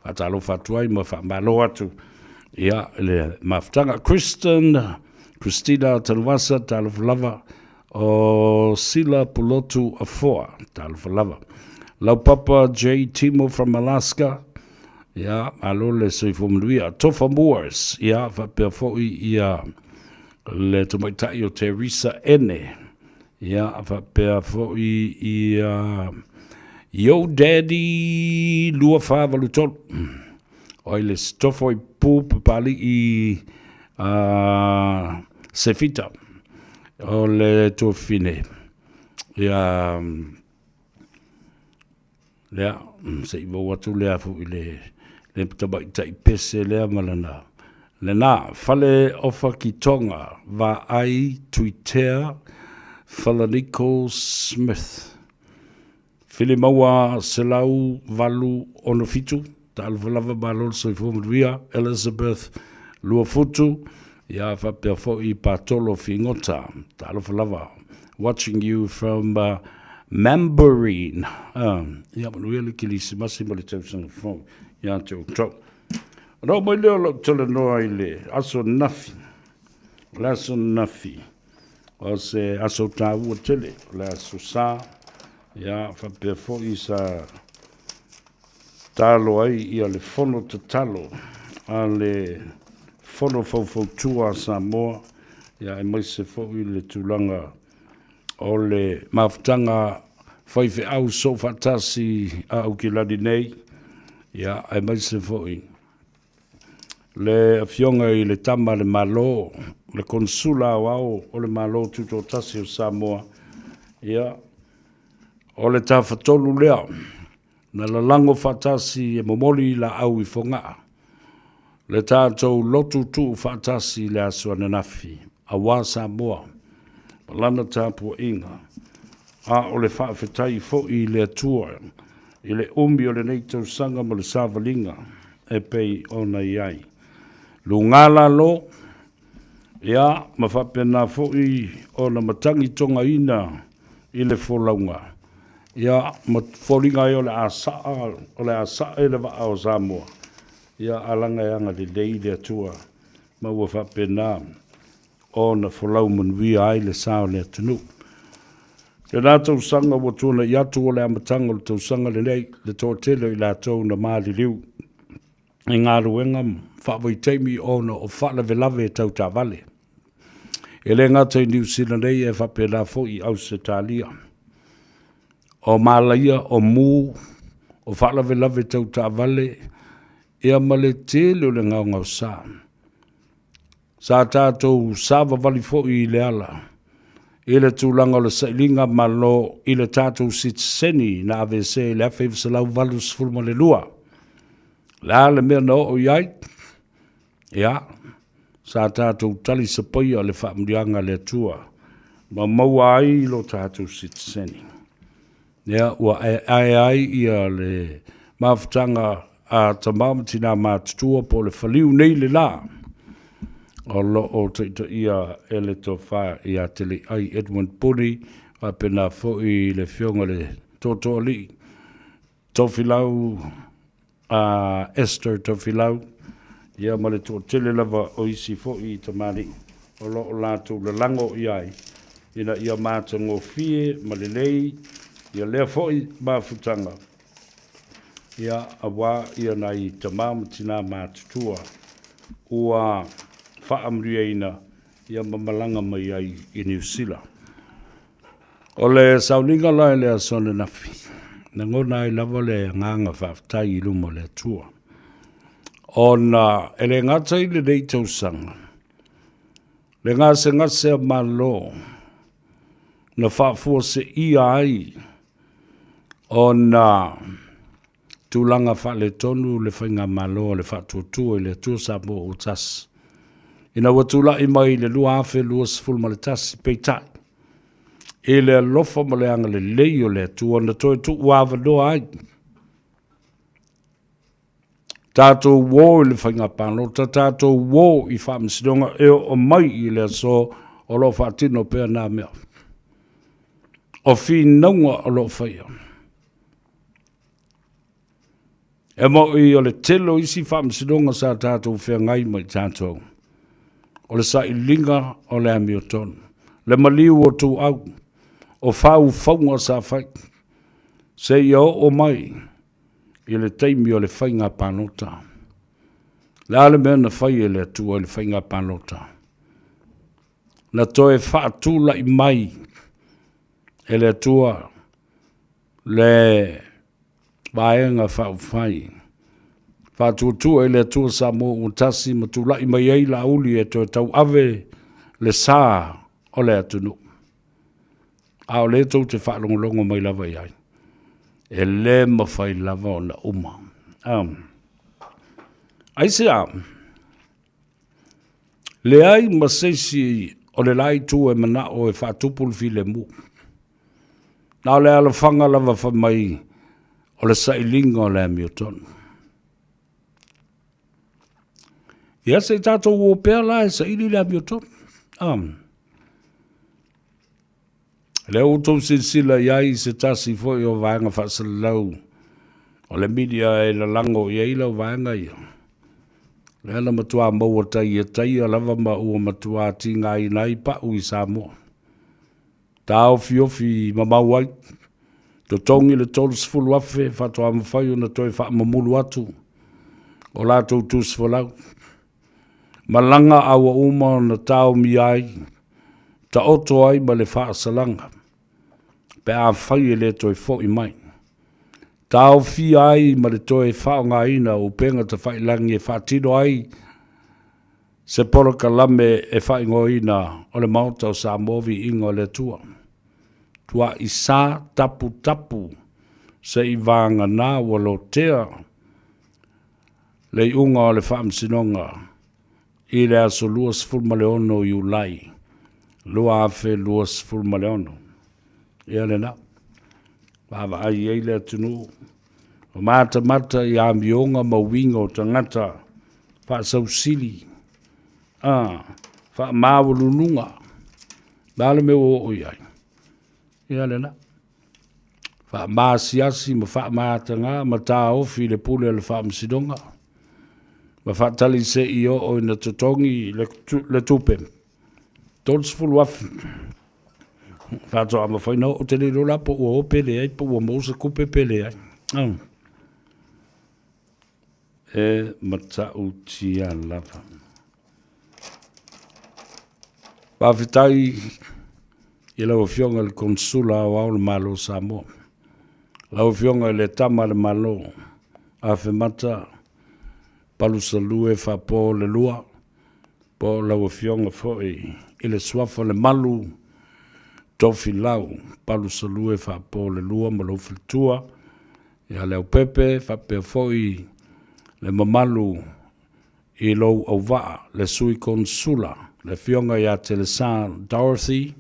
Faatalofa atu ai ma faamalo atu ia le mafutaga. Kristen, Christina Tanuvasa, talofa lava. O Sila Pulotu Afoa, talofa lava. Laupapa J. Timo from Alaska, ia, malo le soifua manuia. Tofa Moores, ia, faapea foi ia le tamaitai o Teresa Ene, Ia, faapea foi ia Yo Daddy 2483. O ai le Sitofo i Pu Papali'i a Sefita o le tuafafine. Ia, Lea, se i maua atu lea foi le, le tamaitai pese lea ma lana, lena, Fale Ofa Kitonga, Vaai Tuitea Falaniko Smith. Filimaua 187, talofa lava malo le soifua manuia, Elizabeth Luafutu, ia faapea foi Patolo Figota, talofa lava. Watching you from uh, Mamboreen. Uh, ia manuia le kilisimasi ma le tausaga fou ia te outou. Ona oo mai lea o lau talanoa i le aso nafi. O le aso nafi, o se aso taua tele, o le aso sa, ia faapea foi sa Talo ai ia le fono tatalo a le Fono Faufautua a Samoa, ia aemaise foi le tulaga o le mafutaga faifeau soofaatasi a Aukilani nei, ia aemaise foi le Afioga i le Tama a le Malo, le Konesula Aoao o le Malo Tutoatasi o Samoa, ia o le Tafatolu lea Na lalago faatasi e momoli laau i Fogaa le tatou lotu tuu faatasi i le aso ananafi aua Samoa ma lana tapuaiga, a o le faafetai foi i le Atua i le umi o lenei tausaga ma le savaliga e pei ona i ai. Luga lalo, ia, ma faapena foi ona matagitogaina i le folauga, ia, ma foliga ai o le a sa'a, o le a sa'e le vaa o Samoa. Ia, alaga e agalelei le Atua ma ua faapena ona folau manuia ai le sa o le atunuu. Lena tausaga ua tuanai atu o le amataga o le tausaga lenei, le toatele o i latou na maliliu i galuega faavaitaimi ona o faalavelave tau taavale. E le gata i Niu Sila nei ae faapena foi i Ausetalia. O malaia, o mu, o faalavelave tau taavale, ia ma le tele o le gaogaosa. Sa tatou savavali foi i le ala i le tulaga o le sailiga malo i le tatou sitiseni na aveesea i le 1982. O le a le mea na oo i ai? Ia, sa tatou talisapaia le faamanuiaga a le Atua ma maua ai lo tatou sitiseni. Ia, ua aeae ai ia le mafutaga a tama ma tina matutua po o le faliu nei le la o lo o taitaia e le Tofa ia Teleiai Edwin Puni faapena foi le Afioga i le Tootooalii Tofilau a Esther Tofilau, ia ma le toatele lava o isi foi tamalii o lo o latou lalago i ai ina ia matagofie ma lelei ia lea foi mafutaga, ia aua ia nai tama ma tina matutua ua faamanuiaina ia ma malaga mai ai i Niu Sila. O le sauniga la i le aso ananafi, lagona ai lava le agaga faafetai i luma o le Atua, ona e le gata i lenei tausaga, le gasegase a Malo na faafuaseia ai ona tulaga faaletonu le faigamalo a le Faatuatua i le Atua Samoa ua Tasi, ina ua tulai mai i le 2021, peitai, i le alofa ma le agalelei o le Atua na toe tuuavanoa ai tatou o i le faiga palota, tatou o i faamasinoga e oo mai i le aso o lo o faatino pea na mea. O finauga o lo o faia. E moni o le tele o isi faamasinoga sa tatou feagai ma i tatou, o le sailiga o le amiotonu, le maliu o tuau, o faufauga sa fai, seia oo mai i le taimi o le faiga palota. O le a le mea na fai e le Atua i le faiga palota? Na toe faatulai mai e le Atua le Vaega Faaupufai Faatuatua i le Atua Samoa ua tasi ma tulai mai ai Laauli e toe tauave le sa o le atunuu. A o lea tou te faalogologo mai lava i ai, e le mafai lava ona uma. Aisea? Leai ma se isi o le la itu e manao e faatupu le filemu. Na o le alofaga lava fai mai o le sailiga o le amiotonu. Ia se i tatou o pea la e saili le amiotonu. Lea ua outou silasila i ai i se tasi foi o vaega faasalalau o le media e lalago i ai lau vaega ia. Lea na matua maua taia taia lava ma ua matua tigaina ai pau i Samoa. Taofiofi mamao ai, totogi le 30,000 faatoa mafai ona toe faamamulu atu o latou tusi folau. Malaga a ua uma ona taomia ai, taoto ai ma le faasalaga, pe afai e le toe fo'i mai. Taofia ai ma le toe faaaogaina o upega tafailagi e faatino ai se polokalame e faaigoaina o le Maota o Samoa Viiga o le Atua. Tua'i sa taputapu se'i vagana ua lotea le iuga o le Faamasinoga i le aso 26 o Iulai 2026. Ia lena, vaavaai i ai le atunuu, o matamata i amioga ma uiga o tagata faasausili, a, faamaualuluga, le a le mea ua oo i ai? Ia lena. Faamaasiasi ma faamataga ma taofi i le pule a le Faamasinoga. Ma faatali se i oo ina totogi le tupe. 30,000. Faatoa mafai ona oo, ou te le iloa la po ua o pe leai, po ua maua se tupe pe leai. E matautia lava. Faafetai i lau Afioga i le Konesula Aoao o le Malo o Samoa, lau Afioga i le Tama a le Malo, Afemata Palusalue Faapo le Lua, po o lau Afioga foi i le Suafa le Malu Tofilau Palusalue Faapo le Lua ma lou faletua ia Leaupepe, faapea foi le mamalu i lou auvaa, le Sui Konesula, le Afioga ia Telesa Dorothy,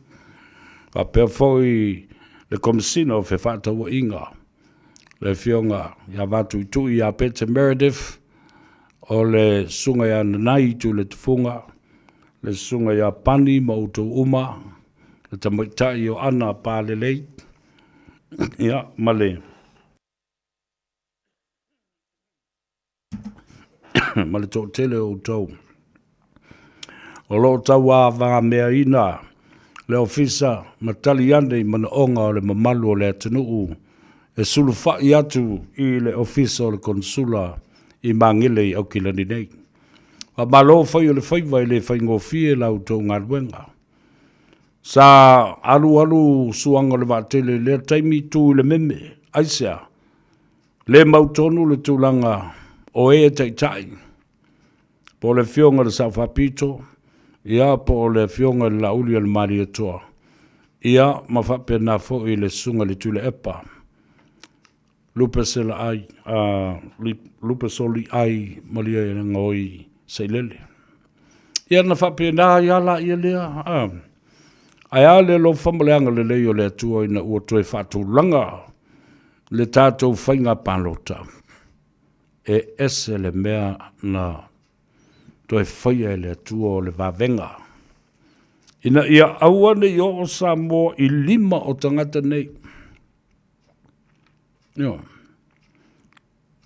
faapea foi le Komesina o Fefaatauaiga, le Afioga ia Vatuitui ia Pete Meredith, o le Susuga ia Nanai Tuiletufuga, le Susuga ia Pani ma outou uma, le tamaitai o Ana Palelei, ia, ma le ma le toatele o outou. O lo o tauavameaina le Ofisa ma tali ane i manaoga o le mamalu o le atunuu e sulufai atu i le Ofisa o le Konesula i Magele i Aukilani nei. Faamalo fai o le faiva e le faigofie la outou galuega. Sa alualu suaga o le vaatele i lea taimi tu i le meme. Aisea? Le mautonu le tulaga o e taitai, po o le Afioga i le Sao Faapito, ia po o le Afioga i le Laauli o le Malietoa, ia ma faapena foi le Susuga i le Tuilaepa, Lupe Selaai, Lupe Soliai Malielegaoi Sailele. Ia na faapena ai lava laia lea, a. Ae a le alofa ma le agalelei o le Atua ina ua toe faatulaga le tatou faiga palota, e ese le mea na toe faia e le Atua o le vavega, ina ia aua ne i oo Samoa i lima o tagata nei. Ioe.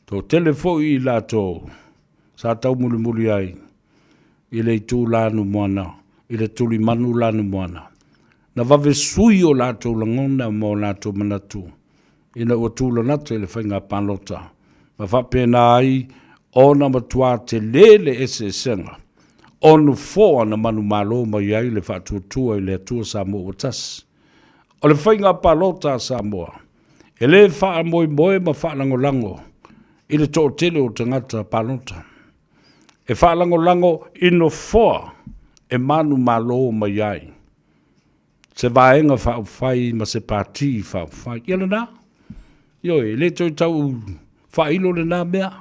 Toatele foi i latou sa taumulimuli ai i le itu lanumoana, i le tulimanu lanumoana, na vave sui o latou lagona ma o latou manatu ina ua tulanata i le faiga palota, ma faapena ai ona matua tele le eseesega o nofoa na manumalo mai ai le Faatuatua i le Atua Samoa ua Tasi. O le faiga palota a Samoa, e le faamoemoe ma faalagolago i le toatele o tagata palota. E faalagolago i nofoa e manumalo mai ai se Vaega Faaupufai ma se Pati Faaupufai. Ia lena. Ioe, e le toe tau faailo lena mea.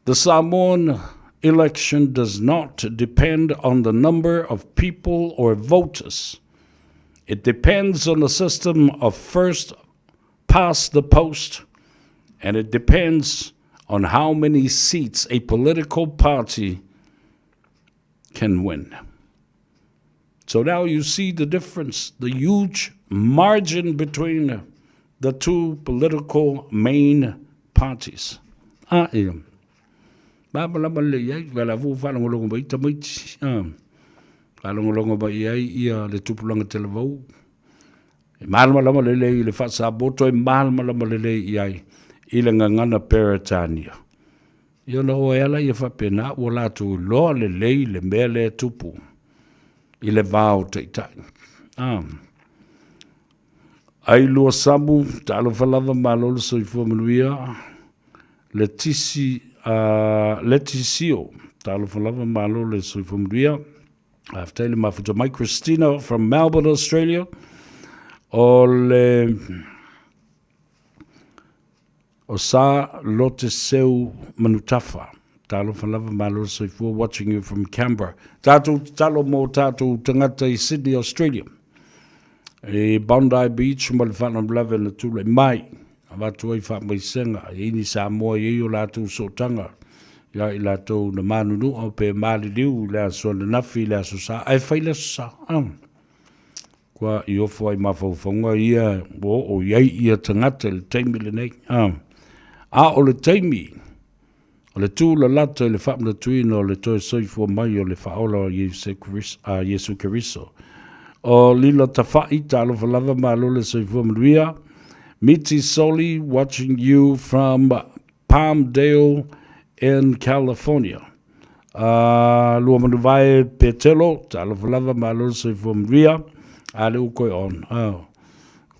The Samoan election does not depend on the number of people or voters. It depends on the system of first past the post, and it depends on how many seats a political party can win. So now you see the difference, the huge margin between the two political main parties. A e, malamalama lelei ai, o la foi ua faalogologo mai tamaiti, a, faalogologo mai ai ia le tupulaga talavou, e malamalama lelei i le faa-Samoa, toe malamalama lelei i ai i le gagana Peretania. Ia ona oo ai lava lea faapena ua latou iloa lelei le mea lea e tupu i le va o taitai. Ah. Ai lua samu, talofa lava malo le soifua manuia, le tisi, le tisio, talofa lava malo le soifua manuia. Faafetai le mafuta mai Christina from Melbourne, Australia. O le O Sa Lote Seu Manutafa, Talofa lava malo le soifua watching you from Canberra. Tatou tatalo mo tatou tagata i Sydney, Australia. I Bondi Beach ma le faalavelave na tulai mai. Avatu ai faamaisega i ni Samoa i ai o latou sootaga ia i latou na manunua pe maliliu i le aso ananafi i le aso Sa ae fai le aso Sa. Ah. Kua i ofo ai mafaufauga ia ua oo i ai ia tagata i le taimi lenei. A, a o le taimi O le tūlalata i le faamanatuina o le toe soifua mai o le Faaola o Iesu Keriso. O Lila Tafa'i, talofa lava, malo le soifua manuia. Miti Soli, watching you from Palmdale in California. Uh, lua manuvae Petelo, talofa lava, malo le soifua manuia. A le u koe on. Oh.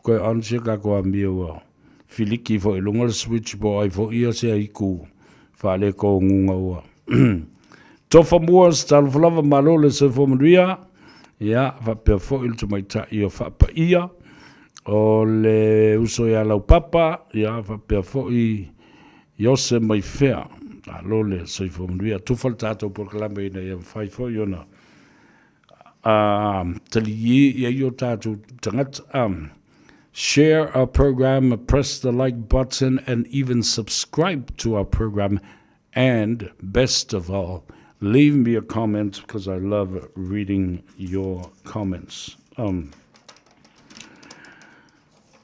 Koe on sia ka koa mia ua. Filiki foi i luga le switch po o ai foi ia se aiku faale-koguga ua tofa mua se talofa lava malo le soifua manuia ia faapea foi le tamaitai o Faapaia o le uso ia Laupapa ia faapea foi Iose Maifea malo le soifua manuia tufa le tatou polokalame ina ia mafai foi ona taliē i ai o tatou tagata. Share our program, press the like button and even subscribe to our program and best of all, leave me a comment because I love reading your comments. Um,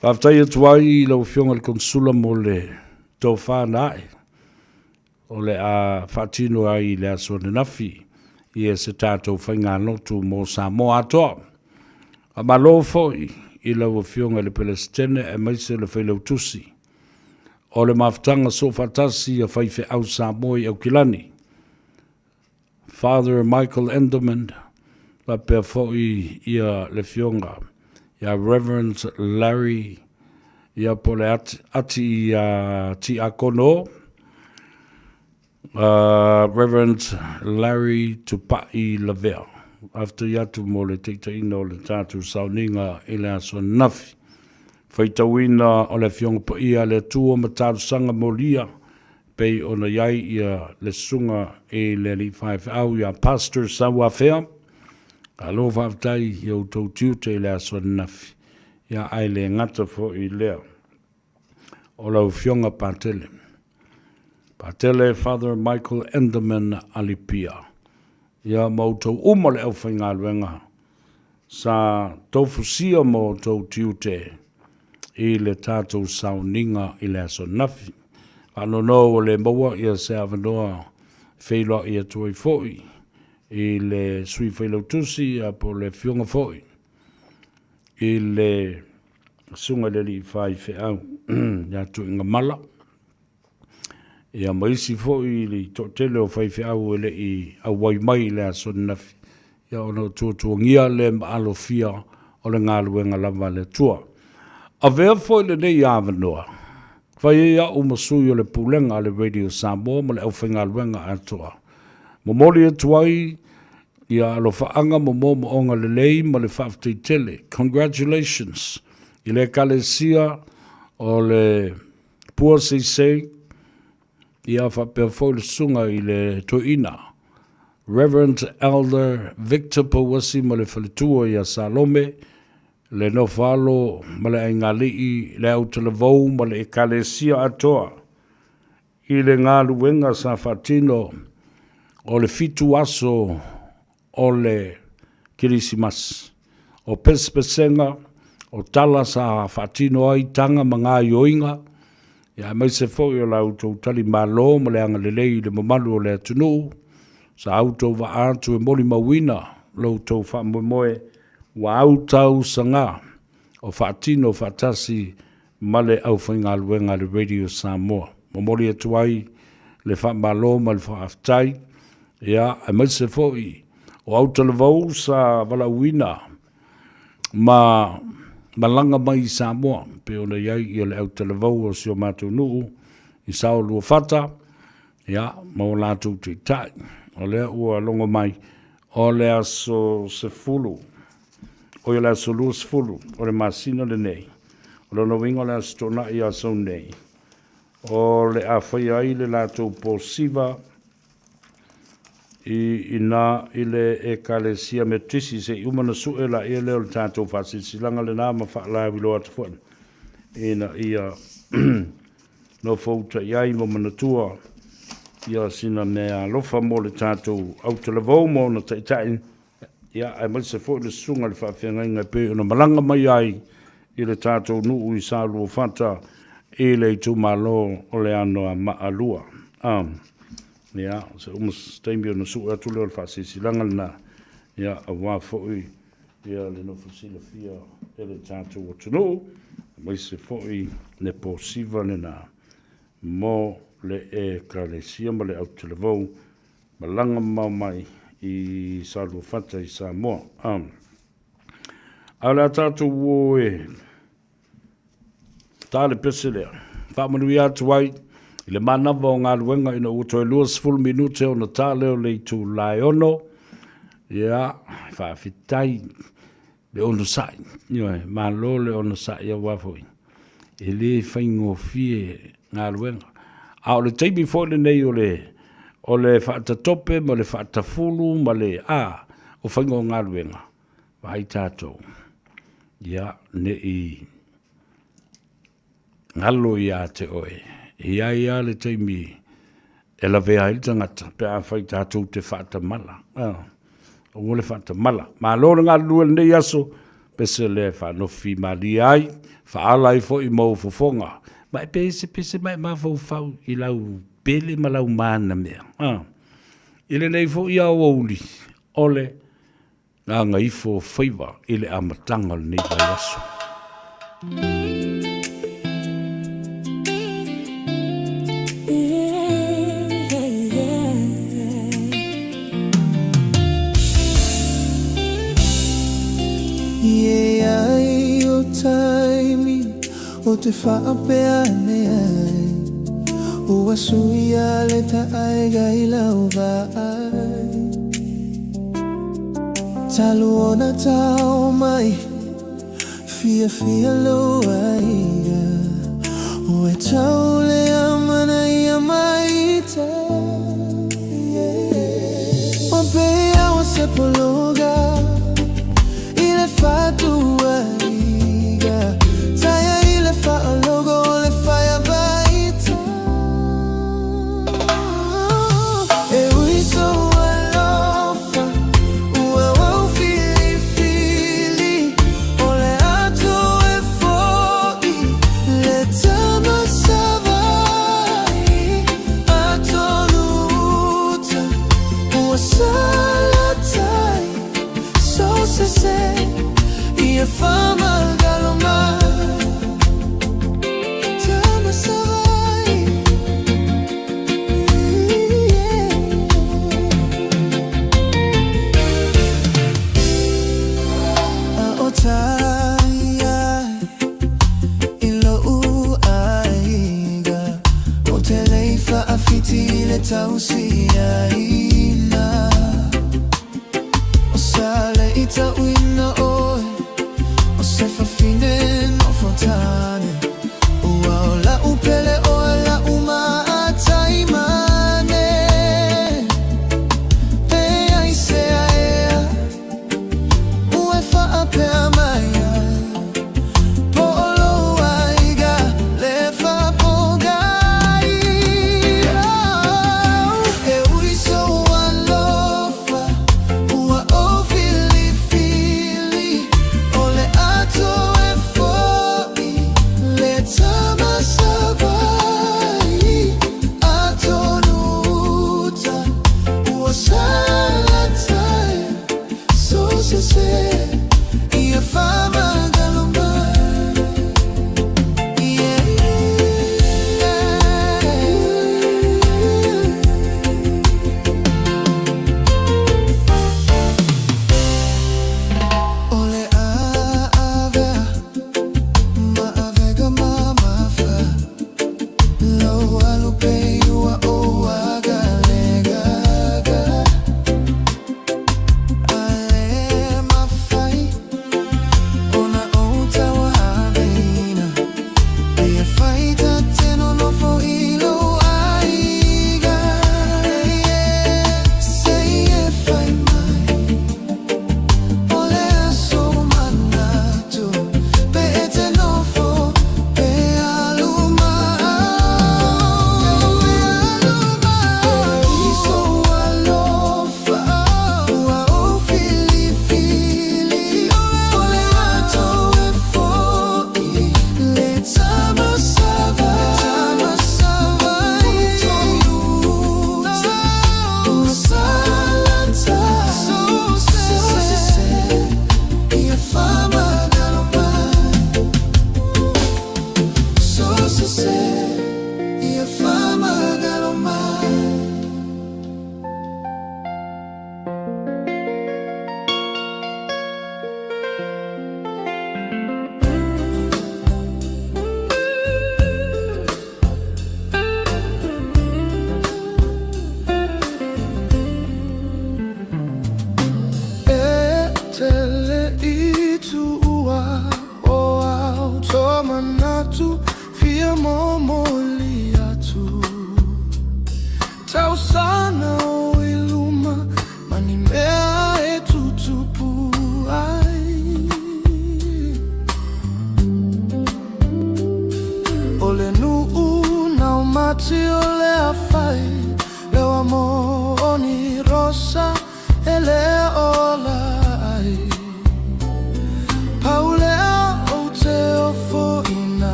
Faafetai atu ai i lau Afioga i le Konesula mo le tofa na ae. O le a faatino ai i le aso ananafi ia se tatou faigalotu mo Samoa atoa. Faamalo foi i lau Afioga i le Pelesitene aemaise le Failautusi o le Mafutaga Soofaatasi a Faifeau Samoa i Aukilani, Father Michael Enderman, faapea foi ia le Afioga ia Reverend Larry ia po o le ati, ati ia Tiakono, uh, Reverend Larry Tupai Lavea. Faafetai atu mo le taitaiina o le tatou sauniga i le aso ananafi. Faitauina o le Afioga Paia a le Atua ma talosaga molia pei ona i ai ia le susuga i le alii faifeau ia Pastor Sauafea. Malo faafetai i outou tiute i le aso ananafi. Ia ae le gata foi i lea o lau Afioga Patele. Patele Father Michael Enderman Alipia. Ia ma outou uma le aufaigaluega sa tofusia ma outou tiute i le tatou sauniga i le aso ananafi. Faanoanoa ua le maua ia se avanoa e feiloai atu ai foi i le Sui Failautusi ia po o le Afioga foi i le Susuga i le Alii Faifeau ia Tuigamala, ia ma isi foi i le toatele o faifeau e le i auai mai i le aso ananafi, ia ona o tuatuagia le ma alofia o le galuega lava a le Atua. Avea foi lenei avanoa, fai ai au ma sui o le Pulega a le Radio Samoa ma le aufaigaluega atoa. Momoli atu ai Ia alofaaga ma moomooga lelei ma le faafetai tele. Congratulations i le Ekalesia o le Pua Seisei, ia faapea foi le susuga i le Toeaina Reverend Elder Victor Pouasi ma le faletua ia Salome, le Nofo-alo ma le Aigalii, le Autalavou ma le Ekalesia atoa. I le galuega sa faatino o le fitu aso o le Kerisimasi, o pesepesega, o tala sa faatino ai taga ma gaoioiga, aemaise foi o la outou tali malo ma le agalelei i le mamalu o le atunuu, sa outou vaa atu e molimauina lo outou faamoemoe ua autausaga o faatino faatasi ma le aufaigaluega a le Radio Samoa. Momoli atu ai le faamalo ma le faafetai, ia, aemaise foi o autalavou sa valaauina ma malaga mai i Samoa, pei ona i ai ia le autalavou o si o matou nuu i Saoluafata, ia, ma o latou taitai. O lea ua logo mai, o le aso 10, oi o le aso 20 o le masina lenei, o lona uiga o le Aso Toonai ia Sau nei, o le a faia ai le latou posiva i ina i le Ekalesia Metotisi se i uma ona sue laia lea o le tatou faasilasilaga lena ma faalauiloa atu foi ina ia nofouta i ai ma manatua ia sina mea alofa mo le tatou autalavou ma ona taitai ia aemaise foi le susuga i le faafeagaiga e pei ona malaga mai ai i le tatou nuu i Saluafata i le itumalo o le Anoamaa 2. Um. Ia, se uma se taimi ona sue atu lea o le faasilasilaga lena, ia, aua foi ia le nofo silafia e le tatou atunuu, aemaise foi le posiva lena mo le Ekalesia ma le Autalavou malaga mamao mai i Saluafata i Samoa. A o le a tatou o e ta le pese lea. Faamanuia atu ai i le manava o galuega ina ua toe 20 minute ona ta lea o le itula e 6. Ia, faafetai le onosai. Ioe, malo le onosai aua foi e le faigofie galuega. A o le taimi foi lenei o le o le faatatope ma le faatafulu ma le a o faiga o galuega, vaai tatou, ia, ne i galo ia te oe, e i ai lava le taimi e lavea ai le tagata pe afai tatou te faatamala. Aua le faatamala. Malo le galulue i lenei aso, pese lea e faanofi malie ai, faaala ai foi ma ou fofoga. Ma e pesepese ma e mafaufau i lau pele ma lau manamea. I lenei foi aoauli, o le Gagaifo Faiva i le amataga o lenei vaiaso. E ai o taimi o te whaapea ane ai Ua suia le taaiga i lau vaai Talu ona tau mai Fiafia lou aiga Ua tau le amanaia mai te Ua pei ua se pologa I le fatuaiga Taia i le faalogo o le faia vaita E ui sou alofa Ua ou filifili O le ato e fo'i Le tama Savaii Atonu uta Ua salatai So sese Ia whamagalo mai Tama Savaii A o tai ai I lo'u aiga O te lei faafiti i le tausiaina O sa le i tauina oe.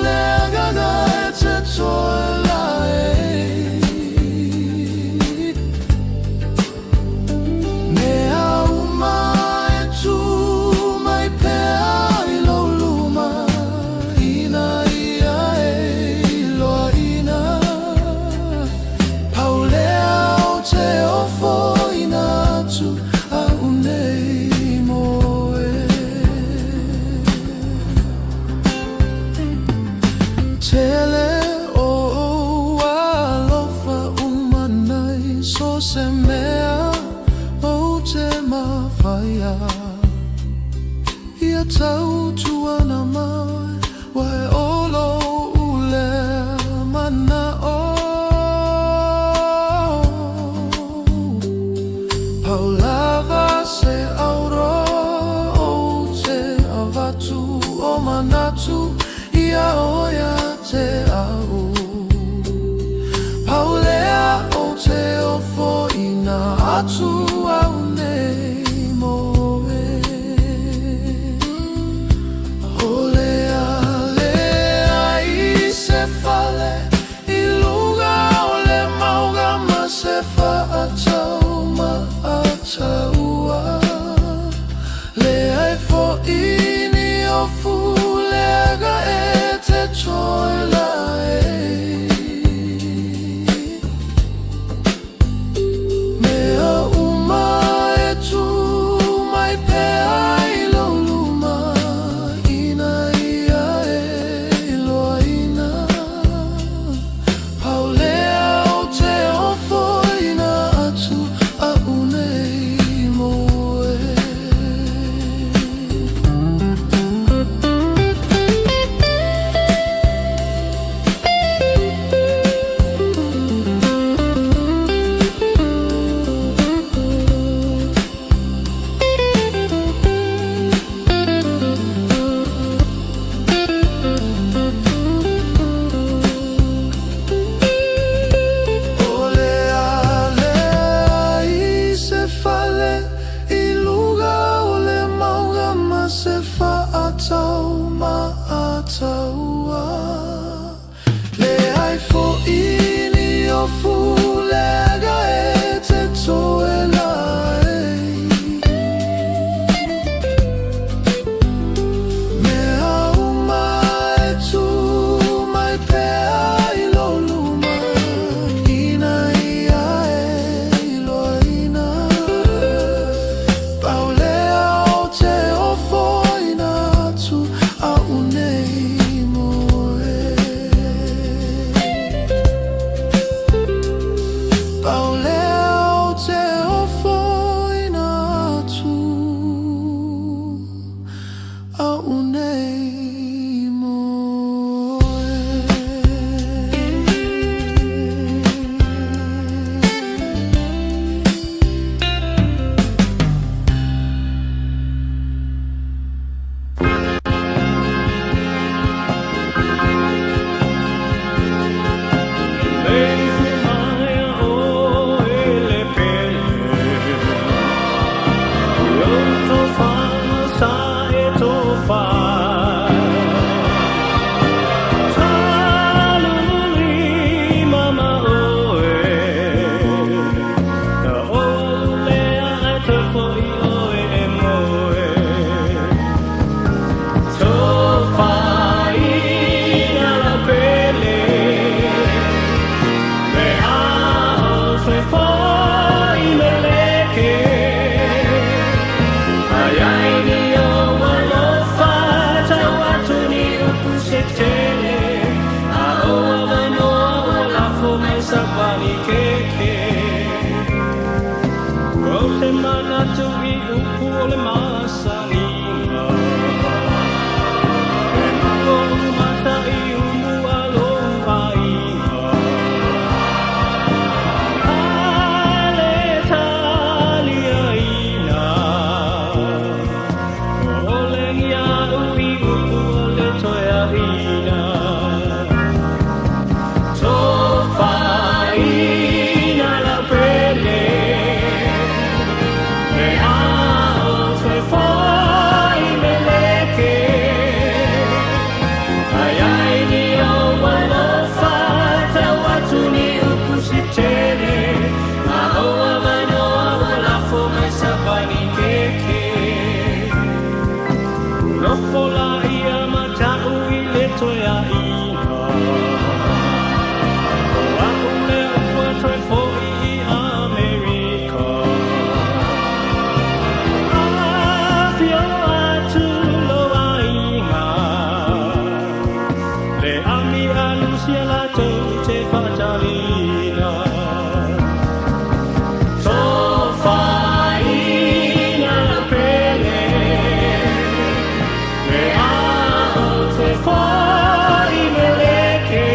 le agaga e te toe lae. Mea uma e tū mai pea i lou luma ina ia e iloaina. Pau lea o te ofoina atu a'u nei moe. Tele o ou alofa uma nei so se mea ou te mafaia. Ia tautuana mai wae o lou lea mana'o. Pau lava se auro ou te avatu o manatu ia oe ia te a'u. Pau lea o te ofoina atu a'u nei moe. O le a leai se fale i luga o le mauga ma se faatau maataua. Leai fo'i ni ofu leaga e te toe laei. Mea uma e tū mai pea i lou luma ina ia e iloaina. Pau lea o te ofoina atu a'u nei moe. O le a leai se fale i luga o le mauga ma se faatau maataua. Leai fo'i ni ofu leaga e te toe laei. Mea uma e tū mai pea i lou luma ina ia e iloaina. Pau lea o te ofoina atu a'u nei moe. Pau lea o te ofoina atu a'u nei moe. toe aiga. O a'u lea ua toe fo'i i Amerika. Afio atu lou aiga, le ami a Lusia latou te faatalina. Tofaina lau pele, le a ou te fo'i meleke.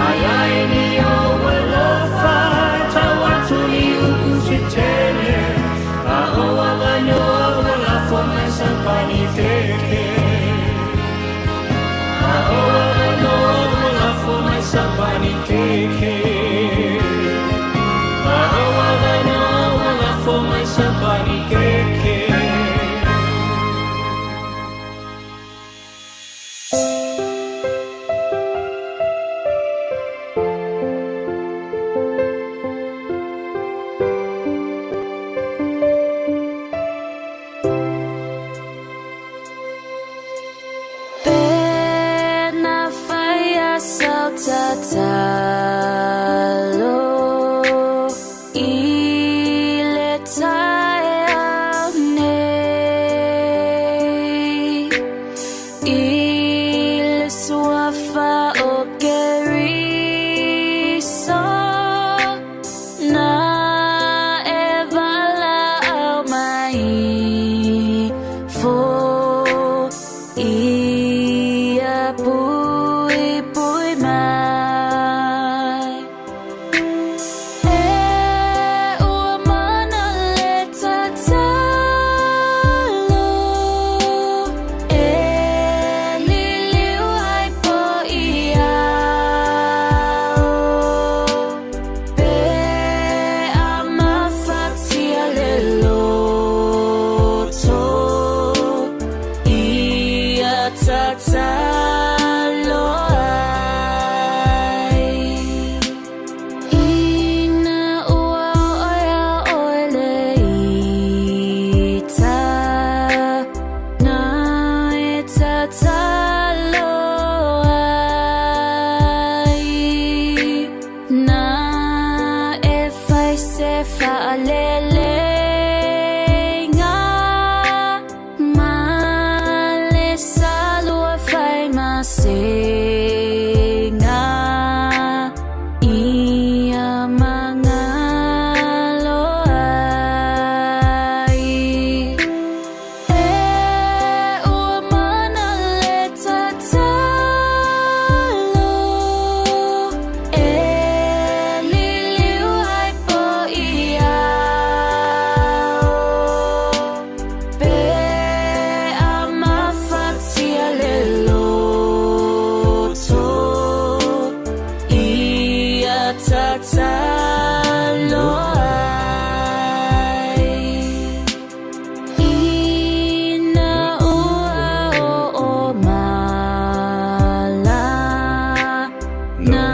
Ai ai ni ou alofa, tau atu ni upu se tele, a o avanoa ua lafo mai sau panikeke. A o avanoa ua lafo mai sau panikeke. A o avanoa ua lafo mai sau panikeke. Pe na faia sau tatalo i le taeao nei, i le suafa o Keriso na e valaau mai fo'i ia puipui mai. E ua mana le tatalo e liliu ai po i ao. Pe a mafatia le loto ia tatalo ai. Ina ua oo iā ʻoe le ita na e tatalo ai. Na e fai se faaleleina ma le salua fai masega ia magalo ai. E ua mana le tatalo e liliu ai po i ao. Pe a mafatia le loto ia tatalo ai. Ina ua oo mala na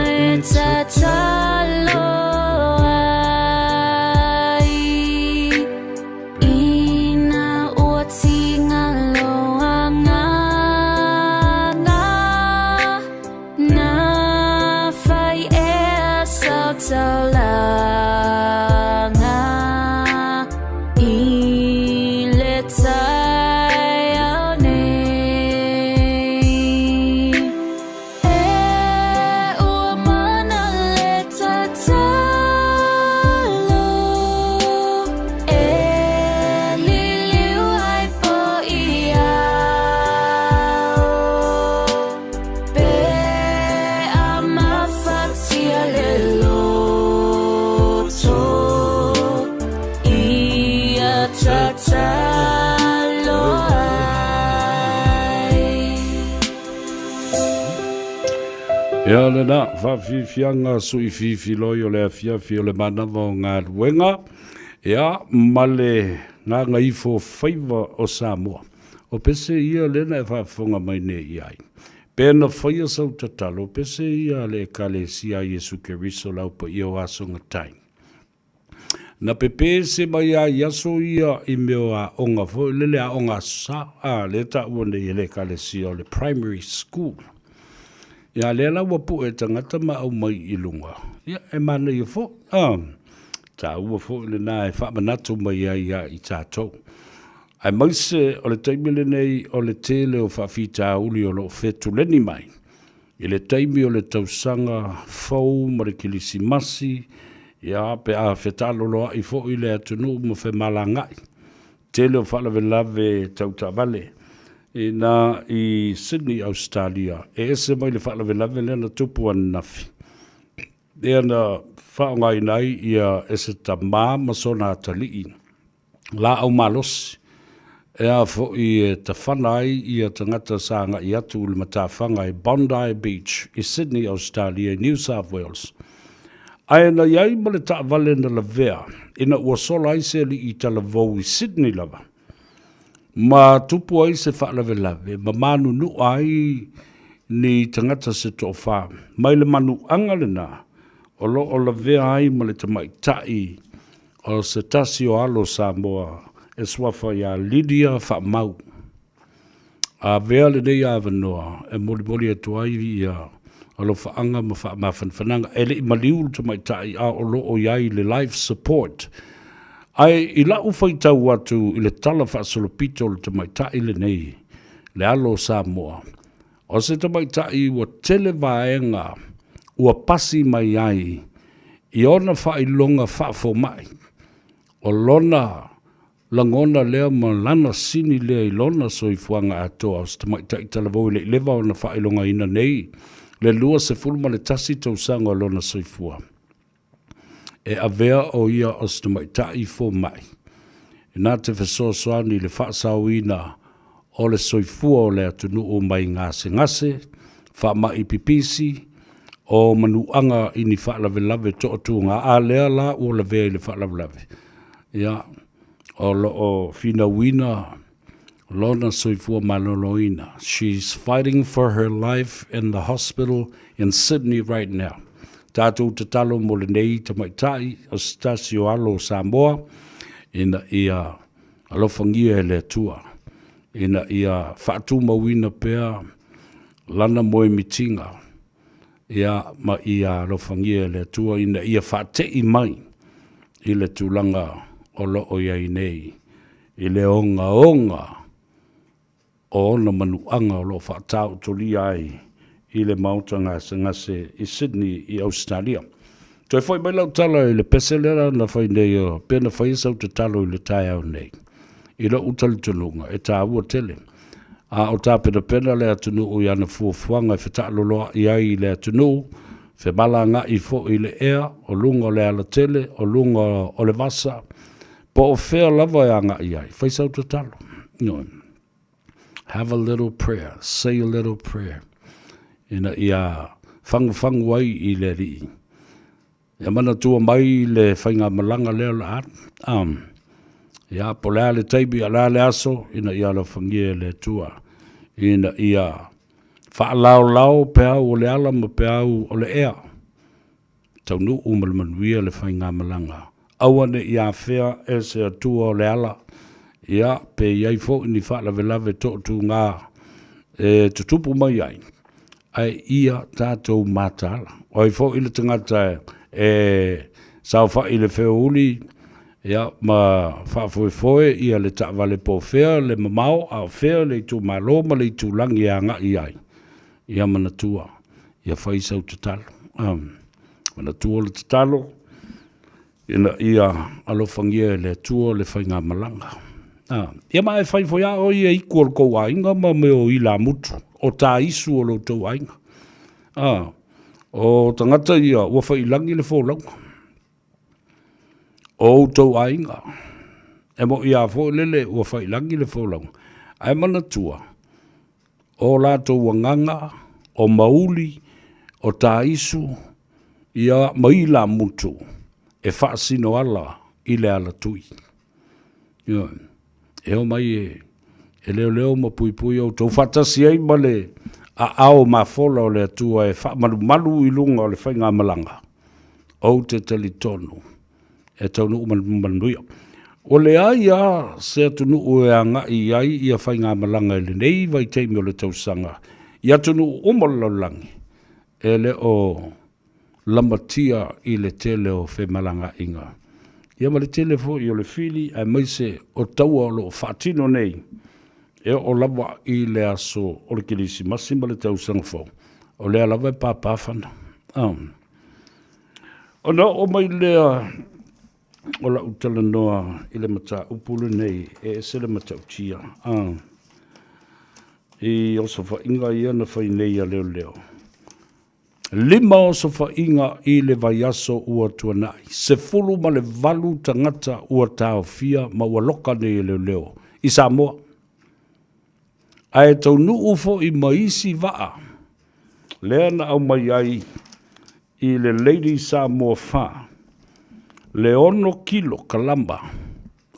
e tatalo ai. Ina ua tiga lou agaga na fai ea sau taulaga i le taeao nei. E ua mana le tatalo e liliu ai po i ao. Pe a mafatia le loto ia tatalo ai. Ia lena, faafiafiaga suifiifiloi o le afiafi o le manava o galuega, ia, ma le gagaifo faiva o Samoa. O pese ia lena e faafofoga mai nei i ai. Pe na faia sau tatalo, pese ia a le Ekalesia a Iesu Keriso lau paia o aso gatai. Na pepese mai lava i aso ia i mea o aoga foi lele, aoga aso sa, a, lea e taua nei e le Ekalesia o le primary school. Ia, a lea la ua pue tagata ma aumai i luga, ia, e manaia foi, a, taua foi lena e faamanatu mai ai ia i tatou. Aemaise o le taimi lenei o le tele o faafitauli o lo o fetuleni mai i le taimi o le tausaga fou ma le Kilisimasi, ia, pe a fetaaloloai foi le atunuu ma femalagaai. Tele o faalavelave tau taavale ina i Sydney, Ausetalia, e ese mai le faalavelave lea na tupu ananafi, lea na faaaogaina ai ia e se tama ma sona atalii laau malosi e a foi e tafana ai ia tagata sa agai atu i le matafaga i Bondi Beach i Sydney, Ausetalia i New South Wales. Ae na i ai ma le taavale na lavea ina ua sola ai se alii talavou i Sydney lava, ma tupu ai se faalavelave ma manunua ai ni tagata se toafa mai le manuaga lena o lo o lavea ai ma le tamaitai o se tasi o alo Samoa e suafa ia Lydia Faamau. Avea lenei avanoa e molimoli atu ai ia alofaaga ma faamafanafanaga. E le i maliu le tamaitai a o lo o i ai le life support. Ae i lau faitau atu i le tala faasolopito o le tamaitai lenei, le alo o Samoa, o se tamaitai ua tele vaega ua pasi mai ai i ona faailoga faafomai, o lona lagona lea ma lana sini lea i lona soifuaga atoa o se tamaitai talavou e le i leva ona faailogaina nei le 21 tausaga o lona soifua. E avea o ia o se tamaitai fomai na te fesoasoani i le faasaoina o le soifua o le atunuu mai gasegase, faamai pipisi, o manuaga i ni faalavelave toatuga, a lea la ua lavea i le faalavelave, ia, o lo o finauina lona soifua maloloina. She's fighting for her life in the hospital in Sydney right now. Tatou tatalo mo lenei tamaitai o se tasi o alo o Samoa ina ia alofagia e le Atua ina ia faatumauina pea lana moemitiga ia ma ia alofagia e le Atua ina ia faate'i mai i le tulaga o lo o i ai nei i le ogaoga o ona manuaga o lo o faataotolia ai i le maota gasegase i Sydney i Ausetalia. Toe foi mai lau tala i le pese lea na fai nei, pe na faia sau tatalo i le taeao nei. I lou talitonuga, e taua tele. A o tapenapena le atunuu i ana fuafuaga e fetaaloloai ai i le atunuu, femalagaai foi i le ea, o luga o le alatele, o luga o le vasa, po o fea lava e agai ai, fai sau tatalo. Ioe. Have a little prayer, say a little prayer, ina ia fagufagu ai i le Alii. Ia manatua mai le faigamalaga lea o le a alu. Ia, po o le a le taimi, a o le a le aso, ina ia alofagia e le Atua, ina ia faalaolao peau o le ala ma peau o le ea, taunuu ma le manuia le faigamalaga. Aua ne i afea e se Atua o le ala, ia, pe i ai foi ni faalavelave toatuga e tutupu mai ai, ae ia tatou mataala. O ai foi le tagata e saofai i le feouli, ia, ma faafoefoe ia le taavale po o fea le mamao, a o fea le itumalo ma le itulagi e agai ai, ia manatua, ia fai sau tatalo. Manatua le tatalo, ina ia alofagia e le Atua le faigamalaga. Ia ma e fai foi lava oe ia iku o le tou aiga ma mea o ilamutu, o taisu o lo outou aiga. O tagata ia ua fai i lagi le folauga o outou aiga. E moni lava foi lele ua fai i lagi le folauga, ae manatua, o latou agaga, o mauli, o taisu, ia ma ilamutu e faasino ala i le alatui. Ioe. E omai e, e leoleo ma puipui outou faatasi ai ma le aao mafola o le Atua e faamalumalu i luga o le faigamalaga. Ou te talitonu. E taunuu ma le manuia. Ua leai a se atunuu e agai i ai ia faigamalaga i lenei vaitaimi o le tausaga i atunuu uma o le lalolagi e le o lamatia i le tele o femalagaaiga ia ma le tele foi o le fili aemaise o taua o lo o faatino nei e oo lava i le aso o le Kerisimasi ma le tausaga fou, o lea lava e pāpā fana. Ona oo mai lea o lau talanoa i le mataupu lenei e ese le matautia i osofaiga ia na fai nei a leoleo. 5 osofaiga i le vaiaso ua tuanai, 18 tagata ua taofia ma ua loka nei e leoleo i Samoa. Ae taunuu foi ma isi vaa lea na aumai ai i le Lady Samoa 4 le 6 kilo kalama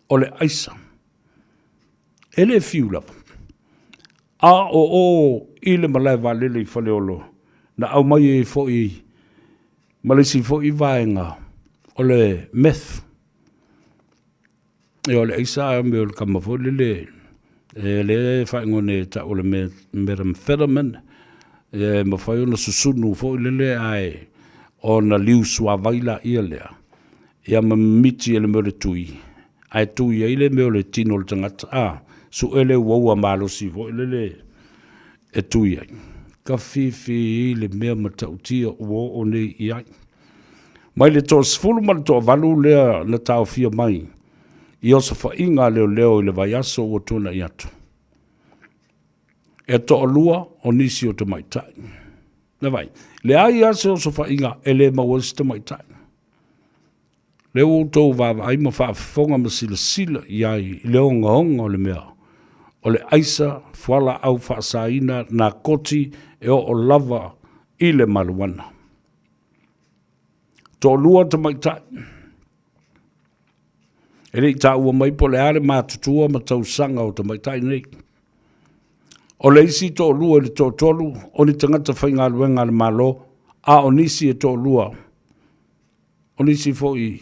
o le aisa. E le fiu lava. A o o i le malae vaalele i Faleolo, na aumai ai foi ma le isi foi vaega o le meth. Ia o le aisa a me o le kama foi lele e le faaigoa nei e tau o le methamphetamine, e mafai ona susunu foi lele ae ona liu suavai laia lea, ia ma mimiti e le mea o le tui, ae tui ai le mea o le tino o le tagata, a, sue le uaua malosi foi lele e tui ai. Ka fifi i le mea matautia ua oo nei i ai. Mai le toasefulu ma le toavalu lea na taofia mai i osofaiga a leoleo i le vaiaso ua tuanai atu. E toalua o nisi o tamaitai. Na vai, leai lava se osofaiga e le maua ai se tamaitai. Lea ua outou vaavaai ma faafofoga ma silasila i ai i le ogaoga o le mea, o le aisa fualaau faasaina nakoti e oo lava i le maluana. Toalua tamaitai. E le i taua mai po o le a le matutua ma tausaga o tamaitai nei. O le isi toalua i le toatolu o ni tagata faigaluega a le Malo, a o nisi e toalua o nisi foi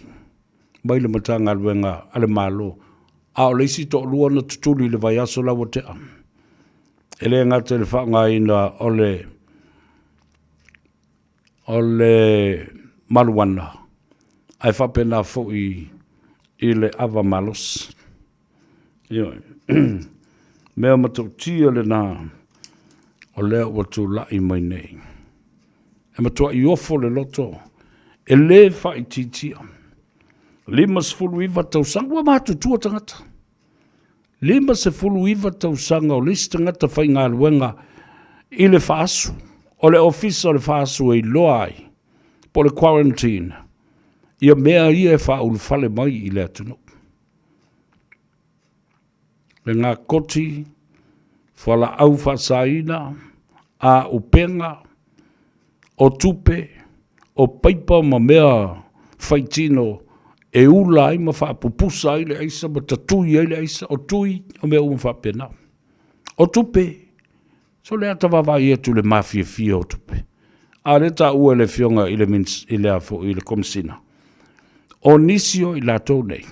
mai le Matagaluega a le Malo, a o le isi toalua na tutuli i le vaiaso la ua tea. E le gata i le faaaogaina o le o le maluana, ae faapena foi i le ava malosi. Ioe. Mea matautia lena o lea ua tulai mai nei. E matuai ofo le loto, e le faaitiitia. 59 tausaga, ua matutua tagata. 59 tausaga o le isi tagata faigaluega i le FASU, o le Ofisa o le FASU e iloa ai, po o le quarantine, ia mea ia e faaulufale mai i le atunuu. Le gakoti, fualaau faasaina, auupega, o tupe, o paipa ma mea faitino e ula ai ma faapupusa ai le aisa ma tatui ai le aisa, o tui, o mea uma faapena. O tupe, so o le a ta vaavaai atu i le mafiafia o tupe. A o lea e taua e le Afioga i le i le a foi i le Komesina, o nisi o i latou nei,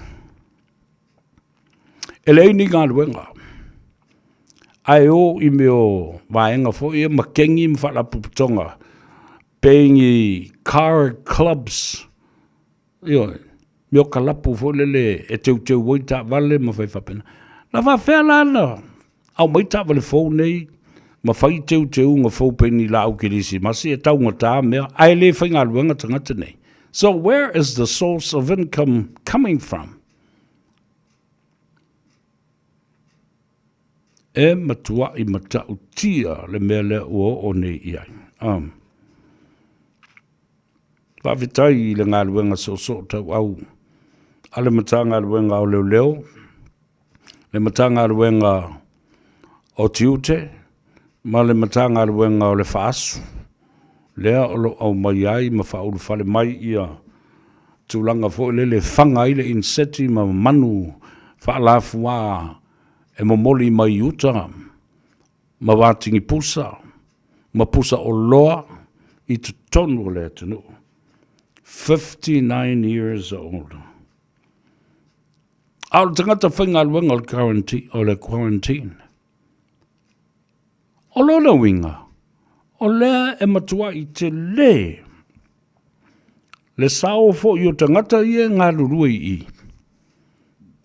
E leai ni galuega, ae o i mea o vaega foi ia ma kengi ma faalapotopotoga, pei ni car clubs, ioe, mea o kalapu foi lele e teuteu ai taavale ma fai faapena. Na faapefea la ona aumai taavale fou nei ma fai teuteuga fou pei ni laau kerisimasi e taugata mea ae le faigaluega tagata nei? So where is the source of income coming from? E matuai matautia le mea lea ua oo nei i ai. Faafetai i le galuega soosoo tauau a le Matagaluega o Leoleo, le Matagaluega o Tiute ma le Matagaluega o le FASU, lea o lo o aumai ai ma faaulufale mai ia tulaga foi lele e faga ai le iniseti ma manu faalafua e momoli mai uta ma watigi pusa ma pusa oloa i totonu o le atunuu. 59 years old. A o le tagata faigaluega o le quarantine, o le quarantine. O lona uiga, o lea e matuai telē le sao foi o tagata ia e galulue i i.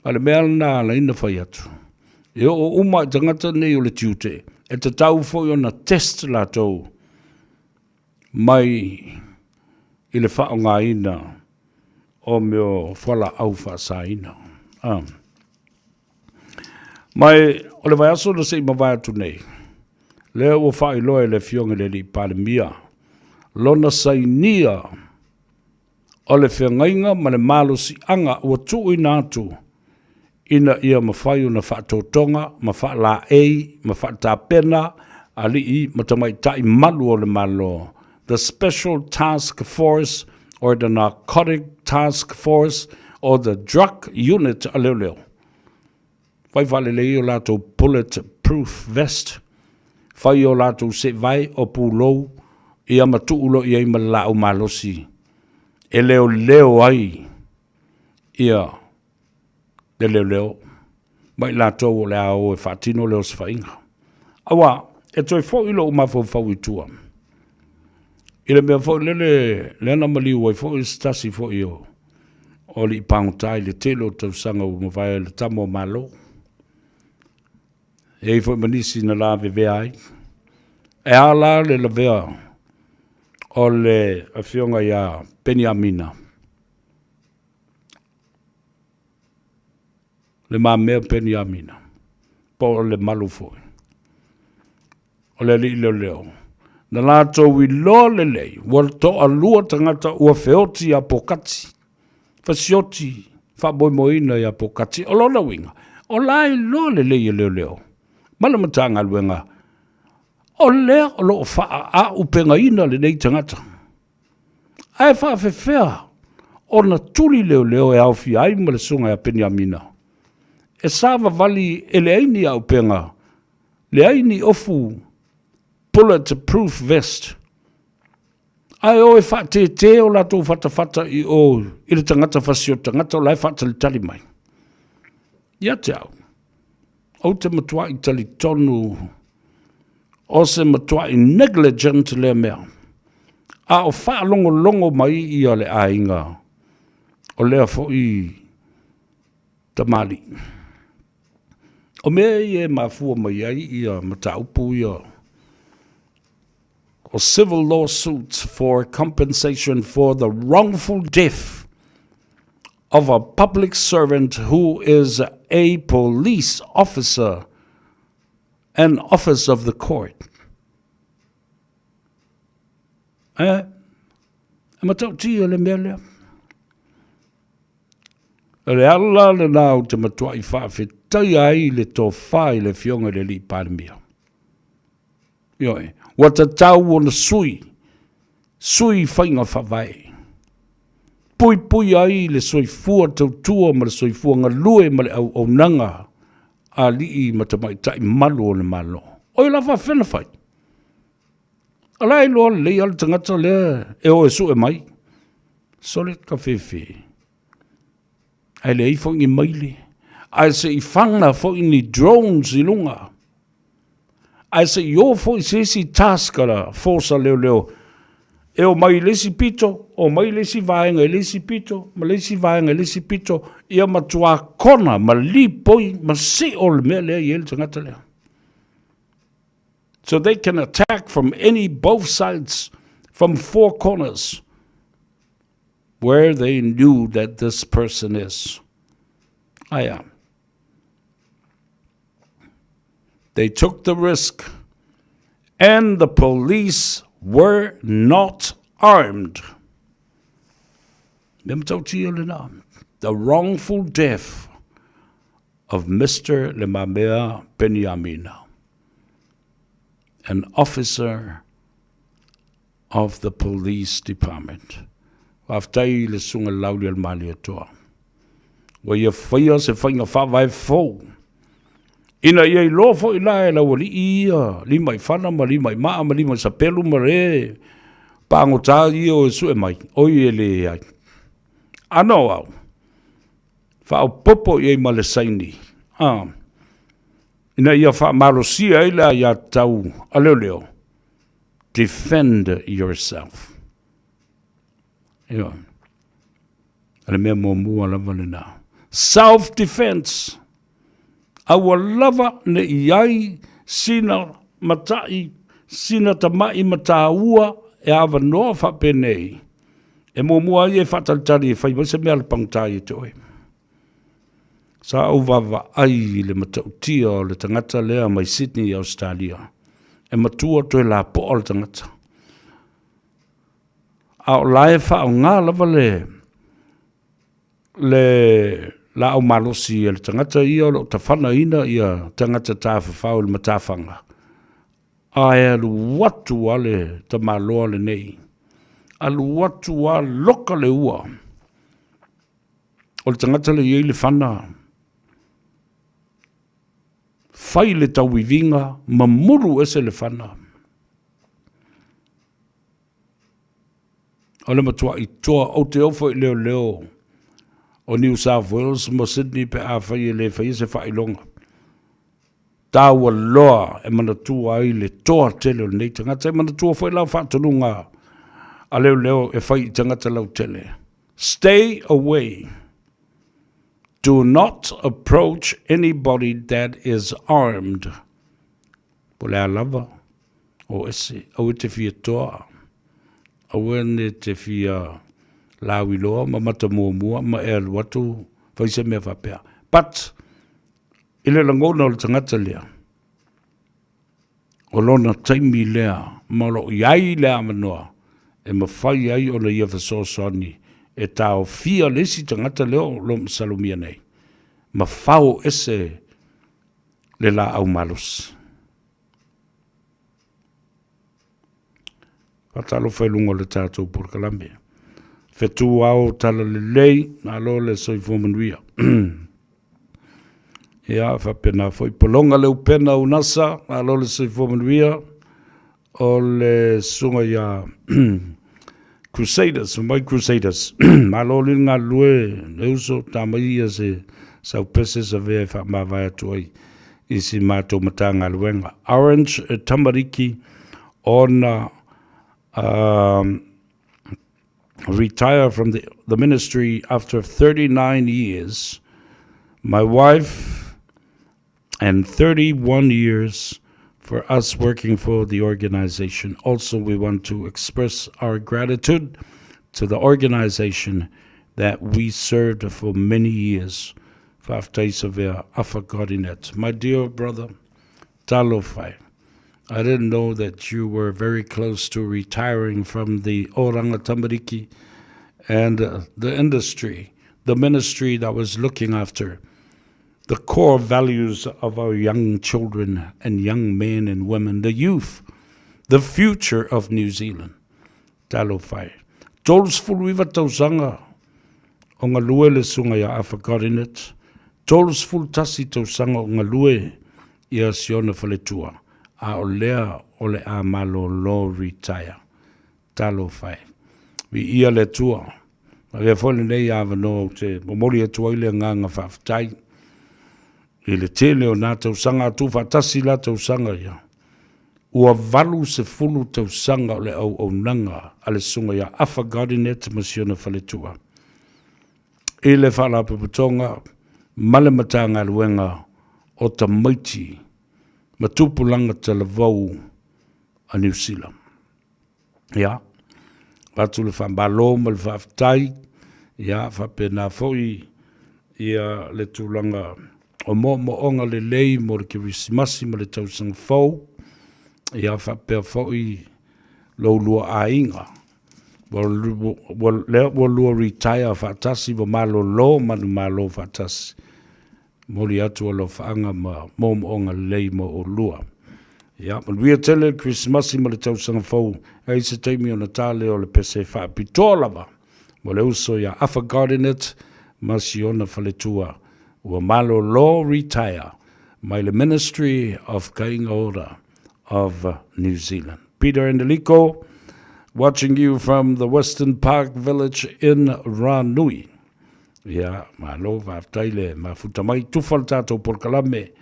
A le mea lena e ala ai ona fai atu, e oo uma i tagata nei o le tiute, e tatau foi ona test latou mai i le faaaogaina o mea o fualaau faasaina. Ma o le vaiaso na se i mavae atu nei, lea ua faailoa e le Afioga i le Alii Palemia lona sainia o le feagaiga ma le malosiaga ua tuuina atu ina ia mafai ona faatotoga ma faalaei ma faatapena alii ma tamaitai malu o le Malo, the Special Task Force or the Narcotic Task Force or the Drug Unit a leoleo. Fai faalelei o latou bullet proof vest, fai o latou seevae o pulou ia ma tuu loa i ai ma le laau malosi e leoleo ai ia le leoleo ma i latou o le a o e faatino le osofaiga. Aua e toe foi lou mafaufau i tua i le mea foi lele lea na maliu ai foi se tasi foi o alii pagota i le tele o tausaga ua mavae, le tama o Malo. E i ai foi ma nisi na lavevea ai. E a la le lavea o le afioga ia Peniamina? Le Mamea Peniamina, po o le Malu foi, o le alii leoleo, na latou iloa lelei ua toalua tagata ua feoti ia Pokati, fasioti faamoemoeina ia Pokati. O lona uiga, o la e iloa lelei e leoleo ma le Matagaluega, o lea o lo o faaaupegaina lenei tagata. Ae faafefea ona tuli leoleo e aofia ai ma le susuga ia Peniamina? E savavali e leai ni auupega, leai ni ofu bullet proof vest, ae o e faatetē o latou fatafata i o i le tagata fasioti tagata o la e faatalitali mai. Ia te au, ou te matuai talitonu o se matuai negligent lea mea. A o faalogologo mai ia le aiga o lea foi tamalii. O mea ia e mafua mai ai ia mataupu ia o civil lawsuits for compensation for the wrongful death of a public servant who is a police officer and office of the court. E, e matautia le mea lea. O le ala lena ou te matuai faafetaia ai le tofa i le Afioga i le Alii Palemia. Ioe, ua tatau ona sui, sui faiga faavae. Puipui ai le soifua tautua ma le soifua galue ma le auaunaga a alii ma tamaitai malu o le Malo. Oi la faafefea ona fai? O la e iloa lelei lava le tagata lea e o e sue mai. Sole ka fefe. Ae leai foi ni maile. Ae se i fana foi ni drones i luga. Ae se i o foi se isi task a la force a leoleo e o mai i le isi pito, o mai i le isi vaega i le isi pito, ma le isi vaega i le isi pito, ia matua kona ma lipoi ma sio le mea lea e i ai le tagata lea. So they can attack from any both sides, from four corners, where they knew that this person is. I am. They took the risk, and the police were not armed. The wrongful death of Mr. Le Mamea Peniamina, an officer of the police department. Faafetai i le Susuga i le Laaulialemalietoa ua ia faia se faiga faavae fou ina ia iloa foi la e laualii ia lima i fana ma lima i maa ma lima i sapelu ma le pagota ia o e sue mai, oi e leai. Ano au. Faaopoopo i ai ma le saini, a, ina ia faamalosia ai le aiatatau a leoleo, defend yourself. Ioe. O le mea muamua lava lena. Self defense. Aua lava ne i ai sina matai, sina tama'i mataua e avanoa faapenei, e muamua ai e faatalitali e fai mai se mea a le pagota ia te oe. Sa ou vaavaai i le matautia o le tagata lea mai Sydney i Ausetalia, e matua toe lapoa le tagata. A o la e faaaoga lava le le laau malosi a le tagata ia o lo o tafanaina ia tagata tafafao i le matafaga, ae alu atu lava le tamaloa lenei, alu atu lava loka le ua o le tagata lea e i ai le fana, fai le tauiviga, mamulu ese le fana. O le matuaʻi toa, ou te ofo i leoleo o New South Wales ma Sydney pe afai e le faia se faailoga taua loa e manatua ai le toa tele o lenei tagata. E manatua foi lau faatonuga a leoleo e fai i tagata lautele. Stay away. Do not approach anybody that is armed. Po o le a lava, o ese, aua e te fia toa, aua ne te fia lauiloa ma mata muamua ma e alu atu fai se mea faapea. But, i le lagona o le tagata lea, o lona taimi lea ma o lo o i ai le avanoa e mafai ai ona ia fesoasoani e taofia le isi tagata lea o lo o masalomia nei ma fao ese le laau malosi. Faatalofa i luga o le tatou polokalame. Fetu ao talalelei, malo le soifua manuia. Ia, faapena foi pologa le upena unasa, malo le soifua manuia. O le susuga ia Crusaders, mai Crusaders. Malo le galulue, le uso, ta mai ia se saupese sa vea e faamavae atu ai i si matou Matagaluega. Orange e tamariki ona retire from the ministry after 39 years. My wife and 31 years for us working for the organization. Also, we want to express our gratitude to the organization that we served for many years. Faafetai Savea Afa Godinet. My dear brother, talofa e. I didn't know that you were very close to retiring from the Oranga Tamariki and the industry, the ministry that was looking after the core values of our young children and young men and women, the youth, the future of New Zealand. Talofa e. 39 tausaga o galue le susuga ia Arthur Godinet, 31 tausaga o galue ia Siona Faletua, a o lea o le a malolo retire. Talofa e. Viia le Atua. Avea foi lenei avanoa ou te momoli atu ai le agaga faafetai i le tele o nā tausaga a tuufaatasi la tausaga ia. Ua 80 tausaga o le auaunaga a le Susuga ia Afa Godinet ma si ona faletua i le Faalapotopotoga ma le Matagaluega o Tamaiti ma Tupulaga Talavou a Niu Sila. Ia, avatu le faamalo ma le faafetai, ia faapena foi ia le tulaga o moomooga lelei mo le Kerisimasi ma le tausaga fou, ia faapea foi lo oulua aiga. Ua, ua, lea ua lua retire faatasi, ua malolo manumalo faatasi. Momoli atu alofaaga ma moomooga lelei mo oulua. Ia, manuia tele le Kerisimasi ma le tausaga fou. E i ai se taimi ona ta lea o le pese faapitoa lava mo le uso ia Afa Gardinett ma si ona faletua ua malolo retire mai le Ministry of Kainga Ora of New Zealand. Peter Enelico, watching you from the Western Park Village in Ranui. Ia, malo, faafetai le mafuta mai, tufa le tatou polokalame.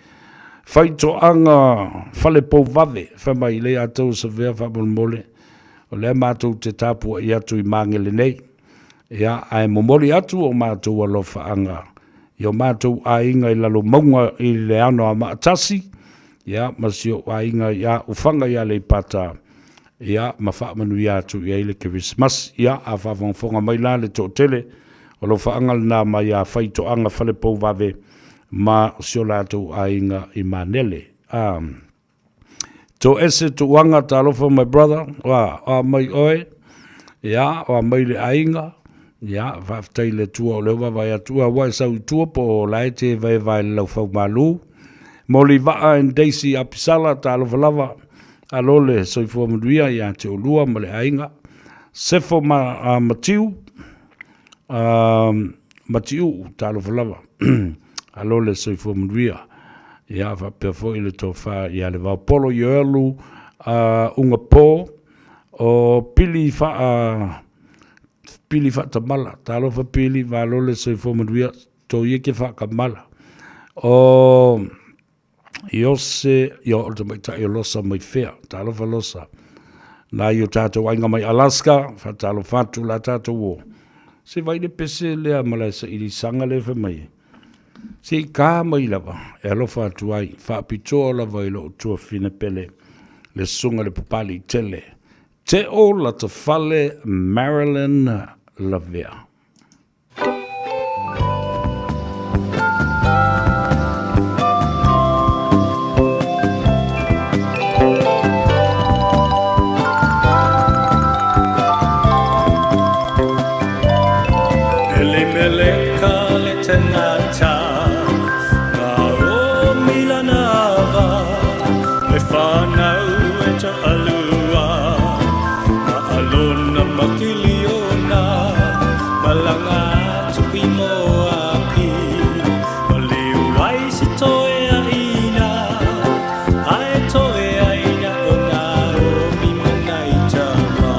Faitoaga fale pou vave, fai mai lei atou savea faamolemole, o lea matou te tapuai atu i Magele nei. Ia, ae momoli atu o matou alofaaga i o matou aiga i Lalomauga i le Anoamaa 1, ia, ma si ou aiga i Aufaga i Aleipata, ia, ma faamanuia atu i ai le Kerisimasi. Ia, a faafogafoga mai la le toatele, o alofaaga lena mai ia Faitoaga Falepouvave ma si o latou aiga i Manele. A Toese Tuuaga, talofa my brother, oa, oa mai oe, ia, oa mai le aiga, ia, faafetai i le Atua o lea ua vaavaai atu, ua, ua e sau i tua po o la e te evaeva i le laufaumalu. Molivaa and Daisy Apisala, talofa lava, alo le soifua manuia ia te oulua ma le aiga. Sefo ma, uh, Matiu, uh, Matiuu, talofa lava, alo le soifua manuia. Ia, faapea foi le tofa ia Levaopolo Ioelu uh, Ugapo, o Pili Faa, Pili Faatamala, talofa Pili, malo le soifua manuia, toi e ke faakamala. O Iose, ia o le tamaitai o Losa mai fea, talofa Losa. Nā i o tātou aiga mai Alaska, whaatalofa atu la tātou o. Se vai le pese lea ma la sa ilisaga le fai mai. Se i kā mai lava, e alofa atu ai, faapitoa lava i lou tuafafine pele, le susuga i le Papalii tele, Teo Latafale Marilyn Lavea. Elimeleka le tangata, Naomi lana ava, me whanau e toalua, na Alona ma Kiliona, malanga atu i Moapi, maliu ai si toeaina, ae toeaina o Naomi ma nai tama.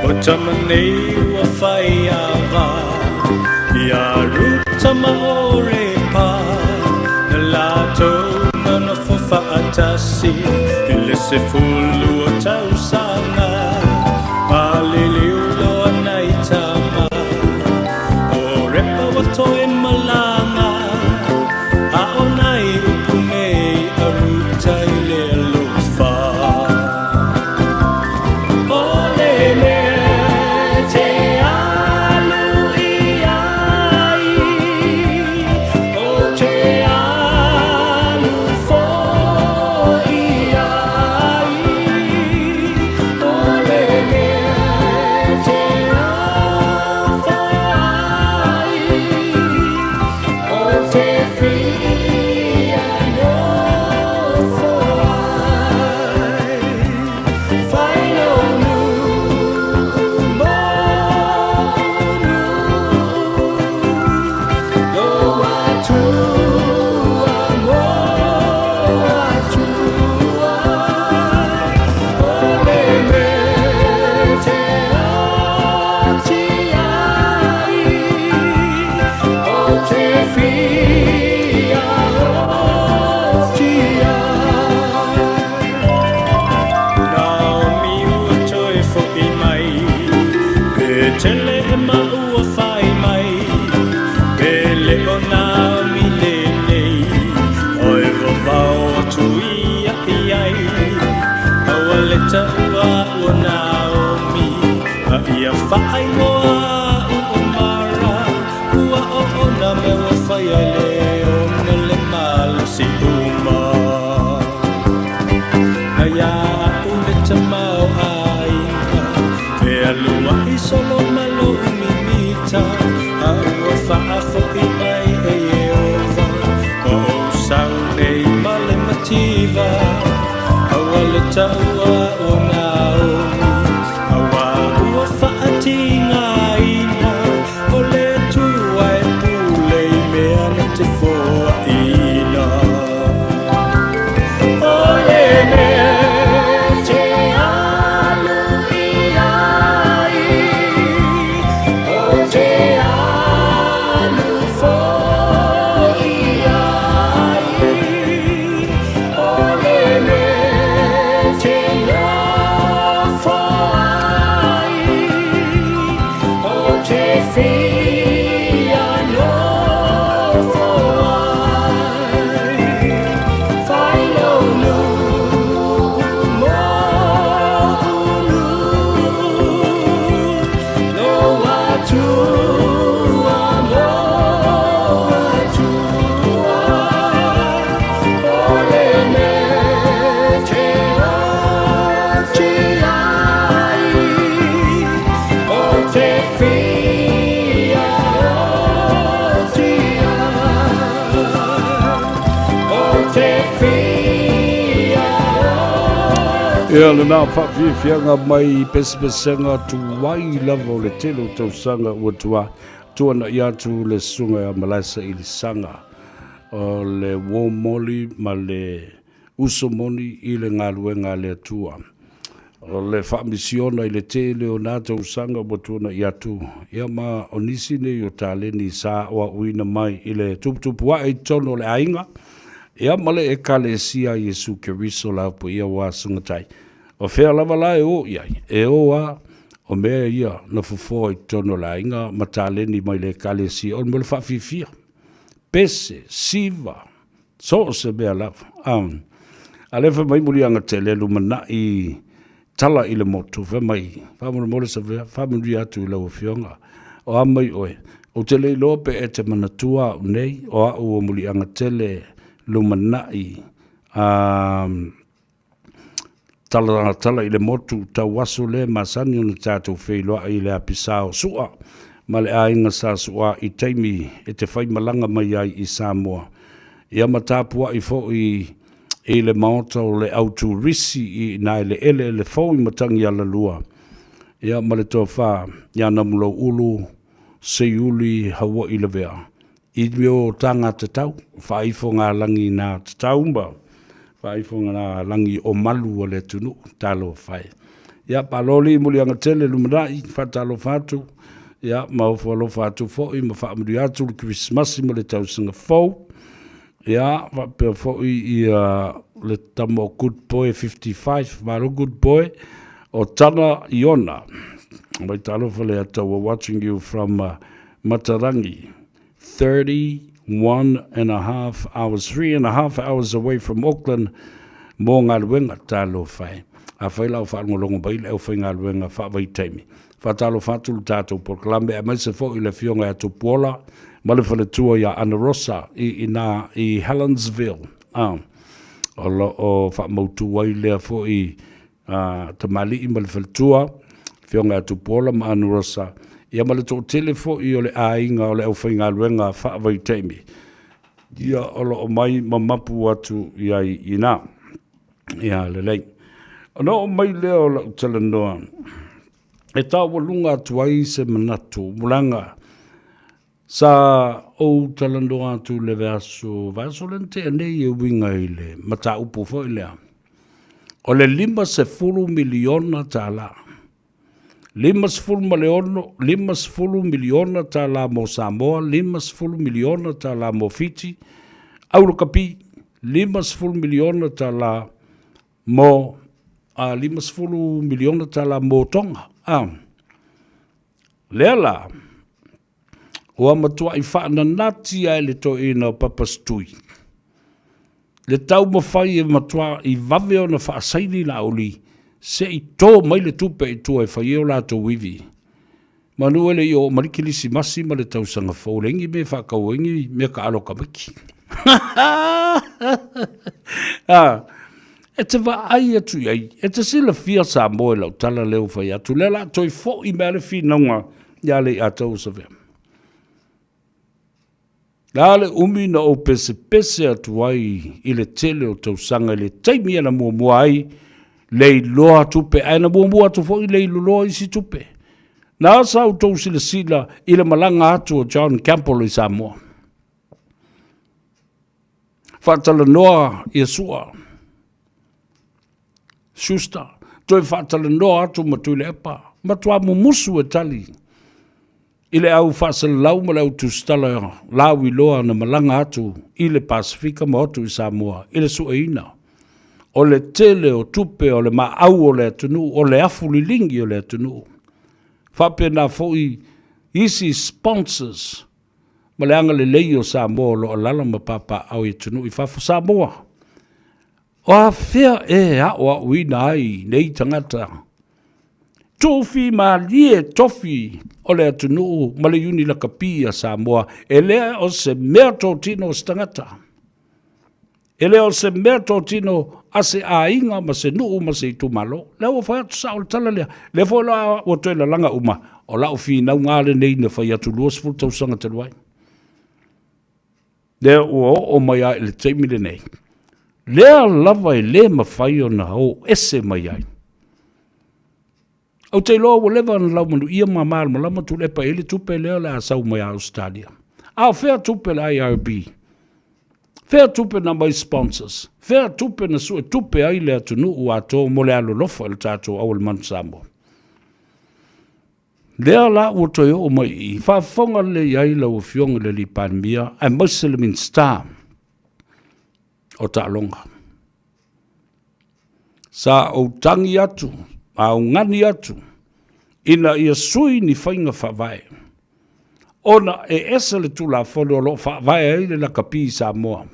O tama nei ua whai ava, i a Ruta ma Orepa, na latou na nofo faatasi i le 12 o tausaga, maliliu loa nai tama. O Repa ua toe malaga, a o nai upu nei a Ruta i le alofa. O le mea te alu i ai, o te alu foi ai. O le mea te alofa ai, o te fia nofo ai. Fai lou nuu mo nuu, lou Atua mo Atua. O le mea te oti ai, o te fia oti ai. Naomi ua toe foi mai, Petelehema ua fai mai, pe le o Naomi lenei, o e vavao atu ia i ai. Aua le taua ua Naomi, a ia faaigoa a'u o Mara, ua oona mea ua faia e le one le malosi uma. Na ia a'u le tamaoaiga, fealuai solo ma lou mimita, a ua faafoi mai e Ieova, ua ou sau nei ma le mativa. Aua le taua o Naomi, auā ua faatigaina, o le Atua e pule i mea na te foaina. O le mea te alu i ai, o Ia lena faafiafiaga mai pesepesega tuai lava o le tele o tausaga ua tua tuana'i atu le susuga ia Malaesa Ilisaga o le uo moli ma le uso moni i le galuega a le Atua. O le faamisiona i le tele o na tausaga ua tuana'i atu, ia ma o nisi nei o taleni sa aoaoina mai i le tuputupu ae i totonu o le aiga, ia ma le Ekalesia a Iesu Keriso la paia ua sugatai. O fea lava la e o i ai, e o a o mea ia na fofoa i totonu o le aiga ma taleni mai le Ekalesia o le mea o le faafiafia, pese, siva, So o se mea lava. A lea fai mai Muliaga tele lumanai tala i le motu, fai mai, faamolemole Savea, faamanuia atu i lau Afioga, o a mai oe, ou te le iloa pe e te manatua au nei, o au o Muliaga tele lumanai Tala tala i le motu tau aso lea masani ona tatou feiloai i le apisa o Su'a ma le aiga sa Su'a i taimi e te faimalaga mai ai i Samoa. Ia ma tapua'i fo'i i le maota o le au turisi i ina i le eleele fou i Matagialalua, ia ma le tofa ia Namulouulu Seiuli Haua'i Lavea I mea o taga tatau, faaifogalagi na tatau ma faaifogalagi o malu o le atunuu, talofa e. Ia, malo alii muliaga tele lumanai, faatalofa atu, ia, ma ofo alofa atu foi ma faamanuia atu le Kerisimasi ma le tausaga fou. Ia, faapea foi ia le tama o Good Boy 55, malo Good Boy, o Tana Iona. Mai talofa le Ataua watching you from Matarangi, 31 and a half hours, 3 and a half hours away from Auckland mō galuega, talofa e. Afai la o faalogologo mai le aufaigaluega faavaitaimi, faatalofa atu le tatou polokalame aemaise foi le Afioga ia Tupuola ma le faletua ia Ana Rosa i ina i Helensville, o lo o faamautu ai lea foi a tamalii ma le faletua, Afioga ia Tupuola ma Ana Rosa, ia ma le toatele foi o le aiga o le aufaigaluega faavaitaimi, ia o lo o mai ma mapu atu i ai i ina. Ia lelei. Ona oo mai lea o lau talanoa, e taualuga atu ai se manatu, mulaga, sa ou talanoa atu i le vaiaso, vaiaso lea na tea nei e uiga i le mataupu foi lea, o le $50 miliona tala. 56, $50 miliona tala mo Samoa, $50 miliona tala mo Fiti, au lakapi, $50 miliona tala mo, $50 miliona tala mo Tonga. Lea la, ua matuai faananati lava e le toeaina o Papa Setui le taumafai e matuai vave ona faasaini Laauli se i to mai le tupe i tua e fai ai o latou ivi. Manu e le i oo mai le Kerisimasi ma le tausaga fou, leai ni mea e faatau ai ni mea taalo a tamaiti. E te vaai atu i ai, e te silafia Samoa i lau tala lea ua fai atu, lea o le a toe foi mai lava le finauga ia Leiataua Savea. Le a le umi na ou pesepese atu ai i le tele o tausaga i le taimi e na muamua ai le iloa tupe, ae na muamua atu foi le iloloa isi tupe. Na sa outou silasila i le malaga atu o John Campbell i Samoa. Faatalanoa ia Sua Schuster, toe faatalanoa atu ma Tuilaepa, matua mumusu e tali i le au faasalalau ma le au tusitala lauiloa na malaga atu i le Pasefika ma o atu i Samoa i le sueina o le tele o tupe o le maau o le atunuu, o le afu liligi o le atunuu. Faapena foi isi sponsors ma le agalelei o Samoa o lo o alaala ma papaaao i atunuu i fafo. Samoa, o afea e aoaoina ai nei tagata? Tuufimalie tofi o le atunuu ma le iuni lakapi a Samoa, e le o se mea totino o se tagata. E le o se mea totino a se aiga ma se nuu ma se itumalo. Lea ua fai atu sao le tala lea. Lea foi la ua toe lalaga uma, o lau finauga lenei na fai atu 20 tausaga talu ai. Lea ua oo mai lava i le taimi lenei. Lea lava e le mafai ona o ese mai ai. Ou te iloa ua leva ona laumanuia ma malamalama Tuilaepa e i ai le tupe lea o le a sau mai Ausetalia. A o fea tupe a le IRB? Fea tupe na aumai sponsors? Fea tupe na suetupe ai le atunuu atoa mo le alolofa i le tatou au o le Manu Samoa? Lea la ua toe oo mai i i, faafofoga lelei ai lau Afioga i le Alii Palemia aemaise le Minisita o Taaloga. Sa ou tagi atu ma augani atu ina ia sui ni faiga faavae ona e ese le Tulafono o lo o faavae ai le lakapi i Samoa.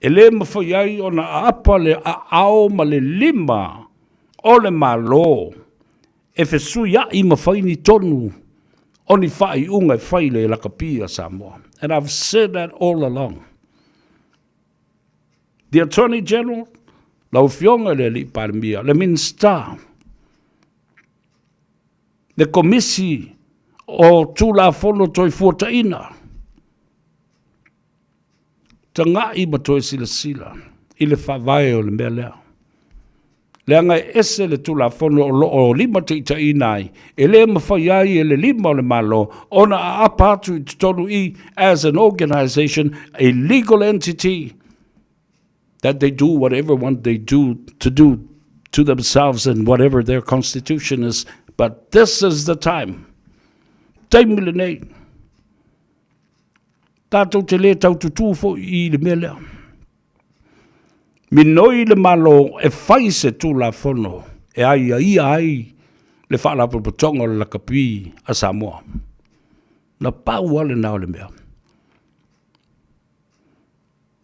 E le mafai ai ona aapa le aao ma le lima o le Malo e fesuia'i ma fai ni tonu o ni faaiuga e fai i le lakapi a Samoa. And I've said that all along. The Attorney General, lau Afioga i le Alii Palemia, le Minisita, le Komisi o Tulafono Toefuataiga, taga'i ma toe silasila i le faavae o le mea lea. Leaga e ese le Tulafono o lo o limataitaiina ai, e le mafai ai e le lima o le Malo ona aapa atu i totonu i as an organization, a legal entity, that they do whatever want they do to do to themselves and whatever their constitution is. But this is the time. Taimi lenei. Tatou te le taututū foi i le mea lea. Minoi le Malo e fai se Tulafono e aiaia ai le Faalapotopotoga o le Lakapi a Samoa. Na pau lava lena o le mea.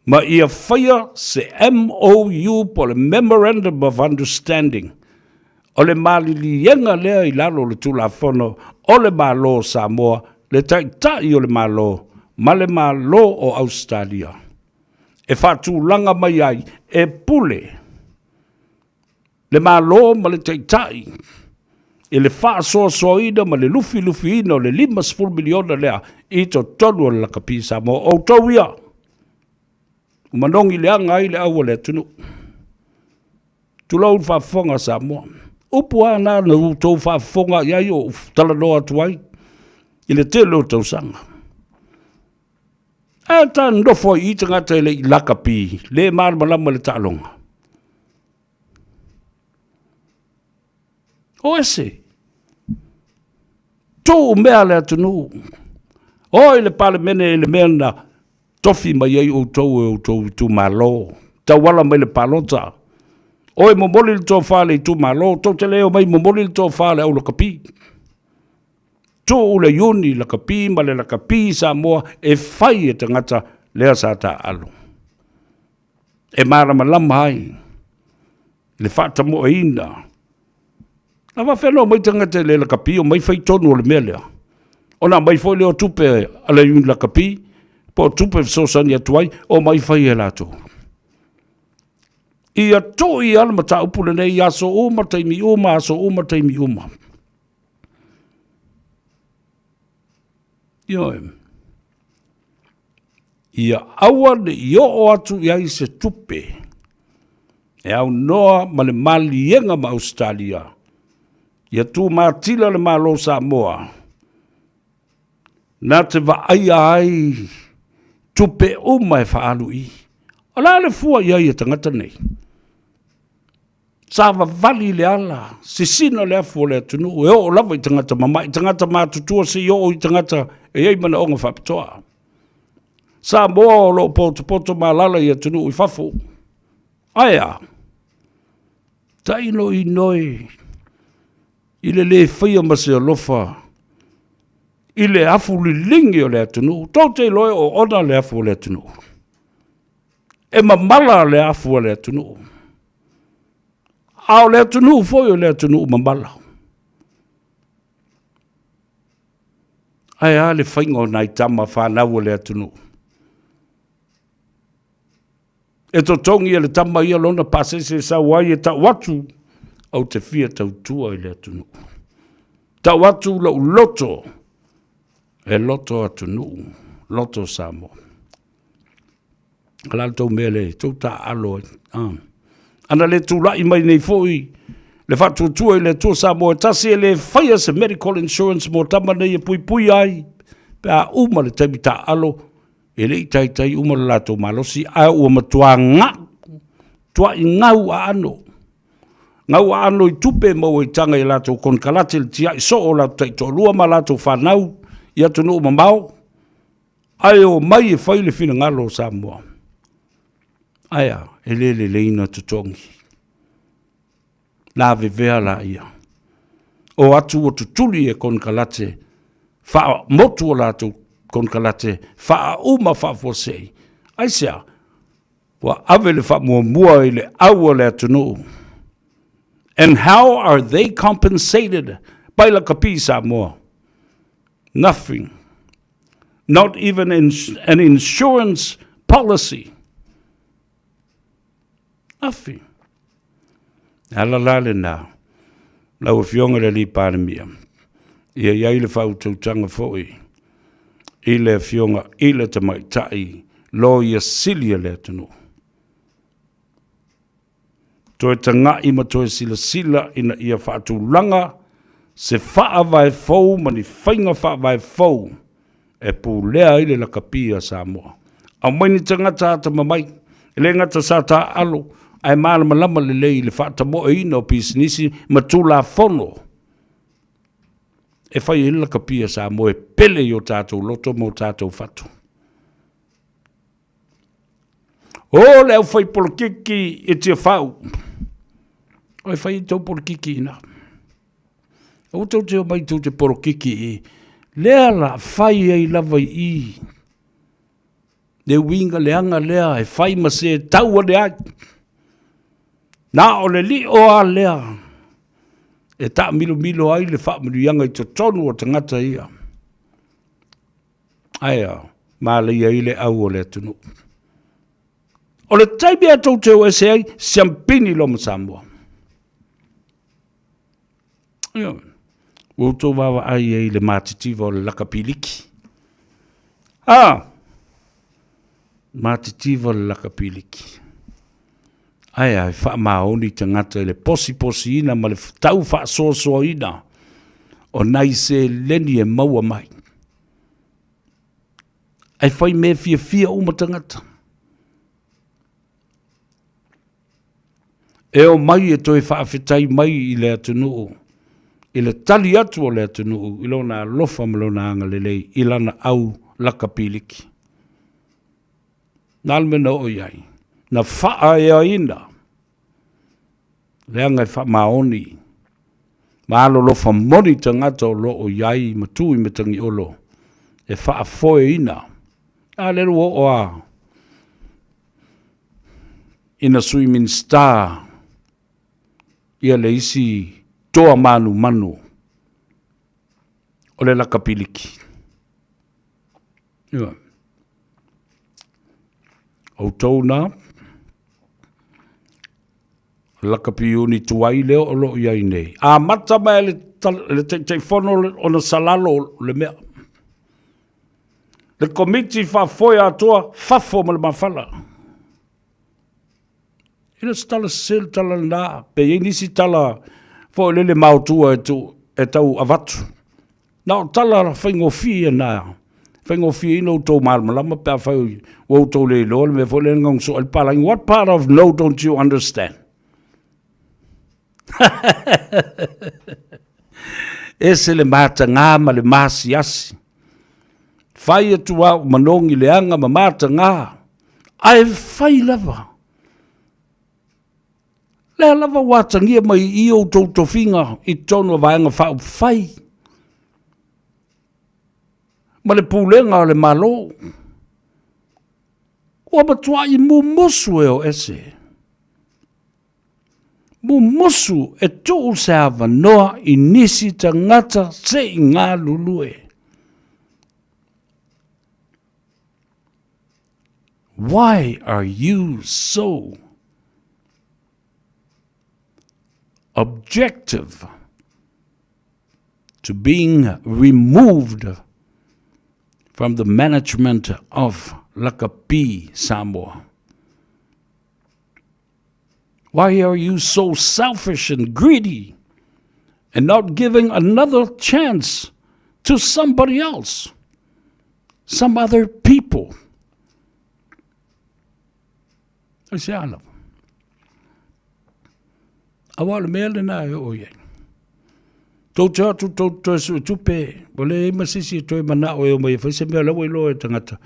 Ma ia faia se MOU po o le Memorandum of Understanding o le maliliega lea i lalo o le Tulafono o le Malo o Samoa, le Taitai o le Malo ma le Malo o Ausetalia e faatulaga mai ai e pule le Malo ma le Taitai i le faasoasoaina ma le lufilufiina o le $50 miliona lea i totonu o le lakapi Samoa. O outou ia, ua manogi leaga ai le au a le atunuu. Tulou le faafofoga a Samoa. Upu lava na na outou faafofoga i ai o ou talanoa atu ai i le tele o tausaga. Ae ta nofo ai i tagata e le i lakapi, le malamalama i le taaloga. O ese. Tuu mea le atunuu. O i le Palemene i le mea na tofi mai ai outou e outou itumalo, tauala mai le palota. O e momoli le tofa le itumalo, tou te le omai momoli le tofa le au lakapi. Tuu le iuni lakapi ma le lakapi Samoa e fai e tagata lea sa taaalo. E malamalama ai le faatamoeina. A faafefea ona omai tagata i le lakapi, omai fai tonu o le mea lea. Ona aumai foi lea o tupe a le iuni lakapi, po o tupe e fesoasoani atu ai, omai fai e latou. Ia tuu ia le mataupu lenei i aso uma, taimi uma, aso uma, taimi uma. Ioe. Ia aua ne i oo atu i ai se tupe e aunoa ma le maliega ma Ausetalia, ia tumatila le Malo o Samoa na te vaaia ai tupe uma e faaalu i. O le a le fua i ai e tagata nei? Sa vavali le ala, sisina le afu o le atunuu e oo lava i tagata mama'i, tagata matutua seia oo i tagata e i ai manaoga faapitoa. Samoa o lo o potopoto ma alaala i atunuu i fafo. Ae a? Tailo inoi i le le faia ma se alofa i le afu liligi o le atunuu. Tou te iloa e oona le afu o le atunuu. E mamala le afu a le atunuu. A o le atunuu foi o le atunuu mamala. Ae a le faiga o nai tama fanau o le atunuu. E totogi e le tama ia lona pasese e sau ai e tau atu, ou te fia tautua i le atunuu. Tau atu lou loto, e loto atunuu, loto Samoa. O le a le tou mea le tou taaalo ai? Ah. Ana le tulai mai nei foi le faatuatua i le Atua Samoa e tasi e le faia se medical insurance mo tama nei e puipuia ai pe a uma le taimi taaalo e le i taitai uma le latou malosi ae ua matua ga'u tua'i gau aano gau aano i tupe e maua i taga i latou konekarate le tia'i soo o latou taitoalua ma latou fanau i atunuu mamao ae omai e fai le finagalo o Samoa. Ae a, e le lelei na totogi. Lavevea laia. O atu ua tutuli e konekarate faamotu o latou konekarate faauma faafuasei. Aisea? Ua ave le faamuamua i le au o le atunuu. And how are they compensated by Lakapi Samoa? Nothing. Not even an insurance policy. Nothing. E ala la lena, lau Afioga i le Alii Palemia, ia i ai le faautautaga foi i le Afioga i le Tamaitai Loia Sili a le atunuu. Toe taga'i ma toe silasila ina ia faatulaga se faavae fou ma ni faiga faavae fou e pulea ai le lakapi a Samoa. Aumai ni tagata atamamai, e le gata sa taaalo, ae malamalama lelei i le faatamoeina o pisinisi ma Tulafono e fai ai le lakapi a Samoa e pele i o tatou loto ma o tatou fatu. O le aufai polokiki i Tiafau, o e fai i tou polokiki ina. Aua tou te omai tou te polokiki i lea la fai ai lava i i. Le uiga leaga lea e fai ma se tau ane ai. Na o le lio a lea e taamilomilo ai le faamanuiaga i totonu o tagata ia. Ae a, malaia ai le au o le atunuu. O le taimi a tou te o ese ai, siampini loa ma Samoa. Ia, ua outou vaavaai ai i le matitiva o le lakapiliki. A, matitiva o le lakapiliki. Ae a, e faamaoni tagata i le posiposiina ma le tau faasoasoaina o nai seleni e maua mai. Ae fai mea fiafia uma tagata. E omai e toe faafetai mai i le atunuu, i le tali atu o le atunuu i lona alofa ma lona agalelei i lana au lakapiliki. Na le mea na oo i ai, na faaeaina leaga e faamaoni ma alolofa moni tagata o lo o i ai ma tu i Matagiolo e faafoeina. A lea ua oo a ina Sui Minisita ia le isi toa manumanu o le lakapiliki. Ia. Outou na, lakapi tuai lea o lo o i ai nei. Amata mai le, le Taitaifono ona salalo le mea. Le komiti faafoe atoa fafo ma le mafala. E le o se tala sese le tala lena, pe i ai nisi tala foi lele maotua e, tu, e tau avatu. Na o tala faigofie ia na, faigofieina outou malamalama pe afai ua outou le iloa le mea foi lea na gagosoo ai le palagi. What part of no don't you understand? Ese le matagā ma le masiasi. Fai atu au manogi leaga ma matagā, ae fai lava. Lea lava ua atagia mai i outou tofiga i totonu o Vaega Faaupufai ma le pulega o le Malo. Ua matuai mumusu e o ese. Mumusu e tuu se avanoa i nisi tagata se i galulue. Why are you so objective to being removed from the management of Lakapi Samoa? Why are you so selfish and greedy and not giving another chance to somebody else, some other people? Ai se ala. Aua o le mea lena e oo i ai. Tou te o atu tou te toe sue tupe, ua leai ma se isi e toe manao e omai e fai se mea, o la ua iloa e tagata.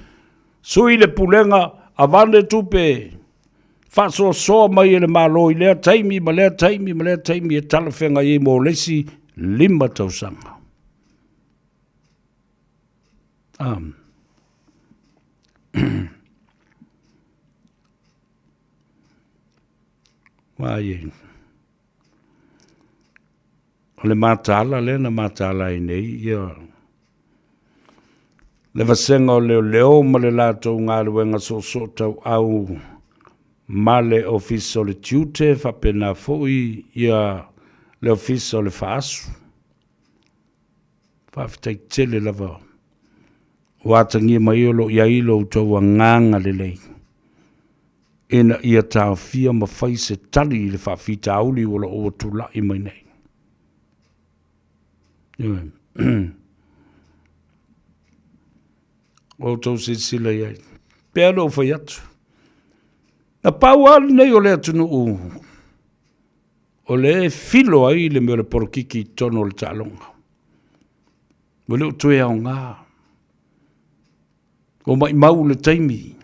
Sui le pulega, avane tupe, faasoasoa mai e le Malo i lea taimi ma lea taimi ma lea taimi e talafeagai ai mo le isi 5 tausaga. Ai e. O le mataala lea na mataala ai nei ia le vasega o leoleo ma le latou galuega soosoo tauau ma le Ofisa o le Tiute faapena foi ia le Ofisa o le Faasu. Faafetai tele lava ua atagia mai o lo o i ai lo outou agaga lelei ina ia taofia ma fai se tali i le faafitauli ua lo o ua tulai mai nei. Ioe. Ua outou silasila i ai. Pea ona ou fai atu. Na pau lava lenei o le atunuu o lea e filo ai le mea o le polokiki i totonu o le taaloga. Ua le o toe aoga. Ua maimau le taimi.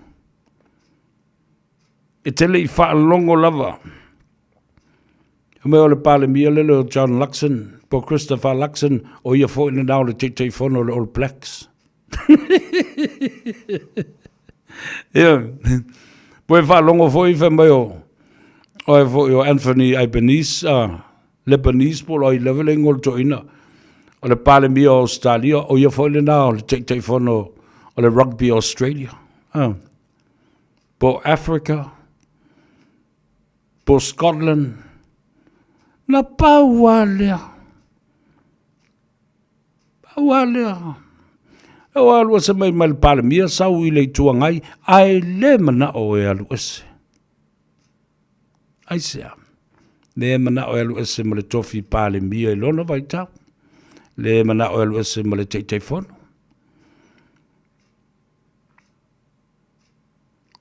E te le i faalogo lava. Fai mai o le Palemia lele o John Luxon, po Christopher Luxon, o ia foi lena o le Taitaifono o le All Blacks. Ia, po e faalogo foi fai mai o, o ai foi o Anthony Albanese, Lebanese po o ai lava le igoa o le toeaina, o le Palemia o Ausetalia, o ia foi lena o le Taitaifono o le Rugby Australia. Po o Africa, po o Scotland, na pau lava lea. Pau lava lea. E o alu ese mai mai le Palemia sau i le Itu Agai, ae le manao e alu ese. Aisea? Le manao e alu ese ma le tofi Palemia i lona vaitau. Le manao e alu ese ma le Taitaifono.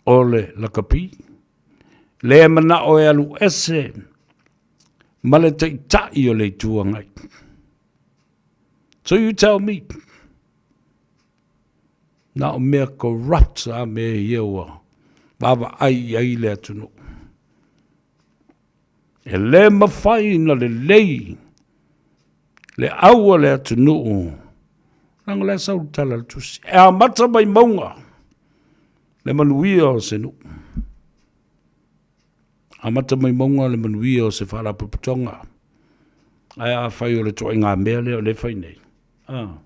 O le lakapi. Le manao e alu ese ma le Taitai o le Itu Agai. So you tell me. Na o mea corrupt a mea ia ua vaavaai i ai le atunuu. E le mafai na lelei le au a le atunuu, leaga o lea sau le tala a le tusi, e amata mai mauga le manuia o se nuu. Amata mai mauga le manuia o se faalapotopotoga. Ae afai o le ituaiga mea lea o lea e fai nei, a,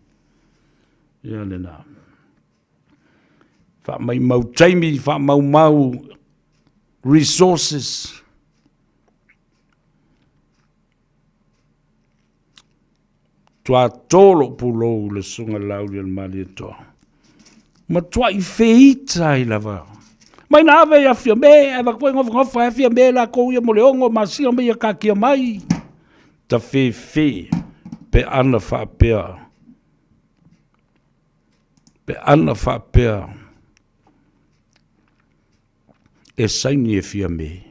ia lena. Faamaumau taimi, faamaumau resources. Matua tō lou pulou i le Susuga i le Laaulialemalietoa. Matuai feita ai lava. Mai na ave i Afiame, ae avatu ai nofonofo e Afiame latou ia mo le 6 masina ma ia taatia mai. Tafefe pe ana faapea, pe ana faapea e saini e Fiame.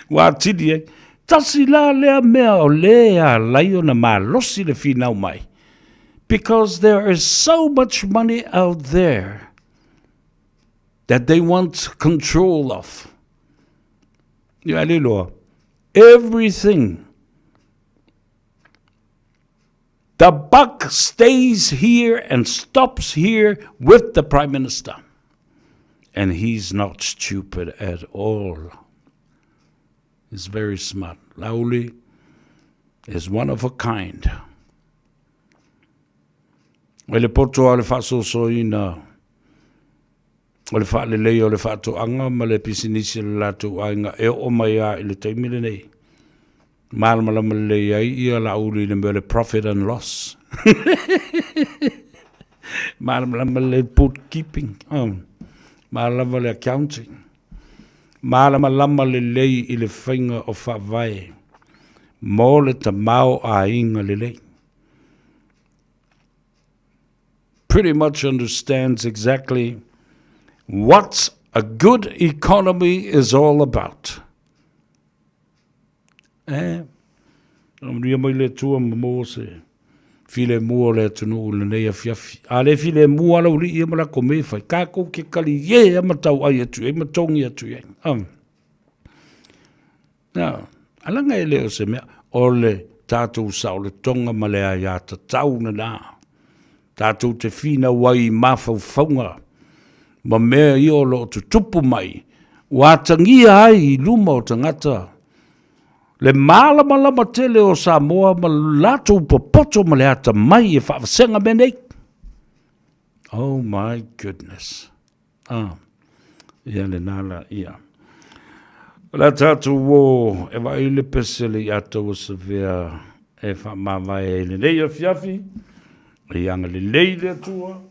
Ua atili ai. Tasi la lea mea o lea e alai ona malosi le finau mai. Because there is so much money out there that they want control of. Ia le loa. Everything The buck stays here and stops here with the Prime Minister. And he's not stupid at all. He's very smart. Laauli is one of a kind. O le poto a le faasoasoaina o le faaleleia o le faatoaga ma le pisinisi a le latou aiga e oo mai lava i le taimi lenei. Malamalama lelei ai ia Laauli i le mea o le profit and loss. Malamalama lelei le bookkeeping, malamalama le accounting, malamalama lelei i le faiga o faavae mo le tamaoaiga lelei. Pretty much understands exactly what a good economy is all about. E, manuia mai le Atua ma maua se filemu o le atunuu i lenei afiafi. A le filemu lava lau alii ia ma lako mea e fai, tatou te talie lava ma tauai atu i ai ma togi atu i ai. Um. Na, alaga e le o se mea, o le tatou saolotoga ma le aiatatau lena. Tatou te finau ai i mafaufauga ma mea ia o lo o tutupu mai, ua atagia ai i luma o tagata le malamalama tele o Samoa ma latou popoto ma le atamai e faavasega mea nei. Oh my goodness. Ah, ia lena la ia. O le a tatou o e vaai le pese le iata ua savea e faamavae ai lenei afiafi. Ia agalelei le Atua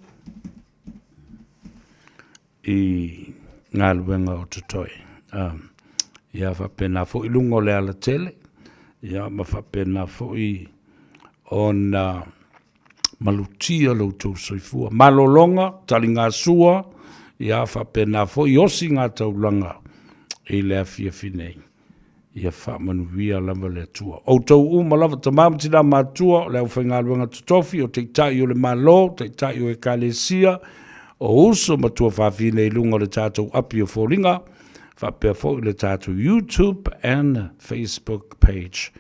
i galuega o totoe. Ah, ia faapena foi luga o le alatele, ia ma faapena foi ona malutia lo outou soifua. Malologa, taligasua, ia faapena foi osi taulaga i le afiafi nei. Ia faamanuia lava le Atua. Outou uma lava, tama ma tina matua, o le aufaigaluega totofi, o taitai o le Malo, taitai o ekalesia, o uso ma tuafafine i luga o le tatou api o foliga, faapea foi le tatou YouTube and Facebook page.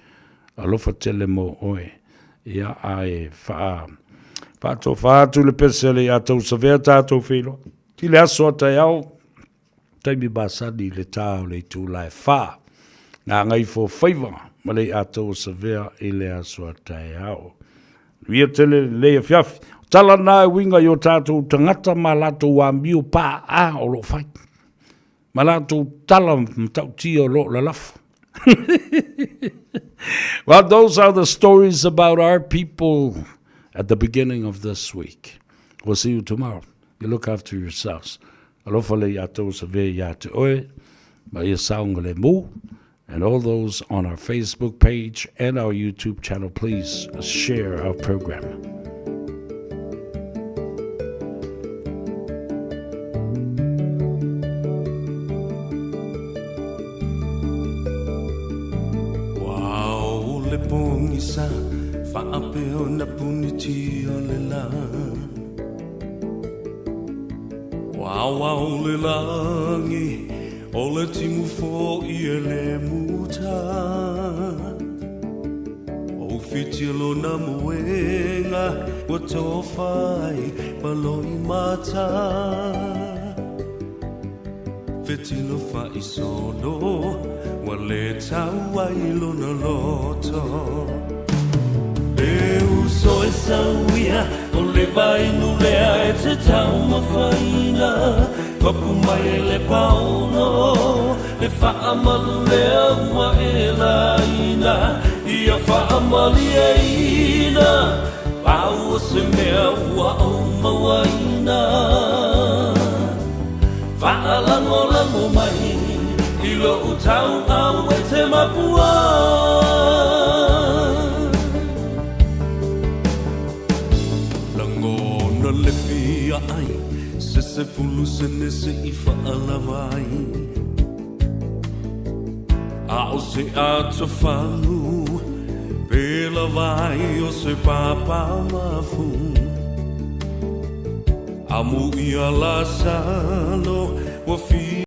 Alofa tele mo oe. Ia, ae faa, faatofa atu le pese le ia tau savea tatou feiloai. I le aso a taeao, taimi masani i le tā o le itula e whā. Gagaifo faiva ma le ia tau savea i le aso a taeao. Manuia tele lenei afiafi. O tala na e uiga i o tatou tagata ma latou amio paa o lo o fai. Ma latou tala matautia o lo o lalafo. Well, those are the stories about our people at the beginning of this week. We'll see you tomorrow. You look after yourselves. Alofa le ia tou sa ve ia te oe, ma ia saoga le mu, and all those on our Facebook page and our YouTube channel, please share our program. Ua le pogisa faapea ona puniti o le lā Ua aoao le lagi o le timu fo'i e le muta Ua ufitia lona moega ua tofa ai ma loimata Fetilo fa'isolo ua lē tau ai lona loto E uso e sau ia o le vainu lea e te taumafaina Papu mai e le paono le fa'amalu lea ua e laina Ia fa'amalieina pau o se mea ua ou mauaina Fa'alagolago mai i lo'u tau'au e te mapua. Lagona le fia ai se 10 sene se'i fa'alava ai A o se atofagu pe lava ai o se papa mafu Amu ia Lasalo ua fia.